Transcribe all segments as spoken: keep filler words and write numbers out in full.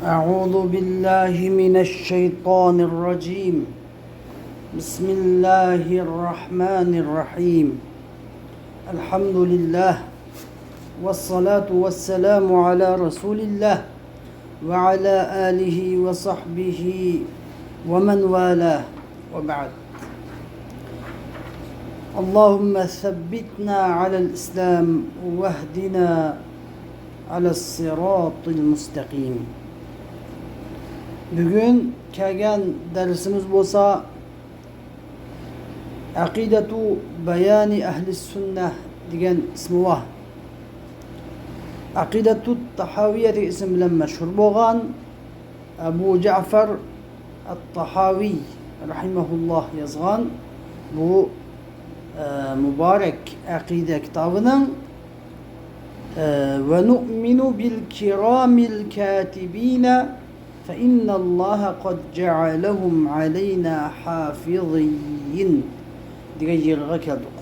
أعوذ بالله من الشيطان الرجيم. بسم الله الرحمن الرحيم. الحمد لله، والصلاة والسلام على رسول الله، وعلى آله وصحبه ومن والاه، وبعد. اللهم ثبتنا على الإسلام واهدنا على الصراط المستقيم. بۈگۈن كەلگەن دەرسىمىز بولسا، ئەقىدەتۇ بەيانى ئەھلى سۈننە دېگەن ئىسمى بار. ئەقىدەتۇ تاھاۋىيە دېگەن ئىسىم بىلەن مەشھۇر بولغان ئەبۇ جەئفەر ئەت-تاھاۋىي رەھىمەھۇللاھ يازغان بۇ، ئە، مۇبارەك ئەقىدە كىتابىنىڭ، ئە، ۋە نۇئمىنۇ بىل كىرامىل كاتىبىنە فە ئىننەللاھە قەد جەئەلەھۇم ئەلەينا ھافىزىين دېگەن يېرىغا كەلدۇق.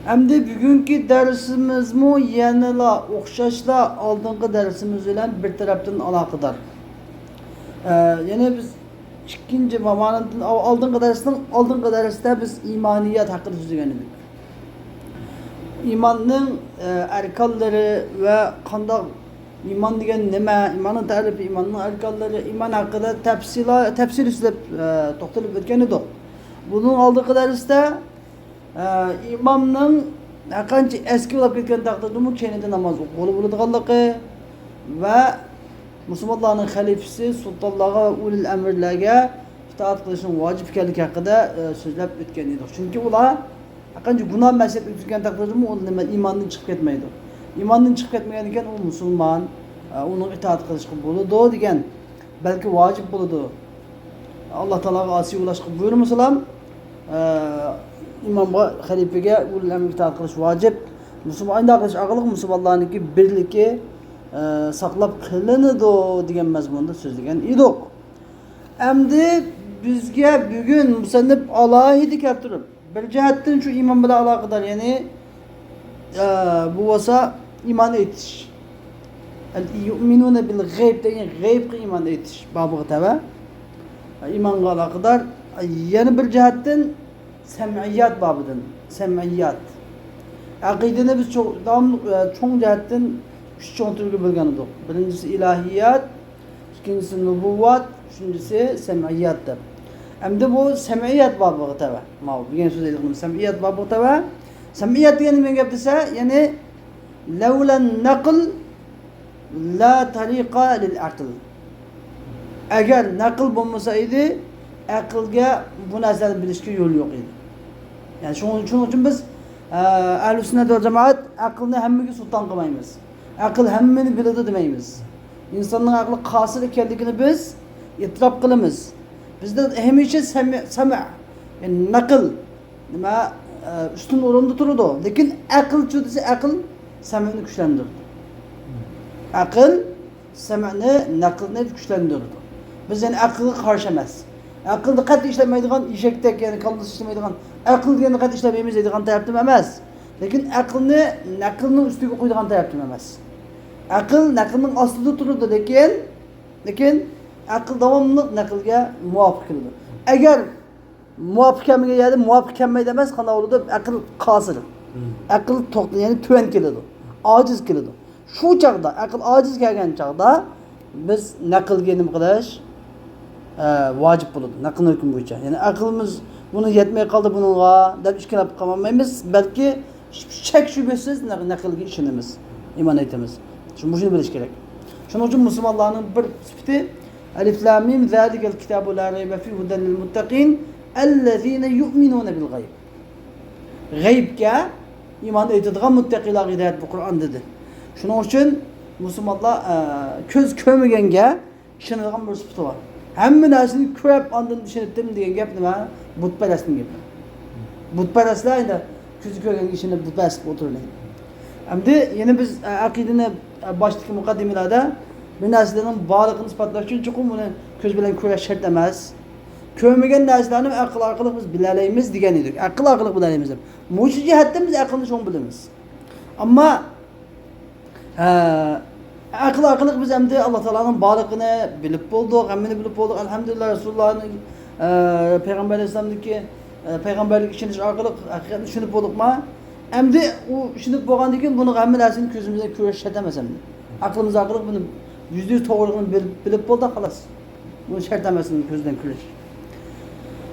ئەمدى بۈگۈنكى دەرسىمىزمۇ يەنىلا ئوخشاشلا ئالدىنقى دەرسىمىز بىلەن بىر تەرەپتىن ئالاقىدار. ئە، يەنە بىز ئىككىنچى مامانىدىن ئالدىنقى دەرسنىڭ ئالدىنقى دەرستە بىز ئىمانىيات ھەققىدە سۆزلىگەن ئىدۇق. ئىماننىڭ، ئە، ئەركانلىرى ۋە قانداق ئىمان دېگەن نېمە، ئىماننىڭ تەرىپى، ئىماننىڭ ئەركانلىرى، ئىمان ھەققىدە تەپسىلا-، تەپسىلىي سۆزلەپ، ئە، توختىلىپ ئۆتكەن ئىدۇق. بۇنىڭ ئالدىنقى دەرستە، ئە، ئىماننىڭ ھەرقانچە ئەسكى بولۇپ كەتكەن تەقدىردىمۇ كەينىدىن ناماز ئوقۇغىلى بولىدىغانلىقى ۋە مۇسۇلمانلارنىڭ خەلىپىسى سۇلتانلارغا، ئۇلۇل ئەمىرلەرگە ئىتائەت قىلىشنىڭ ۋاجىپ ئىكەنلىكى ھەققىدە، ئە، سۆزلەپ ئۆتكەن ئىدۇق. چۈنكى ئۇلار ھەرقانچە گۇناھ مەسىيەت ئۆتكەن تەقدىردىمۇ ئۇ نېمە، ئىماندىن چىقىپ كەتمەيدۇ. ئىماندىن چىقىپ كەتمىگەن ئىكەن، ئۇ مۇسۇلمان، ئە، ئۇنىڭغا ئىتائەت قىلىشقا بولىدۇ دېگەن، بەلكى ۋاجىپ بولىدۇ. ئاللا تائالاغا ئاسىي بولۇشقا بۇيرۇمىسىلام، ئە، ئىمامغا، خەلىپىگە، ئۇلۇل ئەمرىگە ئىتائەت قىلىش ۋاجىپ. مۇسۇلمان، ئاينداق قىلىش ئارقىلىق مۇسۇلمانلارنىڭكى بىرلىكى، ئە، ساقلاپ قېلىنىدۇ دېگەن مەزمۇندا سۆزلىگەن ئىدۇق. ئەمدى بىزگە بۈگۈن مۇسەننىپ ئالاھىدە كەلتۈرۈپ، بىر جەھەتتىن شۇ ئىمان بىلەن ئالاقىدار، يەنى، ئە، بۇ بولسا ئىمان ئېيتىش. يۇئمىنۇنە بىل غەيب دېگەن غەيبقا ئىمان ئېيتىش بابىغا تەۋە. ئىمانغا ئالاقىدار. يەنە بىر جەھەتتىن سەمئىيات بابىدىن. سەمئىيات. ئەقىدىنى بىز چوڭ، داۋاملىق، ئە، چوڭ جەھەتتىن ئۈچ چوڭ تۈرگە بۆلگەن ئىدۇق. بىرىنچىسى ئىلاھىيات، ئىككىنچىسى نۇبۇۋۋات، ئۈچىنچىسى سەمئىيات دەپ. ئەمدى بۇ سەمئىيات بابىغا تەۋە. ماۋۇ بۈگۈن سۆزلەيدىغىنىمىز سەمئىيات بابىغا تەۋە. سەمئىيات دېگەن نېمە گەپ دېسە، يەنى لەۋلەن نەقل لا تەرىقە لىل ئەقل. ئەگەر نەقىل بولمىسا ئىدى، ئەقىلگە بۇ نەرسىلەرنى بىلىشكە يول يوق ئىدى. يەنى شۇنىڭ، شۇنىڭ ئۈچۈن بىز، ئە، ئەھلى سۈننەت ۋەل جامائەت ئەقىلنى ھەممىگە سۇلتان قىلمايمىز. ئەقىل ھەممىنى بىلىدۇ دېمەيمىز. ئىنساننىڭ ئەقلى قاسىر ئىكەنلىكىنى بىز ئېتىراپ قىلىمىز. بىزدە ھەمىشە سەمە، سەمە، يەنى نەقىل، نېمە، ئە، ئۈستۈن ئورۇندا تۇرىدۇ. لېكىن ئەقىلچۇ دېسە، ئەقىل سەمئنى كۈچلەندۈرىدۇ. ئەقىل سەمئنى، نەقىلنى كۈچلەندۈرىدۇ. بىز يەنى ئەقىلگە قارشى ئەمەس. ئەقىلنى قەتئىي ئىشلەتمەيدىغان، ئېشەكتەك، يەنى كاللىسى ئىشلىمەيدىغان، ئەقىل دېگەننى قەتئىي ئىشلەتمەيمىز دەيدىغان تەرەپتىن ئەمەس. لېكىن ئەقىلنى نەقىلنىڭ ئۈستىگە قويىدىغان تەرەپتىن ئەمەس. ئەقىل نەقىلنىڭ ئاستىدا تۇرىدۇ، لېكىن، لېكىن ئەقىل داۋاملىق نەقىلگە مۇۋاپىق كېلىدۇ. ئەگەر مۇۋاپىق كەلمىگەن يەردە مۇۋاپىق كەلمەيدۇ ئەمەس، قانداق بولىدۇ؟ ئەقىل قاسىر. مم. ئەقىل توختى، يەنى تۆۋەن كېلىدۇ. ئاجىز كېلىدۇ. شۇ چاغدا، ئەقىل ئاجىز كەلگەن چاغدا بىز نەقىلگە نېمە قىلىش، ئە، ۋاجىپ بولىدۇ. نەقىل ھۆكمى بويىچە. يەنى ئەقىلىمىز بۇنى يەتمەي قالدى بۇنىڭغا دەپ ئىككىلەپ قالمايمىز، بەلكى شەك شۈبھىسىز نەق-، نەقىلگە ئىشىنىمىز، ئىمان ئېيتىمىز. شۇ، مۇشۇنى بىلىش كېرەك. شۇنىڭ ئۈچۈن مۇسۇلمانلارنىڭ بىر سۈپىتى، ئەلىف لام مىم، زالىكەل كىتابۇ لا رەيبە فىھ ھۇدەل لىل مۇتتەقىن، ئەللەزىنە يۇئمىنۇنە بىل غەيب. غەيبكە ئىمان ئېيتىدىغان مۇتتەقىلارغا ھىدايەت بۇ قۇرئان دېدى. شۇنىڭ ئۈچۈن مۇسۇلمانلار، ئە، كۆز كۆرمىگەنگە ئىشىنىدىغان بىر سۈپىتى بار. ھەممە نەرسىنى كۆرۈپ ئاندىن ئىشىنىتتىم دېگەن گەپ نېمە؟ بۇتپەرەستنىڭ گېپى. بۇتپەرەستلەر ئەمدى كۆزى كۆرگەنگە ئىشىنىپ بۇتپەرەست قىلىپ ئولتۇرىدۇ. ئەمدى يەنە بىز، ئە، ئەقىدىنى، ئە، باشتىكى مۇقەددىمىلەردە بىر نەرسىلەرنىڭ بارلىقىنى ئىسپاتلاش ئۈچۈن چوقۇم ئۇنى كۆز بىلەن كۆرۈش شەرت ئەمەس. كۆرمىگەن نەرسىلەرنى ئەقىل ئارقىلىق بىز بىلەلەيمىز دېگەن ئىدۇق. ئەقىل ئارقىلىق بىلەلەيمىز دەپ. مۇشۇ جەھەتتىن بىز ئەقىلنى چوڭ بىلىمىز. ئەمما، ھە، ئەقىل ئارقىلىق بىز ئەمدى ئاللا تائالانىڭ بارلىقىنى بىلىپ بولدۇق، ھەممىنى بىلىپ بولدۇق. ئەلھەمدۇلىللا، رەسۇلۇللانىڭ، ئە، پەيغەمبەر ئەلەيھىسسالامدىكى، ئە، پەيغەمبەرلىككە ئىشىنىش ئارقىلىق ھەقىقەتنى چۈشىنىپ بولدۇقما؟ ئەمدى ئۇ چۈشىنىپ بولغاندىن كېيىن بۇنىڭ ھەممە نەرسىنى كۆزىمىزدىن كۆرۈش شەرت ئەمەس ئەمدى. ئەقلىمىز ئارقىلىق بۇنى يۈزدە يۈز توغرىلىقىنى بىلىپ، بىلىپ بولدۇق، خالاس. بۇ شەرت ئەمەس، كۆزدىن كۆرۈش.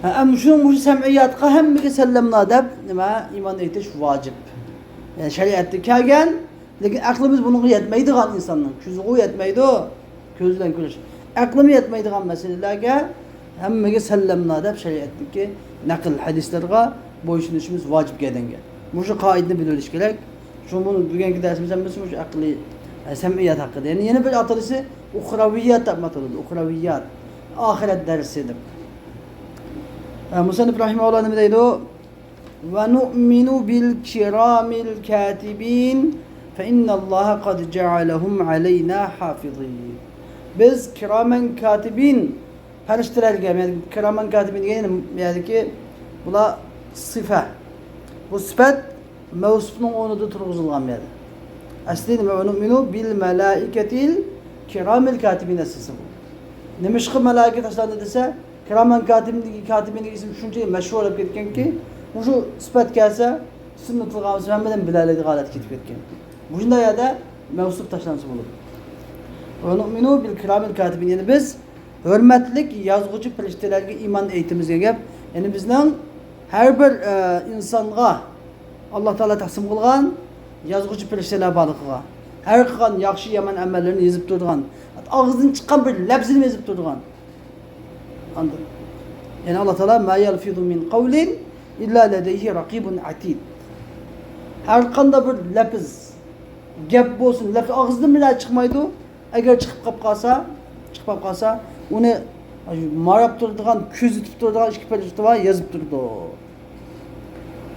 ھە، ئەمدى شۇنىڭ مۇشۇ سەمئىياتقا ھەممىگە سەللەمنا دەپ نېمە، ئىمان ئېيتىش ۋاجىپ. يەنى شەرىئەتتە كەلگەن، لېكىن ئەقلىمىز بۇنىڭغا يەتمەيدىغان ئىنساننىڭ، كۆزىغۇ يەتمەيدۇ، كۆز بىلەن كۆرۈش. ئەقلىمۇ يەتمەيدىغان مەسىلىلەرگە ھەممىگە سەللەمنا دەپ شەرىئەتتىكى نەقىل ھەدىسلەرگە بويسۇنۇشىمىز ۋاجىپ گەدەنگە. مۇشۇ قائىدىنى بىلىۋېلىش كېرەك. شۇ بۇ بۈگۈنكى دەرسىمىز ھەممىسى مۇشۇ ئەقلىي، ئە، سەمئىيات ھەققىدە. يەنى يەنە بىر ئاتىلىشى ئۇخراۋىيات دەپ ئاتىلىدۇ. ئۇخراۋىيات. ئاخىرەت دەرسى دەپ. ئە، مۇسەننىپ رەھىمەھۇللا نېمە دەيدۇ؟ ونؤمن بالكرام الكاتبين فإن الله قد جعلهم علينا حافظين. بىز كىرامەن كاتىبىن پەرىشتىلەرگە، يەنى كىرامەن كاتىبىن دېگەن يەنى بۇ يەردىكى بۇلار سىفە. بۇ سۈپەت مەۋسۇپنىڭ ئورنىدا تۇرغۇزۇلغان بۇ يەردە. ئەسلى نېمە؟ ونؤمن بالملائكة الكرام الكاتبين ئەسلىسى بۇ. نېمىشقا مەلائىكە تاشلاندى دېسە، كىرامەن كاتىبىن، كاتىبىن دېگەن ئىسىم شۇنچىلىك مەشھۇر بولۇپ كەتكەنكى، مۇشۇ سۈپەت كەلسە، ئىسىمنى تىلغا ئالسا، ھەممىدىن بىلەلەيدىغان ھالەتكە كېتىپ كەتكەن. مۇشۇنداق يەردە مەۋسۇپ تاشلانسا بولىدۇ. ونؤمن بالكرام الكاتبين. يەنى بىز ھۆرمەتلىك يازغۇچى پەرىشتىلەرگە ئىمان ئېيتىمىز دېگەن گەپ. يەنى بىزنىڭ ھەر بىر، ئە، ئىنسانغا ئاللا تائالا تەقسىم قىلغان يازغۇچى پەرىشتىلەر بارلىقىغا، ھەر قىلغان ياخشى يامان ئەمەللىرىنى يېزىپ تۇرىدىغان، ئاغزىدىن چىققان بىر لەپزىنى يېزىپ تۇرىدىغان. ئاندىن يەنە ئاللا تائالا ما يلفظ من قول إلا لديه رقيب عتيد. ھەر قانداق بىر لەپز، گەپ بولسۇن، لەپز ئاغزىدىن بىلەن چىقمايدۇ. ئەگەر چىقىپ قاپ قالسا، چىقىپ قاپ قالسا، ئۇنى ماراپ تۇرىدىغان، كۆزىتىپ تۇرىدىغان ئىككى پەرىشتە بار، يېزىپ تۇرىدۇ.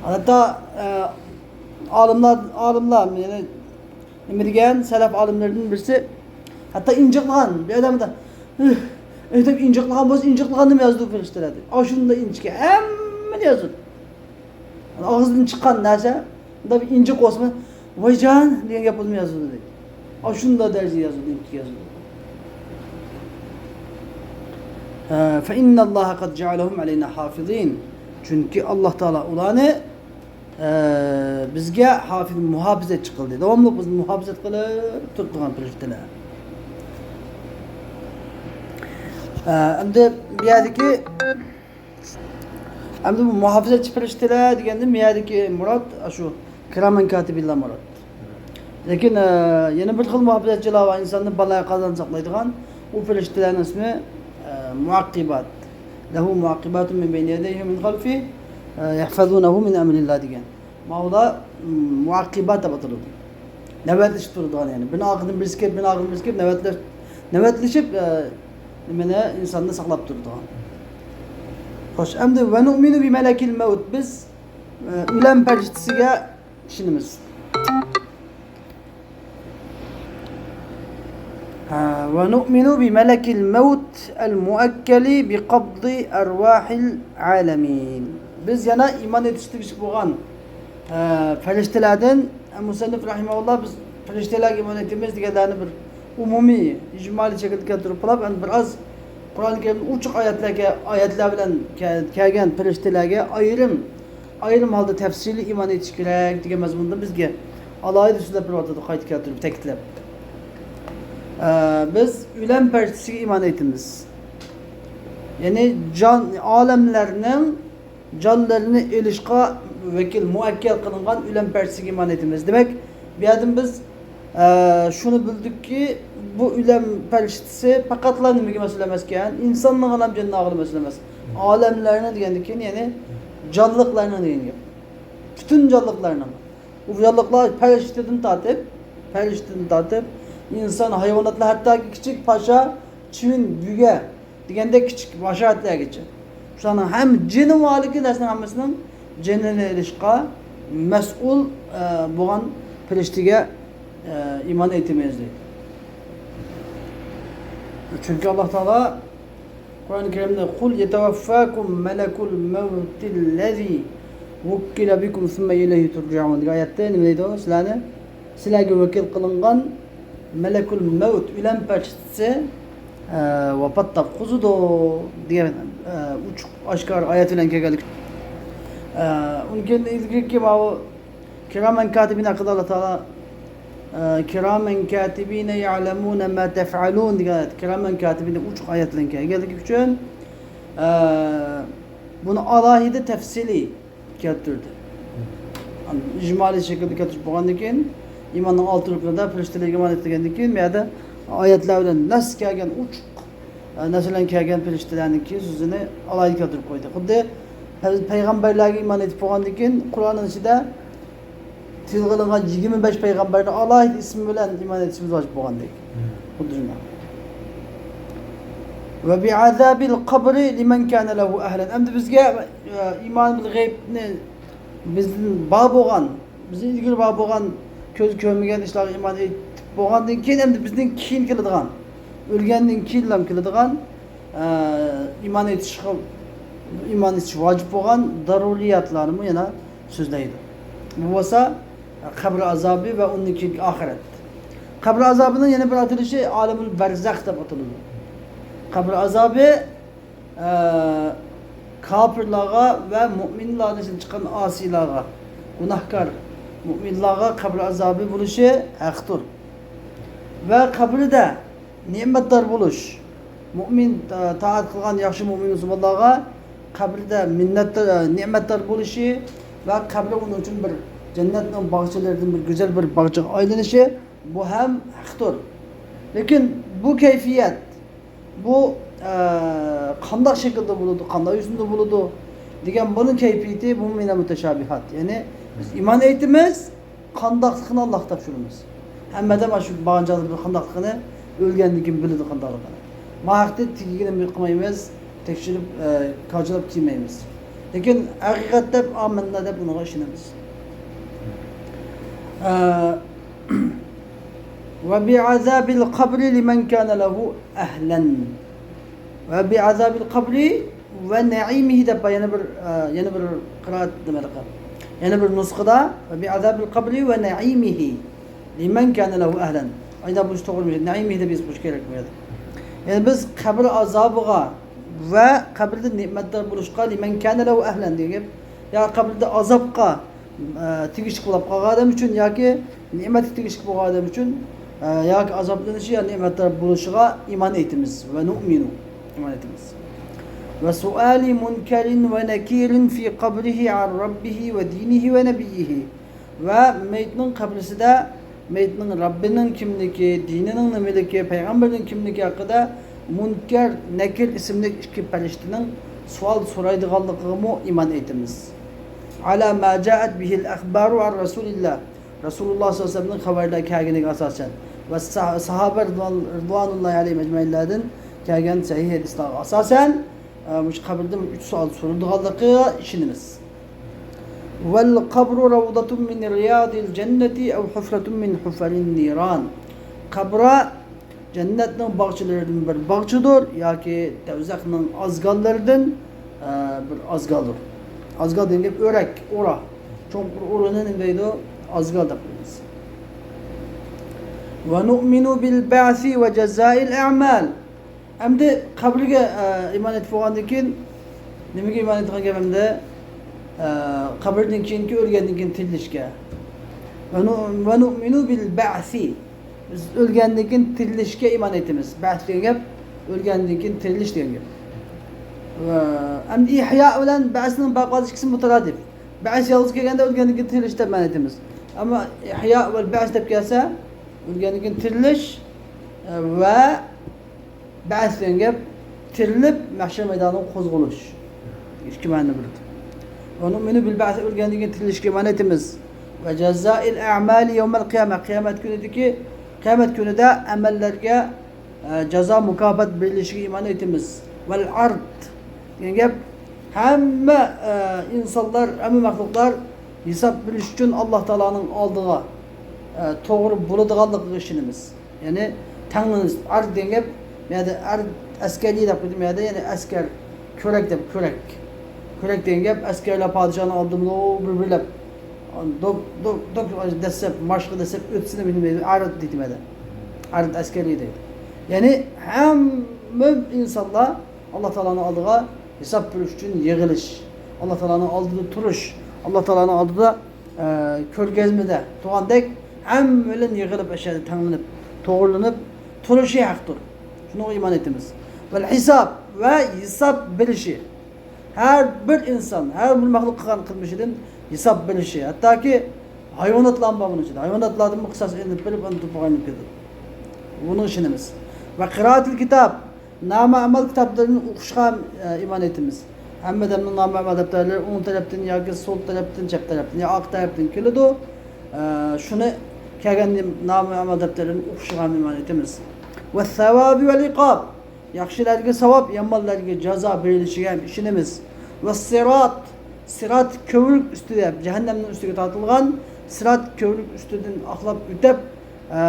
ھەتتا، ئە، ئالىملار، ئالىملار، يەنى نېمە دېگەن، سەلەف ئالىملىرىدىن بىرسى، ھەتتا ئىنجىقلىغان بىر ئادەمدە، ئېيتىپ ئىنجىقلىغان بولسا، ئىنجىقلىغاننىمۇ يازىدۇ پەرىشتىلەر دەيدۇ. ئاشۇنداق ئىنچىكە، ھەممىنى يازىدۇ. ئاغزىدىن چىققان نەرسە، مۇنداق بىر ئىنجىق بولسىمۇ، ۋايجان دېگەن گەپ بولسىمۇ يازىدۇ دەيدۇ. ئاشۇنداق دەرىجىدە يازىدۇ، ئىنچىكە يازىدۇ. ھە، فإن الله قد جعلهم علينا حافظين. چۈنكى ئاللا تائالا ئۇلارنى، ئە، بىزگە ھافىز، مۇھاپىزەتچى قىلدى. داۋاملىق بىزنى مۇھاپىزەت قىلىپ تۇرىدىغان پەرىشتىلەر. ئە، ئەمدى بۇ يەردىكى ئەمدى بۇ مۇھاپىزەتچى پەرىشتىلەر دېگەندىن بۇ يەردىكى مۇراد، ئاشۇ كىرامەن كاتىبىنلار مۇراد. لېكىن، ئە، يەنە بىر خىل مۇھاپىزەتچىلەر بار، ئىنساننى بالايىقازدىن ساقلايدىغان. ئۇ پەرىشتىلەرنىڭ ئىسمى، ئە، مۇئەققىبات. لەھۇ مۇئەققىباتۇن مىن بەينى يەدەيھى ۋە مىن خەلفىھى، ئە، يەھفەزۇنەھۇ مىن ئەمرىللا دېگەن. ماۋۇلار، م، مۇئەققىبات دەپ ئاتىلىدۇ. نۆۋەتلىشىپ تۇرىدىغان، يەنى بىرىنىڭ ئارقىدىن بىرسى كېلىپ، بىرىنىڭ ئارقىدىن بىرسى كېلىپ، نۆۋەتلەش-، نۆۋەتلىشىپ، ئە، نېمىنى، ئىنساننى ساقلاپ تۇرىدىغان. خوش، ئەمدى ۋە نۇئمىنۇ بىمەلەكىل مەۋت. بىز، ئە، ئۆلۈم پەرىشتىسىگە ئىشىنىمىز. ھە، ۋە نۇئمىنۇ بىمەلەكىل مەۋت ئەل مۇئەككەلى بىقەبزى ئەرۋاھىل ئالەمىن. بىز يەنە ئىمان ئېيتىشقا تېگىشلىك بولغان، ھە، پەرىشتىلەردىن، مۇسەننىپ رەھىمەھۇللا، بىز پەرىشتىلەرگە ئىمان ئېيتىمىز دېگەنلەرنى بىر ئومۇمىي، ئىجمالىي شەكىلدە كەلتۈرۈپ قىلاپ، ئەمدى بىر ئاز قۇرئان كەرىمدىكى ئوچۇق ئايەتلەرگە، ئايەتلەر بىلەن كە-، كەلگەن پەرىشتىلەرگە ئايرىم ئايرىم ھالدا تەپسىلىي ئىمان ئېيتىش كېرەك دېگەن مەزمۇندا بىزگە ئالاھىدە سۆزلەپ بېرىۋاتىدۇ، قايتا كەلتۈرۈپ، تەكىتلەپ. ئە، بىز ئۆلۈم پەرىشتىسىگە ئىمان ئېيتىمىز. يەنى جان، ئالەملەرنىڭ جانلىرىنى ئېلىشقا ۋەكىل، مۇئەككەل قىلىنغان ئۆلۈم پەرىشتىسىگە ئىمان ئېيتىمىز. دېمەك، بۇ يەردىن بىز ئە، شۇنى بىلدۇقكى، بۇ ئۆلۈم پەرىشتىسى پەقەتلا نېمىگە مەسئۇل ئەمەسكەن؟ ئىنساننىڭ ھەم جىننىڭ ئالىمى مەسئۇل ئەمەس. ئالەملەرنىڭ دېگەندىن كېيىن، يەنى جانلىقلارنىڭ دېگەن گەپ. پۈتۈن جانلىقلارنىڭ. ئۇ جانلىقلار پەرىشتىدىن تارتىپ، پەرىشتىدىن تارتىپ، ئىنسان، ھايۋاناتلار، ھەتتاكى كىچىك پاشا، چىۋىن، بۈگە، دېگەندەك كىچىك ھاشاراتلارغىچە. شۇلارنىڭ ھەم جېنى بارلىكى نەرسىنىڭ ھەممىسىنىڭ جېنىنى ئېلىشقا مەسئۇل، ئە، بولغان پەرىشتىگە، ئە، ئىمان ئېيتىمىز دەيدۇ. چۈنكى ئاللا تائالا قۇرئان كەرىمدە، قۇل يەتەۋەففاكۇم مەلەكۇل مەۋتىللەزى ۋۇككىلە بىكۇم سۇممە ئىلەيھى تۇرجەئۇن دېگەن ئايەتتە نېمە دەيدۇ؟ سىلەرنى، سىلەرگە ۋەكىل قىلىنغان مەلەكۇل مەۋت، ئۆلۈم پەرىشتىسى، ئە، ۋاپات تاپقۇزىدۇ دېگەن، ئە، ئوچۇق ئاشكارا ئايەت بىلەن كەلگەنلىك. ئە، ئۇنىڭ كېيىن ئىلگىرىكى ماۋۇ كىرامەن كاتىبىن ھەققىدە ئاللا تائالا، ئە، كىرامەن كاتىبىنە يەلەمۇنە ما تەفئەلۇن دېگەن ئايەت. كىرامەن كاتىبىن ئوچۇق ئايەت بىلەن كەلگەنلىكى ئۈچۈن، ئە، بۇنى ئالاھىدە تەپسىلىي كەلتۈردى. ئىجمالىي شەكىلدە كەلتۈرۈپ بولغاندىن كېيىن، ئىماننىڭ ئالتە رۇكنىدا پەرىشتىلەرگە ئىمان ئېيتىلگەندىن كېيىن، بۇ يەردە ئايەتلەر بىلەن نەس كەلگەن، ئوچۇق، ئە، نەس بىلەن كەلگەن پەرىشتىلەرنىڭكى سۆزىنى ئالاھىدە كەلتۈرۈپ قويدى. خۇددى پەي-، پەيغەمبەرلەرگە ئىمان ئېيتىپ بولغاندىن كېيىن، قۇرئاننىڭ ئىچىدە تىلغا ئېلىنغان يىگىرمە بەش پەيغەمبەرنى ئالاھىدە ئىسمى بىلەن ئىمان ئېيتىشىمىز ۋاجىپ بولغاندەك. خۇددى شۇنداق. ۋە بىئازابىل قەبرى لىمەن كانە لەھۇ ئەھلەن. ئەمدى بىزگە، ئە، ئىمان بىل غەيبنى بىزدىن بار بولغان، بىزدىن ئىلگىرى بار بولغان، كۆز كۆرمىگەن ئىشلارغا ئىمان ئېيتىپ بولغاندىن كېيىن، ئەمدى بىزدىن كېيىن كېلىدىغان، ئۆلگەندىن كېيىنلا كېلىدىغان، ئە، ئىمان ئېيتىشقا، ئىمان ئېيتىش ۋاجىپ بولغان دەرۇرىياتلارنىمۇ يەنە سۆزلەيدۇ. بۇ بولسا قەبرە ئازابى ۋە ئۇندىن كېيىنكى ئاخىرەت. قەبرە ئازابىنىڭ يەنە بىر ئاتىلىشى ئالەمۇل بەرزەخ دەپ ئاتىلىدۇ. قەبرە ئازابى، ئە، كاپىرلارغا ۋە مۇئمىنلارنىڭ ئىچىدىن چىققان ئاسىيلارغا، گۇناھكار مۇئمىنلارغا قەبرە ئازابى بولۇشى ھەقتۇر. ۋە قەبرىدە نېمەتدار بولۇش، مۇئمىن، ئە، تائەت قىلغان ياخشى مۇئمىن مۇسۇلمانلارغا قەبرىدە مىننەتدار، ئە، نېمەتدار بولۇشى ۋە قەبرە ئۇنىڭ ئۈچۈن بىر جەننەتنىڭ باغچىلىرىدىن بىر گۈزەل بىر باغچىغا ئايلىنىشى، بۇ ھەم ھەقتۇر. لېكىن بۇ كەيپىيات، بۇ، ئە، قانداق شەكىلدە بولىدۇ، قانداق يۈزىدە بولىدۇ دېگەن بۇنىڭ كەيپىيىتى، بۇ مىنەل مۇتەشابىھات. يەنى بىز ئىمان ئېيتىمىز، قانداقلىقىنى ئاللاغا تاپشۇرىمىز. ھەممە ئادەم ئاشۇ بارغانچە بىر قانداقلىقىنى ئۆلگەندىن كېيىن بىلىدۇ قانداقلىقىنى. ما ھەقتە تېگىگىنى قىلمايمىز، تەكشۈرۈپ، ئە، كاجىلاپ كىيمەيمىز. لېكىن ھەقىقەت دەپ، ئامىننا دەپ ئۇنىڭغا ئىشىنىمىز. ئە، ۋە بىئازابىل قەبرى لىمەن كانە لەھۇ ئەھلەن. ۋە بىئازابىل قەبرى ۋە نەئىمىھى دەپ بار. يەنە بىر، ئە، يەنە بىر قىرائەت نېمە دەپ، يەنە بىر نۇسخىدا ۋە بىئازابىل قەبرى ۋە نەئىمىھى لىمەن كانە لەھۇ ئەھلەن. ئايدا بۇ توغرا، نەئىمىھى دەپ يېزىپ قويۇش كېرەك بۇ يەردە. يەنى بىز قەبرە ئازابىغا ۋە قەبرىدە نېمەتدار بولۇشقا لىمەن كانە لەھۇ ئەھلەن دېگەن گەپ. يا قەبرىدە ئازابقا، ئە، تېگىشلىك بولۇپ قالغان ئادەم ئۈچۈن ياكى نېمەتكە تېگىشلىك بولغان ئادەم ئۈچۈن، ئە، ياكى ئازابلىنىشى يا نېمەتلەر بولۇشىغا ئىمان ئېيتىمىز. ۋە نۇئمىنۇ، ئىمان ئېيتىمىز. ۋە سۇئالى مۇنكەرىن ۋە نەكىرىن فى قەبرىھى ئەن رەببىھى ۋە دىنىھى ۋە نەبىييىھى. ۋە مېيىتنىڭ قەبرىسىدە مېيىتنىڭ رەببىنىڭ كىملىكى، دىنىنىڭ نېمىلىكى، پەيغەمبىرىنىڭ كىملىكى ھەققىدە مۇنكەر، نەكىر ئىسىملىك ئىككى پەرىشتىنىڭ سوئال سورايدىغانلىقىغىمۇ ئىمان ئېيتىمىز. ئەلا ما جائەت بىھىل ئەخبارۇ ئەن رەسۇلىللا. رەسۇلۇللا سەللەللاھۇ ئەلەيھى ۋەسەللەمدىن خەۋەرلەر كەلگىنىگە ئاساسەن ۋە سا-، ساھابە رىدۋان-، رىدۋانۇللاھى ئەلەيھىم ئەجمەئىنلاردىن كەلگەن سەھىھ ھەدىسلەرگە ئاساسەن، ئە، مۇشۇ قەبرىدىن ئۈچ سوئال سورىلىدىغانلىقىغا ئىشىنىمىز. ۋەل قەبرۇ رەۋزەتۇن مىن رىيادىل جەننەتى ئەۋ ھۇفرەتۇن مىن ھۇفەرىن نىران. قەبرە جەننەتنىڭ باغچىلىرىدىن بىر باغچىدۇر ياكى دەۋزەخنىڭ ئازگاللىرىدىن، ئە، بىر ئازگالدۇر. ئازگال دېگەن گەپ ئۆرەك، ئورا. چوڭقۇر ئورىنى نېمە دەيدۇ؟ ئازگال دەپ قويىمىز. ۋە نۇئمىنۇ بىل بەئسى ۋە جەزائىل ئەمەل. ئەمدى قەبرىگە، ئە، ئىمان ئېيتىپ بولغاندىن كېيىن، نېمىگە ئىمان ئېيتىدىغان گەپ ئەمدى؟ ئە، قەبرىدىن كېيىنكى، ئۆلگەندىن كېيىن تىرىلىشكە. ۋە نۇ-، ۋە نۇئمىنۇ بىل بەئسى. بىز ئۆلگەندىن كېيىن تىرىلىشكە ئىمان ئېيتىمىز. بەئس دېگەن گەپ، ئۆلگەندىن كېيىن تىرىلىش دېگەن گەپ. ۋە ئەمدى ئىھيا بىلەن بەئسنىڭ باقىۋاتىش ئىككىسى مۇتارادىپ. بەئس يالغۇز كەلگەندە ئۆلگەندىن كېيىن تىرىلىش دەپ مەنە ئېيتىمىز. ئەمما ئىھيا ۋە بەئس دەپ كەلسە، ئۆلگەندىن كېيىن تىرىلىش، ئە، ۋە بەئس دېگەن گەپ تىرىلىپ مەھشەر مەيدانىغا قوزغىلىش. ئىككى مەنىنى بىلدى. ۋە نۇئمىنۇ بىل بەئس، ئۆلگەندىن كېيىن تىرىلىشكە ئىمان ئېيتىمىز. ۋە جەزائىل ئەمالى يەۋمەل قىيامە، قىيامەت كۈنىدىكى، قىيامەت كۈنىدە ئەمەللەرگە، ئە، جازا، مۇكاپات بېرىلىشىگە ئىمان ئېيتىمىز. ۋەل ئەرد دېگەن گەپ ھەممە، ئە، ئىنسانلار، ھەممە مەخلۇقلار ھېساب بېرىش ئۈچۈن ئاللا تائالانىڭ ئالدىغا، ئە، توغرا بولىدىغانلىقىغا ئىشىنىمىز. يەنى تەڭلىنىش، ئەرد دېگەن گەپ، بۇ يەردە ئەرد ئەسكەرى دەپ قويدۇم، بۇ يەردە يەنى ئەسكەر، كۆرەك دەپ، كۆرەك. كۆرەك دېگەن گەپ ئەسكەرلەر پادىشاھنىڭ ئالدىدا بىر-بىرلەپ، دوك، دوك، دوك دەسسەپ، ماشقا دەسسەپ ئۆتسىنى بىلمەيدۇ، ئەرد دېدىم ھەدە. ئەرد ئەسكەرى دەيدۇ. يەنى ھەممە ئىنسانلار ئاللا تائالانىڭ ئالدىغا ھېساب بېرىش ئۈچۈن يىغىلىش، ئاللا تائالانىڭ ئالدىدا تۇرۇش، ئاللا تائالانىڭ ئالدىدا، ئە، كۆرگەزمىدە تۇرغاندەك ھەممىلەن يىغىلىپ، ئەشەدە تەڭلىنىپ، توغرىلىنىپ تۇرۇشى ھەقتۇر. شۇنىڭغا ئىمان ئېيتىمىز. ۋەل ھېساب، ۋە ھېساب بېرىشى. ھەر بىر ئىنسان، ھەر بىر مەخلۇق قىلغان قىلمىشىدىن ھېساب بېرىشى. ھەتتاكى ھايۋاناتلارمۇ بار بۇنىڭ ئىچىدە. ھايۋاناتلاردىنمۇ قىساس ئېلىنىپ بېرىپ، ئاندىن توپىغا ئايلىنىپ كېتىدۇ. بۇنىڭغا ئىشىنىمىز. ۋە قىرائەتىل كىتاب، نامە ئەمەل كىتابلىرىنى ئوقۇشقا، ئە، ئىمان ئېيتىمىز. ھەممە ئادەمنىڭ نامە ئەمەل دەپتەرلىرى ئوڭ تەرەپتىن ياكى سول تەرەپتىن، چەپ تەرەپتىن يا ئارقا تەرەپتىن كېلىدۇ. ئە، شۇنى كەلگەن نامە ئەمەل دەپتەرلىرىنى ئوقۇشىغا ئىمان ئېيتىمىز. ۋە سەۋابى ۋەل ئىقاب، ياخشىلارغا ساۋاب، يامانلارغا جازا بېرىلىشىگە ھەم ئىشىنىمىز. ۋە سىرات، سىرات كۆۋرۈك ئۈستىدە، جەھەننەمنىڭ ئۈستىگە تارتىلغان سىرات كۆۋرۈك ئۈستىدىن ئاقلاپ ئۆتۈپ، ئە،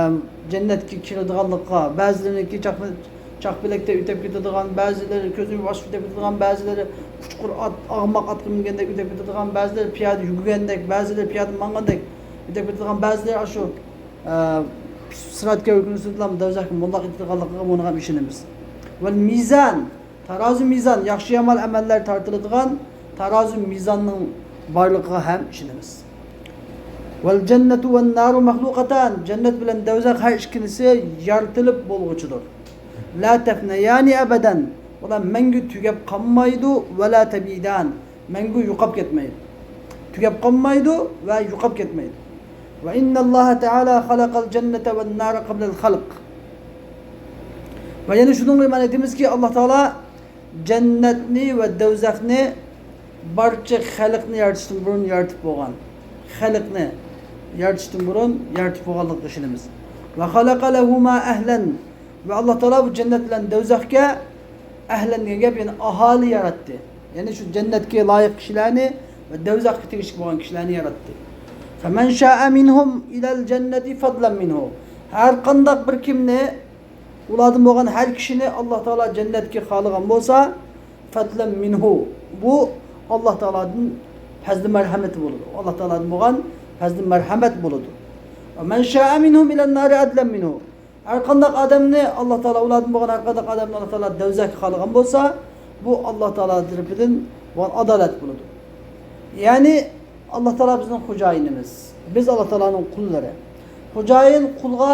جەننەتكە كىرىدىغانلىققا، بەزىلىرىنىڭكى چاقما-، چاقپەلەكتە ئۆتۈپ كېتىدىغان، بەزىلىرى كۆزىمۇ ئاچىپ ئۆتۈپ كېتىدىغان، بەزىلىرى قۇچقۇر ئات، ئاغماق ئاتقا مىنگەندەك ئۆتۈپ كېتىدىغان، بەزىلىرى پىيادە يۈگۈرگەندەك، بەزىلىرى پىيادە ماڭغاندەك ئۆتۈپ كېتىدىغان، بەزىلىرى ئاشۇ ئە، سىرات كۆۋرۈكىنىڭ ئۈستىدىن دوزاخقا موللاق ئېتىدىغانلىقىغا، بۇنىڭغا ھەم ئىشىنىمىز. ۋەل مىزان، تارازۇ مىزان، ياخشى يامان ئەمەللەر تارتىلىدىغان تارازۇ مىزاننىڭ بارلىقىغا ھەم ئىشىنىمىز. ۋەل جەننەتۇ ۋەن نارۇ مەخلۇقاتان، جەننەت بىلەن دوزاخ ھەر ئىككىلىسى يارىتىلىپ بولغۇچىدۇر. لا تەفنەيانى ئەبەدەن، ئۇلار مەڭگۈ تۈگەپ قالمايدۇ، ۋە لا تەبىدان، مەڭگۈ يوقاپ كەتمەيدۇ. تۈگەپ قالمايدۇ ۋە يوقاپ كەتمەيدۇ. ۋە ئىننەللاھە تەئالا خەلەقەل جەننەتە ۋەن نارە قەبلەل خەلق. ۋە يەنە شۇنىڭغا ئىمان ئېيتىمىزكى، ئاللا تائالا جەننەتنى ۋە دوزاخنى بارچە خەلقنى يارىتىشتىن بۇرۇن يارىتىپ بولغان. خەلقنى يارىتىشتىن بۇرۇن يارىتىپ بولغانلىقىغا ئىشىنىمىز. ۋە خەلەقە لەھۇما ئەھلەن. ۋە ئاللا تائالا بۇ جەننەت بىلەن دوزاخقا ئەھلەن دېگەن گەپ، يەنى ئاھالە ياراتتى. يەنى شۇ جەننەتكە لايىق كىشىلەرنى ۋە دوزاخقا تېگىشلىك بولغان كىشىلەرنى ياراتتى. فەمەن شائە مىنھۇم ئىلەل جەننەتى فەدلەن مىنھۇ. ھەر قانداق بىر كىمنى، ئۇلاردىن بولغان ھەر كىشىنى ئاللا تائالا جەننەتكە خالىغان بولسا، فەدلەن مىنھۇ. بۇ ئاللا تائالادىن پەزلى مەرھەمىتى بولىدۇ. ئاللا تائالادىن بولغان پەزلى مەرھەمەت بولىدۇ. ۋەمەن شائە مىنھۇم ئىلەن نارى ئەدلەن مىنھۇ. ھەر قانداق ئادەمنى ئاللا تائالا، ئۇلاردىن بولغان ھەر قانداق ئادەمنى ئاللا تائالا دوزاخقا خالىغان بولسا، بۇ ئاللا تائالا تەرىپىدىن بولغان ئادالەت بولىدۇ. يەنى ئاللا تائالا بىزنىڭ خوجايىنىمىز. بىز ئاللا تائالانىڭ قۇللىرى. خوجايىن قۇلغا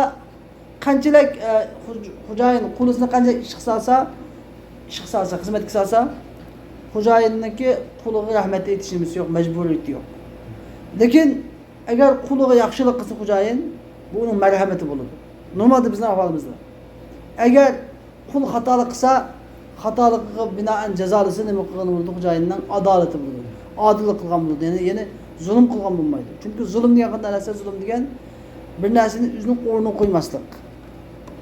قانچىلىك، ئە، خوج-، خوجايىن قۇلىسىنى قانچىلىك ئىشقا سالسا، ئىشقا سالسا، خىزمەتكە سالسا، خوجايىننىڭكى قۇلىغا رەھمەت ئېيتىش نېمىسى يوق، مەجبۇرىيىتى يوق. لېكىن ئەگەر قۇلىغا ياخشىلىق قىلسا خوجايىن، بۇ ئۇنىڭ مەرھەمىتى بولىدۇ. نورمالدا بىزنىڭ ئەھۋالىمىزدا. ئەگەر قۇل خاتالىق قىلسا، خاتالىقىغا بىنائەن جازالىسا، نېمە قىلغان بولىدۇ؟ خوجايىننىڭ ئادالىتى بولىدۇ. ئادىللىق قىلغان بولىدۇ. يەنى، يەنى زۇلۇم قىلغان بولمايدۇ. چۈنكى زۇلۇم دېگەن قانداق نەرسە؟ زۇلۇم دېگەن بىر نەرسىنى ئۆزىنىڭ ئورنىغا قويماسلىق.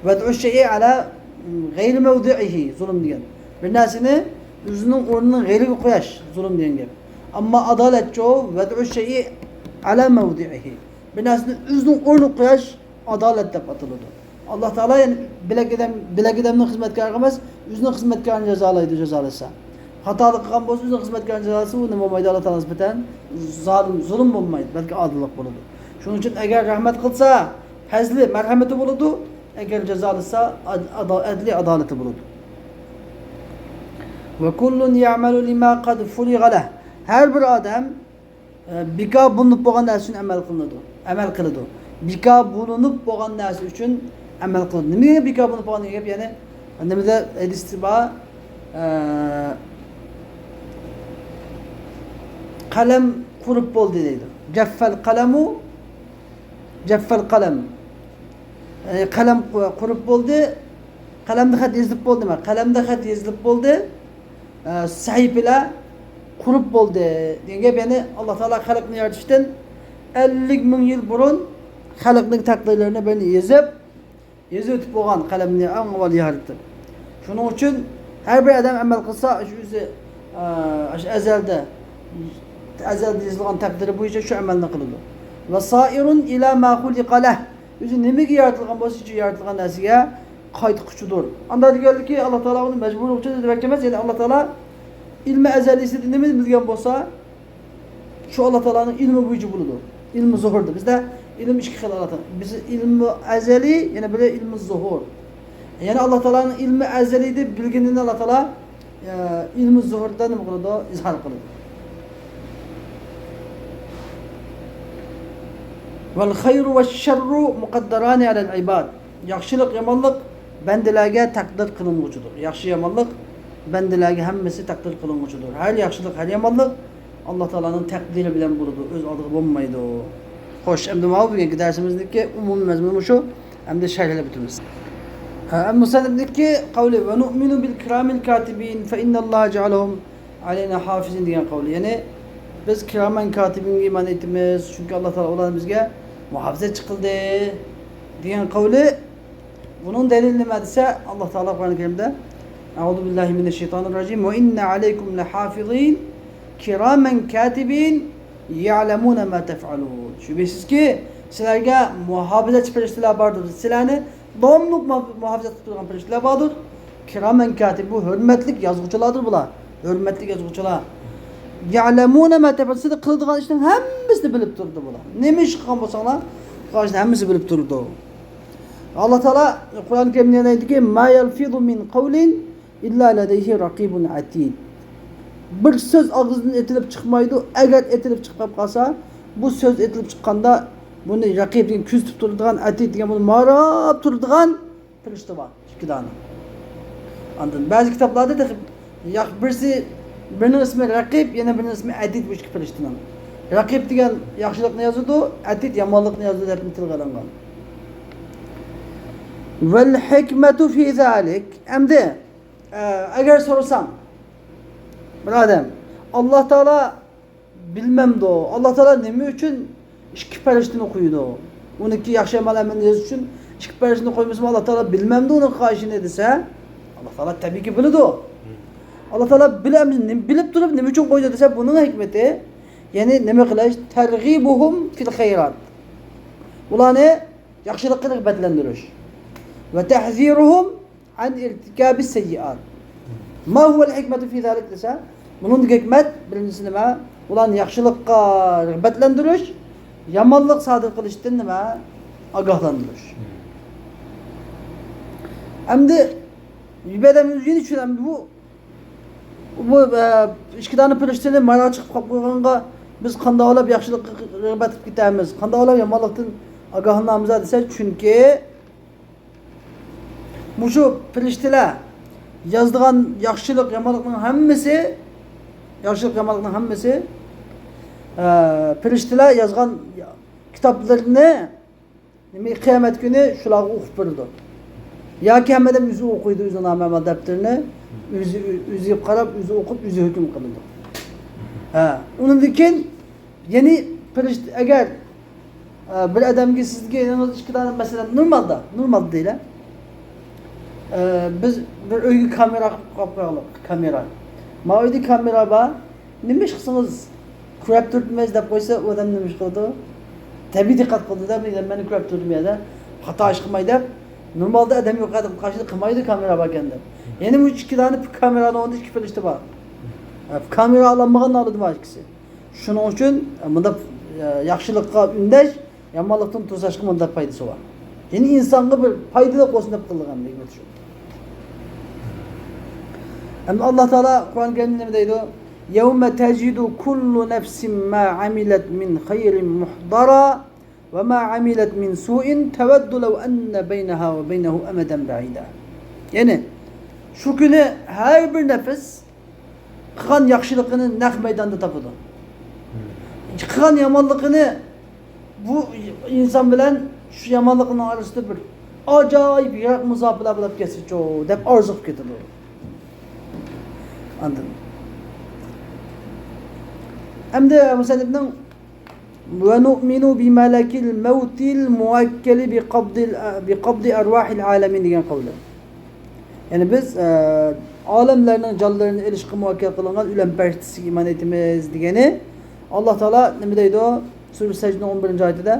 ۋەدئۇ شەيئى ئەلا غەيرى مەۋدىئىھى، زۇلۇم دېگەن. بىر نەرسىنى ئۆزىنىڭ ئورنىنىڭ غەيرىگە قويۇش زۇلۇم دېگەن گەپ. ئەمما ئادالەتچۇ، ۋەدئۇ شەيئى ئەلا مەۋدىئىھى. بىر نەرسىنى ئۆزىنىڭ ئورنىغا قويۇش ئادالەت دەپ ئاتىلىدۇ. ئاللا تائالا، يەنى، بىلەك ئادەم، بىلەك ئادەمنىڭ خىزمەتكارى ئەمەس، ئۆزىنىڭ خىزمەتكارىنى جازالايدۇ، جازالىسا. خاتالىق قىلغان بولسا، ئۆزىنىڭ خىزمەتكارىنى جازالىسا، ئۇ نېمە بولمايدۇ؟ ئاللا تائالا نىسبەتەن زالىم، زۇلۇم بولمايدۇ، بەلكى ئادىللىق بولىدۇ. شۇنىڭ ئۈچۈن ئەگەر رەھمەت قىلسا، پەزلى، مەرھەمىتى بولىدۇ، ئەگەر جازالىسا، ئاد-، ئادا-، ئەدلى، ئادالىتى بولىدۇ. ۋە كۇللۇن يەئمەلۇ لىما قەد فۇرىغە لەھ. ھەر بىر ئادەم ئە، بىكار بولۇنۇپ بولغان نەرسە ئۈچۈن ئەمەل قىلىنىدۇ، ئەمەل قىلىدۇ. بىكار بولۇنۇپ بولغان نەرسە ئۈچۈن ئەمەل قىلىنىدۇ. نېمىگە بىكار بولۇنۇپ بولغان دېگەن گەپ؟ يەنى، نېمىدە ھەدىستە بار، ئە، قەلەم قۇرۇپ بولدى دەيدۇ. جەففەل قەلەمۇ، جەففەل قەلەم. ئە، قەلەم قۇ-، قۇرۇپ بولدى. قەلەمدە خەت يېزىلىپ بولدى نېمە؟ قەلەمدە خەت يېزىلىپ بولدى. ئە، سەھىپىلەر قۇرۇپ بولدى دېگەن گەپ، يەنى ئاللا تائالا خەلقنى يارىتىشتىن ئەللىك مىڭ يىل بۇرۇن خەلقنىڭ تەقدىرلىرىنى بىرنى يېزىپ، يېزىۋېتىپ بولغان قەلەمنى ئەڭ ئاۋۋال يارىتىپ. شۇنىڭ ئۈچۈن ھەر بىر ئادەم ئەمەل قىلسا، شۇ ئۆزى، ئە، شۇ ئەزەلدە، ئەزەلدە يېزىلغان تەقدىرى بويىچە شۇ ئەمەلنى قىلىدۇ. ۋە سائىرۇن ئىلا ما خۇلىقە لەھ. ئۆزى نېمىگە يارىتىلغان بولسا، شۇ يارىتىلغان نەرسىگە قايتقۇچىدۇر. ئانداق دېگەنلىكى، ئاللا تائالا ئۇنى مەجبۇرلۇقچى دېمەكچى ئەمەس، يەنى ئاللا تائالا ئىلمى ئەزەلىيسىدە نېمىنى بىلگەن بولسا، شۇ ئاللا تائالانىڭ ئىلمى بويىچە بولىدۇ. ئىلمى زۇھۇردا. بىزدە ئىلىم ئىككى خىل ئاللا تائالا. بىرسى ئىلمى ئەزەلىي، يەنە بىرى ئىلمى زۇھۇر. يەنى ئاللا تائالانىڭ ئىلمى ئەزەلىيدە بىلگىنىنى ئاللا تائالا، ئە، ئىلمى زۇھۇردا نېمە قىلىدۇ؟ ئىزھار قىلىدۇ. ۋەل خەيرۇ ۋەش شەررۇ مۇقەددەرانى ئەلەل ئىباد. ياخشىلىق، يامانلىق بەندىلەرگە تەقدىر قىلىنغۇچىدۇر. ياخشى، يامانلىق بەندىلەرگە ھەممىسى تەقدىر قىلىنغۇچىدۇر. ھەر ياخشىلىق، ھەر يامانلىق ئاللا تائالانىڭ تەقدىرى بىلەن بولىدۇ، ئۆز ئالدىغا بولمايدۇ. خوش، ئەمدى ماۋۇ بۈگۈنكى دەرسىمىزنىڭكى ئومۇمىي مەزمۇنى مۇشۇ. ئەمدى شەرھلەپ ئۆتىمىز. ھە، ئەمدى مۇسەننىپنىڭكى قەۋلى، ۋە نۇئمىنۇ بىل كىرامىل كاتىبىن، فە ئىننەللاھە جەئەلەھۇم ئەلەينا ھافىزىن دېگەن قەۋلى. يەنى، بىز كىرامەن كاتىبىنگە ئىمان ئېيتىمىز، چۈنكى ئاللا تائالا ئۇلارنى بىزگە مۇھاپىزەتچى قىلدى دېگەن قەۋلى. بۇنىڭ دەلىلى نېمە دېسە، ئاللا تائالا قۇرئان كەرىمدە، ئەئۇزۇ بىللاھى مىنەش شەيتانىر راجىم، ۋە ئىننە ئەلەيكۇم لەھافىزىن كىرامەن كاتىبىن يەئلەمۇنە ما تەفئەلۇن. شۈبھىسىزكى، سىلەرگە مۇھاپىزەتچى پەرىشتىلەر باردۇر. سىلەرنى داۋاملىق مۇھاپ-، مۇھاپىزەت قىلىپ تۇرغان پەرىشتىلەر باردۇر. كىرامەن كاتىب، بۇ ھۆرمەتلىك يازغۇچىلاردۇر بۇلار. ھۆرمەتلىك يازغۇچىلار. يەئلەمۇنە ما تەفئەلۇن، سىلەر قىلىدىغان ئىشنىڭ ھەممىسىنى بىلىپ تۇرىدۇ بۇلار. نېمە ئىش قىلغان بولساڭلار، قىلغان ئىشنىڭ ھەممىسىنى بىلىپ تۇرىدۇ. ئاللا تائالا قۇرئان كەرىمدە يەنە ئېيتتىكى، ما يەلفىزۇ مىن قەۋلىن ئىللا لەدەيھى رەقىبۇن ئەتىد. بىر سۆز ئاغزىدىن ئېتىلىپ چىقمايدۇ، ئەگەر ئېتىلىپ چىقىپ قالسا، بۇ سۆز ئېتىلىپ چىققاندا بۇنى رەقىب دېگەن كۆزىتىپ تۇرىدىغان، ئەتىد دېگەن بۇنى ماراپ تۇرىدىغان پەرىشتە بار، ئىككى دانە. ئاندىن بەزى كىتابلاردا تېخى ياق، بىرسى، بىرىنىڭ ئىسمى رەقىب، يەنە بىرىنىڭ ئىسمى ئەتىد، بۇ ئىككى پەرىشتىنىڭ. رەقىب دېگەن ياخشىلىقنى يازىدۇ، ئەتىد يامانلىقنى يازىدۇ دەپ تىلغا ئېلىنغان. ۋەل ھېكمەتۇ فى زالىك. ئەمدى، ئە، ئەگەر سورىساڭ، بىر ئادەم، ئاللا تائالا بىلمەمدۇ؟ ئاللا تائالا نېمە ئۈچۈن ئىككى پەرىشتىنى قويىدۇ؟ ئۇنىڭكى ياخشى يامان ئەمەلنى يېزىش ئۈچۈن ئىككى پەرىشتىنى قويمىسىمۇ، ئاللا تائالا بىلمەمدۇ ئۇنىڭ قارىشىنى دېسە، ئاللا تائالا تەبىئىيكى بىلىدۇ. ئاللا تائالا بىلەم-، نېمە، بىلىپ تۇرۇپ نېمە ئۈچۈن قويدى دېسە، بۇنىڭ ھېكمىتى، يەنى نېمە قىلىش؟ تەرغىبۇھۇم فىل خەيرات. ئۇلارنى ياخشىلىققا رىغبەتلەندۈرۈش. ۋە تەھزىرۇھۇم ئەن ئىرتىكابى سەييئات. ما ھۇۋەل ھېكمەتۇ فى زالىك دېسە، بۇنىڭدىكى ھېكمەت، بىرىنچىسى نېمە؟ ئۇلارنى ياخشىلىققا رىغبەتلەندۈرۈش، يامانلىق سادىر قىلىشتىن نېمە؟ ئاگاھلاندۇرۇش. ئەمدى بىر ئادەم ئۆزىنى چۈشىنەمدۇ؟ بۇ، بۇ، ئە، ئىككى دانە پەرىشتىنى ماراپ چىقىپ قاپ قويغانغا بىز قانداقلاپ ياخشىلىققا رىغبەت قىلىپ كېتەرمىز؟ قانداقلاپ يامانلىقتىن ئاگاھلىنارمىز دېسە، چۈنكى مۇشۇ پەرىشتىلەر يازىدىغان ياخشىلىق، يامانلىقنىڭ ھەممىسى، ياخشىلىق، يامانلىقنىڭ ھەممىسى، ئە، پەرىشتىلەر يازغان كىتابلىرىنى نېمە، قىيامەت كۈنى شۇلارغا ئوقۇپ بېرىدۇ. ياكى ھەممە ئادەم ئۆزى ئوقۇيدۇ، ئۆزىنىڭ ئامال دەپتىرىنى ئۆزى، ئۆزى قاراپ، ئۆزى ئوقۇپ، ئۆزى ھۆكۈم قىلىدۇ. ھە، ئۇنىڭدىن كېيىن يەنى پەرىشتە، ئەگەر، ئە، بىر ئادەمگە سىزگە يېنىڭىزدا ئىككى دانە، مەسىلەن، نورمالدا، نورمالدا دەيلى. ئە، بىز بىر ئۆيگە كامېرا قىلىپ قويۇپ قويايلى، كامېرا. ما ئۆيدە كامېرا بار، نېمە ئىش قىلسىڭىز كۆرۈپ تۇرۇپمىز دەپ قويسا، ئۇ ئادەم نېمە ئىش قىلىدۇ؟ تەبىئىي دىققەت قىلىدۇ-دە، مەن كۆرۈپ تۇردۇم يا دە، خاتا ئىش قىلماي دەپ. نورمالدا ئادەم يوق ئادەم قارشىدا قىلمايدۇ، كامېرا باركەن دەپ. يەنى بۇ ئىككى دانە كامېرانىڭ ئورنىدا ئىككى پەرىشتە بار. كامېرا ئالالمىغان ئالىدۇ ما ئىككىسى. شۇنىڭ ئۈچۈن مۇنداق ياخشىلىققا ئۈندەش، يامانلىقتىن توساشقا مۇنداق پايدىسى بار. يەنى ئىنسانغا بىر پايدىلىق بولسۇن دەپ قىلغان ھېكمىتى شۇ. ئەمدى ئاللا تائالا قۇرئان كەرىمدە نېمە دەيدۇ؟ يەۋمە تەجىدۇ كۇللۇ نەفسىم ما ئەمىلەت مىن خەيرىن مۇھدەرا ۋە ما ئەمىلەت مىن سۇئىن تەۋەددۇ لەۋ ئەننە بەينەھا ۋە بەينەھۇ ئەمەدەن بەئىدا. يەنى شۇ كۈنى ھەر بىر نەپس قىلغان ياخشىلىقىنى نەق مەيداندا تاپىدۇ. قىلغان يامانلىقىنى بۇ ئىنسان بىلەن شۇ يامانلىقنىڭ ئارىسىدا بىر ئاجايىپ يىراق مۇساپىلەر بولۇپ كەتسىچۇ دەپ ئارزۇ قىلىپ كېتىدۇ. ئاندىن ئەمدى مۇسەننىپنىڭ ۋە نۇئمىنۇ بىمەلەكىل مەۋتىل مۇۋەككەلى بىقەبدىل، بىقەبدى ئەرۋاھىل ئالەمىن دېگەن قەۋلى. يەنى بىز، ئە، ئالەملەرنىڭ جانلىرىنى ئېلىشقا مۇۋەككەل قىلىنغان ئۆلۈم پەرىشتىسىگە ئىمان ئېيتىمىز دېگىنى. ئاللا تائالا نېمە دەيدۇ؟ سۈرە سەجدىنىڭ ئون بىرىنچى ئايىتىدە،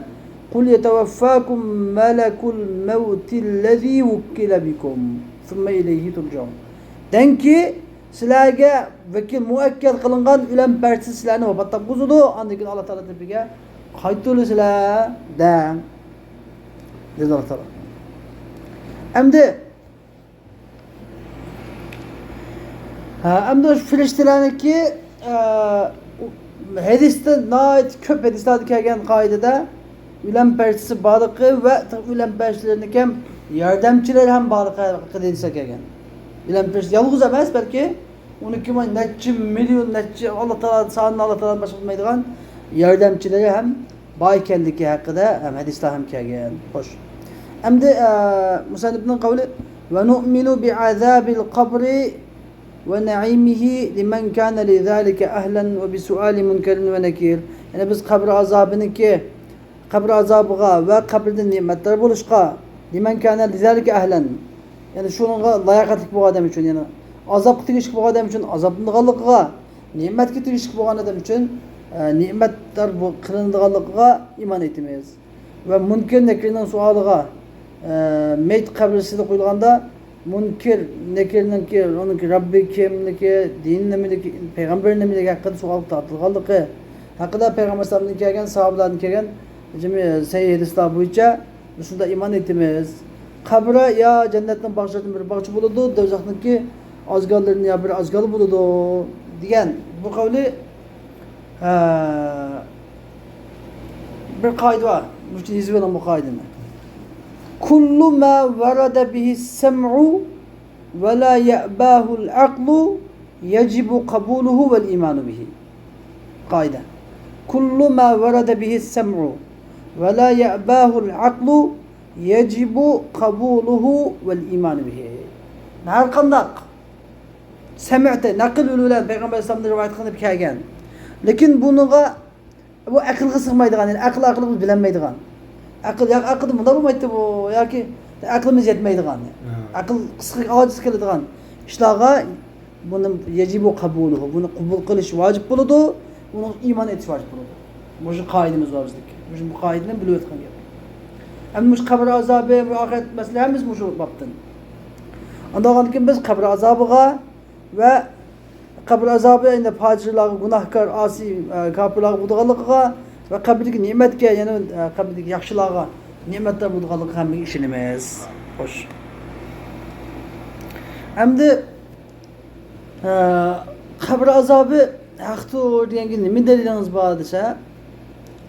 قۇل يەتەۋەففاكۇم مەلەكۇل مەۋتىللەزى ۋۇككىلە بىكۇم سۇممە ئىلەيھى تۇرجەئۇن. دەڭكى، سىلەرگە ۋەكىل مۇئەككەل قىلىنغان ئۆلۈم پەرىشتىسى سىلەرنى ۋاپات تاپقۇزىدۇ، ئاندىن كېيىن ئاللا تائالا تەرىپىگە قايتۇرۇلىسىلەر دەڭ، دېدى ئاللا تائالا. ئەمدى، ھە، ئەمدى شۇ پەرىشتىلەرنىڭكى، ئە، ھەدىستە، ناھايىتى كۆپ ھەدىسلەردە كەلگەن قائىدىدە ئۆلۈم پەرىشتىسى بارلىقى ۋە ئۆلۈم پەرىشتىلىرىنىڭكى ياردەمچىلىرى ھەم بارلىقى ھەققىدە ھەدىسلەر كەلگەن. ئۆلۈم پەرىشتىسى يالغۇز ئەمەس، بەلكى ئۇنىڭكى نەچچە مىليون، نەچچە، ئاللا تائالا سانىنى ئاللا تائالا باشقا بىلمەيدىغان ياردەمچىلىرى ھەم بار ئىكەنلىكى ھەققىدە ھەم ھەدىسلەر ھەم كەلگەن. خوش. ئەمدى، ئە، مۇسەننىپنىڭ قەۋلى، ونؤمن بعذاب القبر ونعيمه لمن كان لذلك أهلا وبسؤال منكر ونكير. يەنى بىز قەبرە ئازابىنىڭكى، قەبرە ئازابىغا ۋە قەبرىدە نېمەتلەر بولۇشقا، لمن كان لذلك أهلا، يەنى شۇنىڭغا لاياقەتلىك بولغان ئادەم ئۈچۈن، يەنى ئازابقا تېگىشلىك بولغان ئادەم ئۈچۈن ئازابلىنىدىغانلىقىغا، نېمەتكە تېگىشلىك بولغان ئادەم ئۈچۈن، ئە، نېمەتلەر بۇ قىلىنىدىغانلىقىغا ئىمان ئېيتىمىز. ۋە مۇنكىر نەكىرنىڭ سوئالىغا، ئە، مەيت قەبرىسىدە قويۇلغاندا، مۇنكىر نەكىرنىڭكى، ئۇنىڭكى رەببى كىملىكى، دىنى نېمىلىكى، پەيغەمبىرى نېمىلىكى ھەققىدە سوئال تارتىلغانلىقى ھەققىدە پەيغەمبەر ئەلەيھىسسالامدىن كەلگەن، ساھابىلاردىن كەلگەن جىمى سەھىھ ھەدىسلەر بويىچە شۇنداق ئىمان ئېيتىمىز. قەبرە يا جەننەتنىڭ باغچىلىرىدىن بىر باغچە بولىدۇ، دوزاخنىڭكى ئازگاللىرىدىن يا بىر ئازگال بولىدۇ، دېگەن بۇ قەۋلى، ھە، بىر قائىدە بار. مۇشۇنى يېزىۋېلىڭ بۇ قائىدىنى. كل ما ورد به السمع ولا يأباه العقل يجب قبوله والإيمان به. قائىدە. كل ما ورد به السمع ولا يأباه العقل يجب قبوله والإيمان به. ھەر قانداق سەمئتە، نەقىل يولى بىلەن پەيغەمبەر ئەلەيھىسسالامدىن رىۋايەت قىلىنىپ كەلگەن، لېكىن بۇنىڭغا بۇ ئەقىلگە سىغمايدىغان، يەنى ئەقىل ئارقىلىق بىز بىلەلمەيدىغان. ئەقىل، ياكى ئەقىلدە مۇنداق بولمايتتى بۇ، ياكى ئەقلىمىز يەتمەيدىغان. ھە. ئەقىل قىسقا، ئاجىز كېلىدىغان ئىشلارغا بۇنى يەجىبۇ قەبۇلۇھۇ، بۇنى قوبۇل قىلىش ۋاجىپ بولىدۇ، بۇنىڭغا ئىمان ئېيتىش ۋاجىپ بولىدۇ. مۇشۇ قائىدىمىز بار بىزنىڭكى. مۇشۇ، بۇ قائىدىنى بىلىۋاتقان گەپ. ئەمدى مۇشۇ قەبرە ئازابى، بۇ ئاخىرەت مەسىلە ھەممىسى مۇشۇ بابتىن. ئاندىن كېيىن بىز قەبرە ئازابىغا ۋە قەبرە ئازابى ئەينى پاجىرلارغا، گۇناھكار، ئاسىي، ئە، كاپىرلارغا بولىدىغانلىقىغا ۋە قەبرىدىكى نېمەتكە، يەنى، ئە، قەبرىدىكى ياخشىلارغا نېمەتلەر بولىدىغانلىقىغا ھەممىگە ئىشىنىمىز. خوش. ئەمدى، ئە، قەبرە ئازابى ھەقتۇر دېگەنگە نېمە دەلىلىڭىز بار دېسە،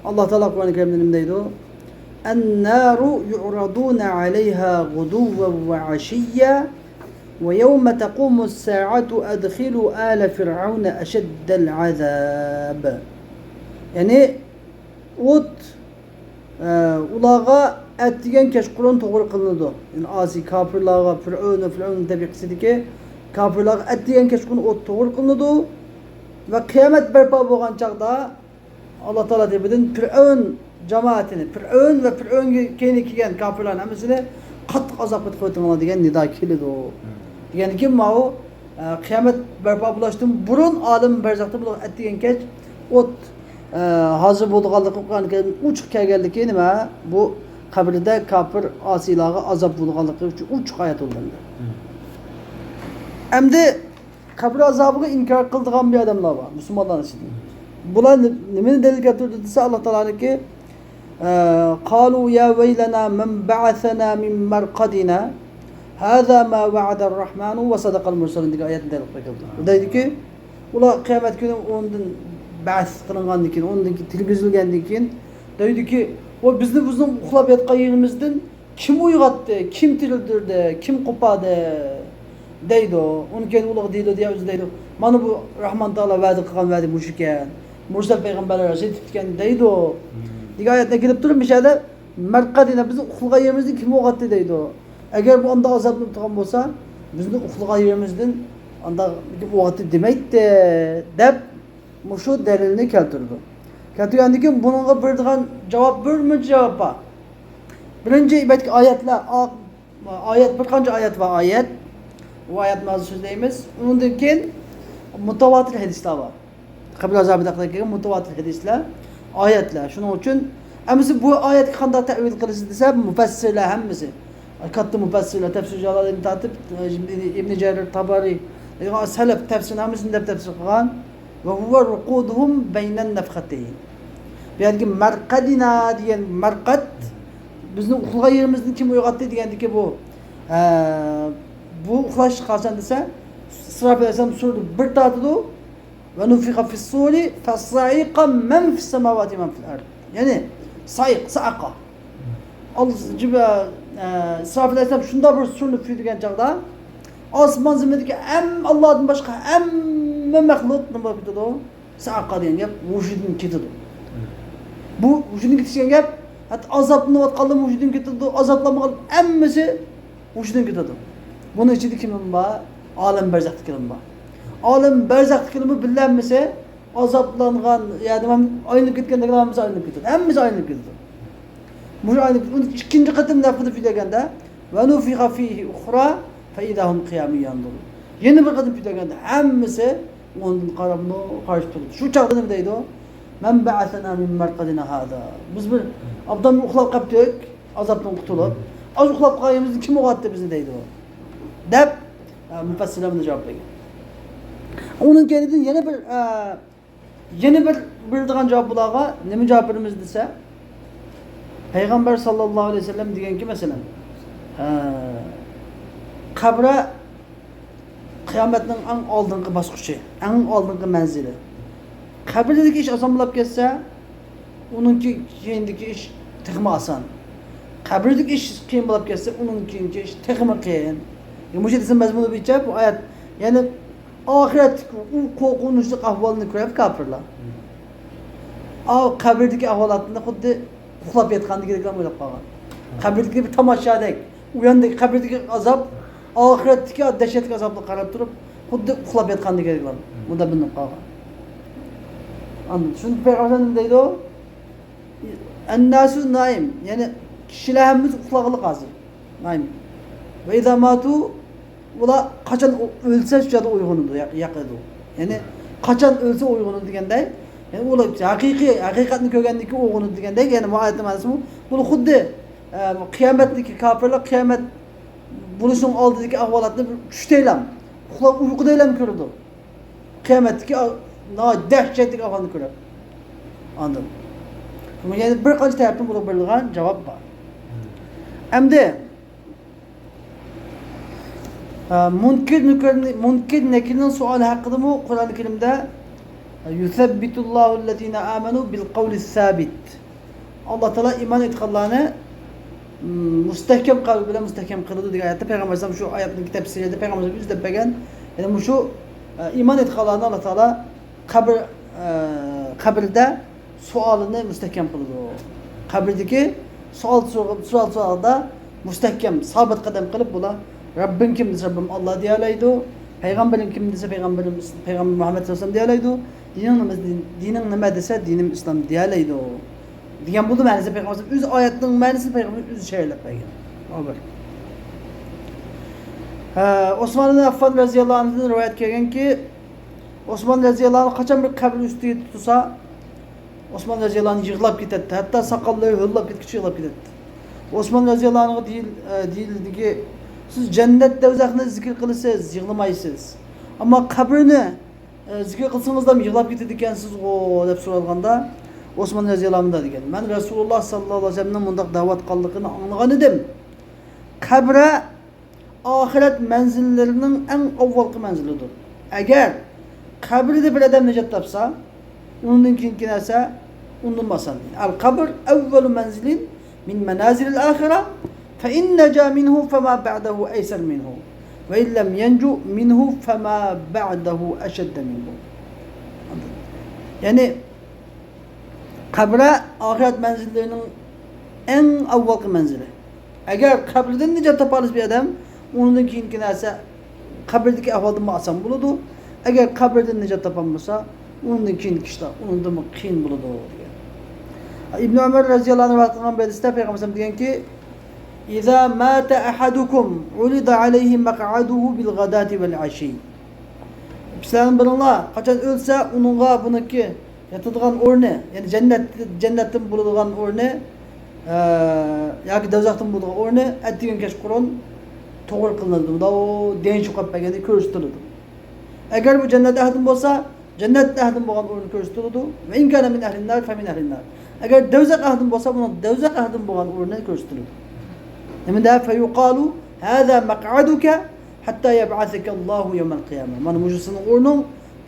ئاللا تائالا قۇرئان كەرىمدە نېمە دەيدۇ؟ النار يعرضون عليها غدوا وعشيا ويوم تقوم الساعة أدخلوا آل فرعون أشد العذاب. يەنى ئوت، ئە، ئۇلارغا ئەتىگەن كەچقۇرۇن توغرا قىلىنىدۇ. يەنى ئاسىي كاپىرلارغا، فىرئەۋن ۋە فىرئەۋننىڭ تەبىقىسىدىكى كاپىرلارغا ئەتىگەن كەچقۇرۇن ئوت توغرا قىلىنىدۇ. ۋە قىيامەت بەرپا بولغان چاغدا ئاللا تائالا تەرىپىدىن پىرئەۋن جامائىتىنى، پىرئەۋن ۋە پىرئەۋنگە كەينىگە كەلگەن كاپىرلارنى ھەممىسىنى قاتتىق ئازابقا تىقىۋېتىڭلار دېگەن نىدا كېلىدۇ. دېگەندىن كېيىن ماۋۇ، ئە، قىيامەت بەرپا بولۇشتىن بۇرۇن ئالەم بەرزەختە بولغان ئەتىگەن كەچ ئوت، ئە، ھازىر بولىدىغانلىقى قۇرئان كەرىم ئوچۇق كەلگەنلىكى نېمە؟ بۇ قەبرىدە كاپىر ئاسىيلارغا ئازاب بولىدىغانلىقى ئۈچۈن ئوچۇق ئايەت بولدى ئەمدى. ئەمدى قەبرە ئازابىغا ئىنكار قىلىدىغان بىر ئادەملەر بار، مۇسۇلمانلارنىڭ ئىچىدە. بۇلار نېمىنى دەلىل كەلتۈردى دېسە، ئاللا تائالانىڭكى، ئە، قالوا يا ويلنا من بعثنا من مرقدنا هذا ما وعد الرحمن وصدق المرسلون دېگەن ئايەتنى دەلىل قىلىپ كەلتۈردى. ئۇ دەيدۇكى، ئۇلار قىيامەت كۈنى ئورنىدىن بەئس قىلىنغاندىن كېيىن، ئورنىدىن كېيىن، تىرگۈزۈلگەندىن كېيىن دەيدۇكى، ۋاي، بىزنى بىزنىڭ ئۇخلاپ ياتقان يېرىمىزدىن كىم ئويغاتتى؟ كىم تىرىلدۈردى؟ كىم قوپاردى؟ دەيدۇ. ئۇنىڭ كېيىن ئۇلارغا دېيىلىدۇ، يا ئۆزى دەيدۇ، مانا بۇ راھمان تائالا ۋەدە قىلغان ۋەدە مۇشۇكەن. مۇرسەل پەيغەمبەرلەر راست ئېيتىپتىكەن دەيدۇ. دېگەن ئايەتلەر كېلىپ تۇرۇپ، مۇشۇ يەردە مەرقەدىنە، بىزنىڭ ئۇخلىغان يېرىمىزدىن كىم ئويغاتتى دەيدۇ. ئەگەر بۇ ئانداق ئازابلىنىپ تۇرغان بولسا، بىزنى ئۇخلىغان يېرىمىزدىن ئانداق كىم ئويغاتتى دېمەيتتى، دەپ مۇشۇ دەلىلنى كەلتۈرىدۇ. كەلتۈرگەندىن كېيىن بۇنىڭغا بېرىدىغان جاۋاب، بىر مۇنچە جاۋاب بار. بىرىنچى، ئەلۋەتتە، ئايەتلەر، ئا-، ئايەت، بىر قانچە ئايەت بار، ئايەت. ئۇ ئايەتنى ھازىر سۆزلەيمىز. ئۇنىڭدىن كېيىن مۇتەۋاتىر ھەدىسلەر بار. قەبرە ئازابى ھەققىدە كەلگەن مۇتەۋاتىر ھەدىسلەر، ئايەتلەر. شۇنىڭ ئۈچۈن ئەمىسە بۇ ئايەتكە قانداق تەئۋىل قىلىسىز دېسە، مۇپەسسىرلەر ھەممىسى، كاتتا مۇپەسسىرلەر، تەپسىر جالالىندىن تارتىپ، ئىبنى جەرىر تابارى، سەلەف تەپسىرنى ھەممىسىنى دەپ تەپسىر قىلغان. وهو رقودهم بين النفختين. بۇ يەردىكى مەرقەدىنا دېگەن مەرقەد، بىزنىڭ ئۇخلىغان يېرىمىزنى كىم ئويغاتتى دېگەندىكى بۇ، ئە، بۇ ئۇخلاش قاچان دېسە، ئىسرافىل ئەلەيھىسسالام سۇرىدە بىر تارتىدۇ، ۋە نۇفىخە فىسسۇرى فەسائىقە مەن فىسساماۋاتى مەن فىل ئەرد. يەنى سائىق، سائىقە. ئال-، جىب-، ئە، ئىسرافىل ئەلەيھىسسالام شۇنداق بىر سۇرنى پۈۋلىگەن چاغدا، ئاسمان زېمىندىكى ھەم-، ئاللادىن باشقا ھەممە مەخلۇق نېمە بولۇپ كېتىدۇ؟ سائىقە دېگەن گەپ ھوشىدىن كېتىدۇ. بۇ ھوشىدىن كېتىش دېگەن گەپ، ھەتتا ئازابلىنىۋاتقانلارمۇ ھوشىدىن كېتىدۇ، ئازابلانمىغان ھەممىسى ھوشىدىن كېتىدۇ. بۇنىڭ ئىچىدە كىملەرمۇ بار؟ ئالەم بەرزەختىكىلەرمۇ بار. ئالەم بەرزەختىكىلەرمۇ بىللە ھەممىسى ئازابلانغان، يەنى ئايلىنىپ كەتكەندەكلا ھەممىسى ئايلىنىپ كېتىدۇ. ھەممىسى ئايلىنىپ كېتىدۇ. مۇشۇ ئايلىنىپ كېتىدۇ. ئۇنى ئىككىنچى قېتىم نەپخىدە پۈۋلەگەندە، ۋە نۇفىخە فىھى ئۇخرا فەئىزا ھۇم قىيامۇن يەنزۇرۇن. يەنە بىر قېتىم پۈۋلەگەندە ھەممىسى ئورنىدىن قاراپمۇ قارشى تۇرىدۇ. شۇ چاغدا نېمە دەيدۇ؟ مەن بەئەسەنا مىن مەرقەدىنا ھازا. بىز بىر ئوبدان ئۇخلاپ قاپتۇق، ئازابتىن قۇتۇلۇپ. ئاز ئۇخلاپ قالغىنىمىزدا كىم ئويغاتتى بىزنى دەيدۇ. دەپ، ئە، مۇپەسسىرلەر بۇنى جاۋاب بەرگەن. ئۇنىڭ كەينىدىن يەنە بىر، ئە، يەنە بىر بېرىدىغان جاۋاب بۇلارغا نېمە جاۋاب بېرىمىز دېسە، پەيغەمبەر ساللاللاھۇ ئەلەيھى ۋەسەللەم دېگەنكى، مەسىلەن، ئە، قەبرە قىيامەتنىڭ ئەڭ ئالدىنقى باسقۇچى، ئەڭ ئالدىنقى مەنزىلى. قەبرىدىكى ئىش ئاسان بولۇپ كەتسە، ئۇنىڭ كېيىندىكى ئىش تېخىمۇ ئاسان. قەبرىدىكى ئىش قىيىن بولۇپ كەتسە، ئۇنىڭ كېيىنكى ئىش تېخىمۇ قىيىن. مۇشۇ دېسە مەزمۇنى بويىچە بۇ ئايەت، يەنى ئاخىرەتتىكى ئۇ قورقۇنچلۇق ئەھۋالنى كۆرۈپ كاپىرلار، ئا، قەبرىدىكى ئەھۋالاتنى خۇددى ئۇخلاپ ياتقاندىكىدەكلا ئويلاپ قالغان. قەبرىدىكى بىر تاماشادەك، ئۇ ياندىكى قەبرىدىكى ئازاب، ئاخىرەتتىكى دەھشەتلىك ئازابقا قاراپ تۇرۇپ، خۇددى ئۇخلاپ ياتقاندىكىدەكلا مۇنداق بىلىنىپ قالغان. ئاندىن شۇنى پەيغەمبەر ئەلەيھىسسالام دەيدۇ، ئەنناسۇ نائىم، يەنى كىشىلەر ھەممىسى ئۇخلىغانلىق ھازىر. نائىم. ۋە ئىزا ماتۇ، ئۇلار قاچان ئۆ-، ئۆلسە شۇ چاغدا ئويغىنىدۇ، يا-، ياقىدۇ. يەنى قاچان ئۆلسە ئويغىنىدۇ دېگەندەك، يەنى ئۇلار ھەقىقىي، ھەقىقەتنى كۆرگەندىن كېيىن ئويغىنىدۇ دېگەندەك، يەنى بۇ ئايەتنىڭ مەنىسىمۇ، بۇ خۇددى، ئە، قىيامەتتىكى كاپىرلار قىيامەت بولۇشنىڭ ئالدىدىكى ئەھۋالاتنى بىر چۈشتەيلەم، ئۇخلاپ ئۇيقۇدەيلەم كۆرىدۇ. قىيامەتتىكى ئا-، ناھايىتى دەھشەتلىك ئەھۋالنى كۆرۈپ. ئاندىن. يەنى بىر قانچە تەرەپتىن بۇنىڭغا بېرىلغان جاۋاب بار. ئەمدى، ئا، مۇنكىر نۇكىرنى-، مۇنكىر نەكىرنىڭ سوئالى ھەققىدىمۇ قۇرئان كەرىمدە، يۇسەببىتۇللاھۇللەزىنە ئامەنۇ بىل قەۋلىس سابىت. ئاللا تائالا ئىمان ئېيتقانلارنى، م، مۇستەھكەم قەلب بىلەن مۇستەھكەم قىلىدۇ دېگەن ئايەتتە پەيغەمبەر ئەلەيھىسسالام شۇ ئايەتنىڭ تەپسىرىدە پەيغەمبەر ئەلەيھىسسالام ئۆزى دەپ بەرگەن. يەنى مۇشۇ، ئە، ئىمان ئېيتقانلارنى ئاللا تائالا قەبرە، ئە، قەبرىدە سوئالىنى مۇستەھكەم قىلىدۇ. قەبرىدىكى سوئال، سوئال، سوئالدا مۇستەھكەم، سابىت قەدەم قىلىپ بۇلار، رەببىڭ كىم دېسە، رەببىم ئاللا دېيەلەيدۇ. پەيغەمبىرىڭ كىم دېسە، پەيغەمبىرىم، پەيغەمبەر مۇھەممەد سەللەللاھۇ ئەلەيھى ۋەسەللەم دېيەلەيدۇ. دىنىڭ نېمە، دىنىڭ نېمە دېسە، دىنىم ئىسلام دېيەلەيدۇ. دېگەن بولدى مەنىسى پەيغەمبەر ئۆز ئايەتنىڭ مەنىسىنى پەيغەمبەر ئۆزى شەرھلەپ بەرگەن. ھە، ئوسمان ئىبن ئەففان رەزىياللاھۇ ئەنھۇدىن رىۋايەت كەلگەنكى، ئوسمان رەزىياللاھۇ ئەنھۇ قاچان بىر قەبرە ئۈستىگە تۇتۇلسا، ئوسمان رەزىياللاھۇ ئەنھۇ يىغلاپ كېتەتتى. ھەتتا ساقاللىرى ھۆللاپ كەتكۈچە يىغلاپ كېتەتتى. ئوسمان رەزىياللاھۇ ئەنھۇغا دېيىل-، ئە، دېيىلدىكى، سىز جەننەت، دوزاخنى زىكىر قىلىسىز، يىغلىمايسىز. ئەمما قەبرىنى، ئە، زىكىر قىلسىڭىزلا يىغلاپ كېتىدىكەنسىزغۇ دەپ سورالغاندا، ئوسمان رەزىياللاھۇ ئەنھۇ دېگەن، مەن رەسۇلۇللاھ ساللاللاھۇ ئەلەيھى ۋەسەللەمنىڭ مۇنداق دەۋاتقانلىقىنى ئاڭلىغان ئىدىم. قەبرە ئاخىرەت مەنزىللىرىنىڭ ئەڭ ئاۋۋالقى مەنزىلىدۇر. ئەگەر قەبرىدە بىر ئادەم نىجات تاپسا، ئۇنىڭدىن كېيىنكى نەرسە ئۇندىن ئاسان. ئەل قەبر ئەۋۋەلۇ مەنزىلىن مىن مەنازىلىل ئاخىرە، فە ئىن نەجا مىنھۇ فەما بەئدەھۇ ئەيسەر مىنھۇ، ۋە ئىن لەم يەنجۇ مىنھۇ فەما بەئدەھۇ ئەشەددە مىنھۇ. يەنى، قەبرە ئاخىرەت مەنزىللىرىنىڭ ئەڭ ئاۋۋالقى مەنزىلى. ئەگەر قەبرىدىن نىجات تاپالىسا بىر ئادەم، ئۇنىڭدىن كېيىنكى نەرسە قەبرىدىكى ئەھۋالدىنمۇ ئاسان بولىدۇ. ئەگەر قەبرىدىن نىجات تاپالمىسا، ئۇنىڭدىن كېيىنكى ئىشلار ئۇنىڭدىنمۇ قىيىن بولىدۇ، دېگەن. ئىبن ئۆمەر رەزىياللاھۇ ئەنھۇ رىۋايەت قىلغان بىر ھەدىستە پەيغەمبەر ئەلەيھىسسالام دېگەنكى، ئىزا ماتە ئەھەدۇكۇم ئۇرىدە ئەلەيھى مەقئەدۇھۇ بىل غاداتى ۋەل ئەشىي. سىلەرنىڭ بىرىڭلار قاچان ئۆلسە، ئۇنىڭغا بۇنىڭكى ياتىدىغان ئورنى، يەنى جەننەت، جەننەتتىن بولىدىغان ئورنى، ئە، ياكى دوزاختىن بولىدىغان ئورنى ئەتىگۈن كەچقۇرۇن توغرا قىلىنىدۇ. مۇنداق دېڭىز چوقۇپ بەرگەندەك كۆرسىتىلىدۇ. ئەگەر بۇ جەننەت ئەھلىدىن بولسا، جەننەت ئەھلىدىن بولغان ئورنى كۆرسىتىلىدۇ. ۋە ئىن كانە مىن ئەھلىن نار فە مىن ئەھلىن نار. ئەگەر دوزاخ ئەھلىدىن بولسا، بۇنىڭ دوزاخ ئەھلىدىن بولغان ئورنى كۆرسىتىلىدۇ. نېمىدە؟ فيقال هذا مقعدك حتى يبعثك الله يوم القيامة. مانا مۇشۇ سېنىڭ ئورنۇڭ،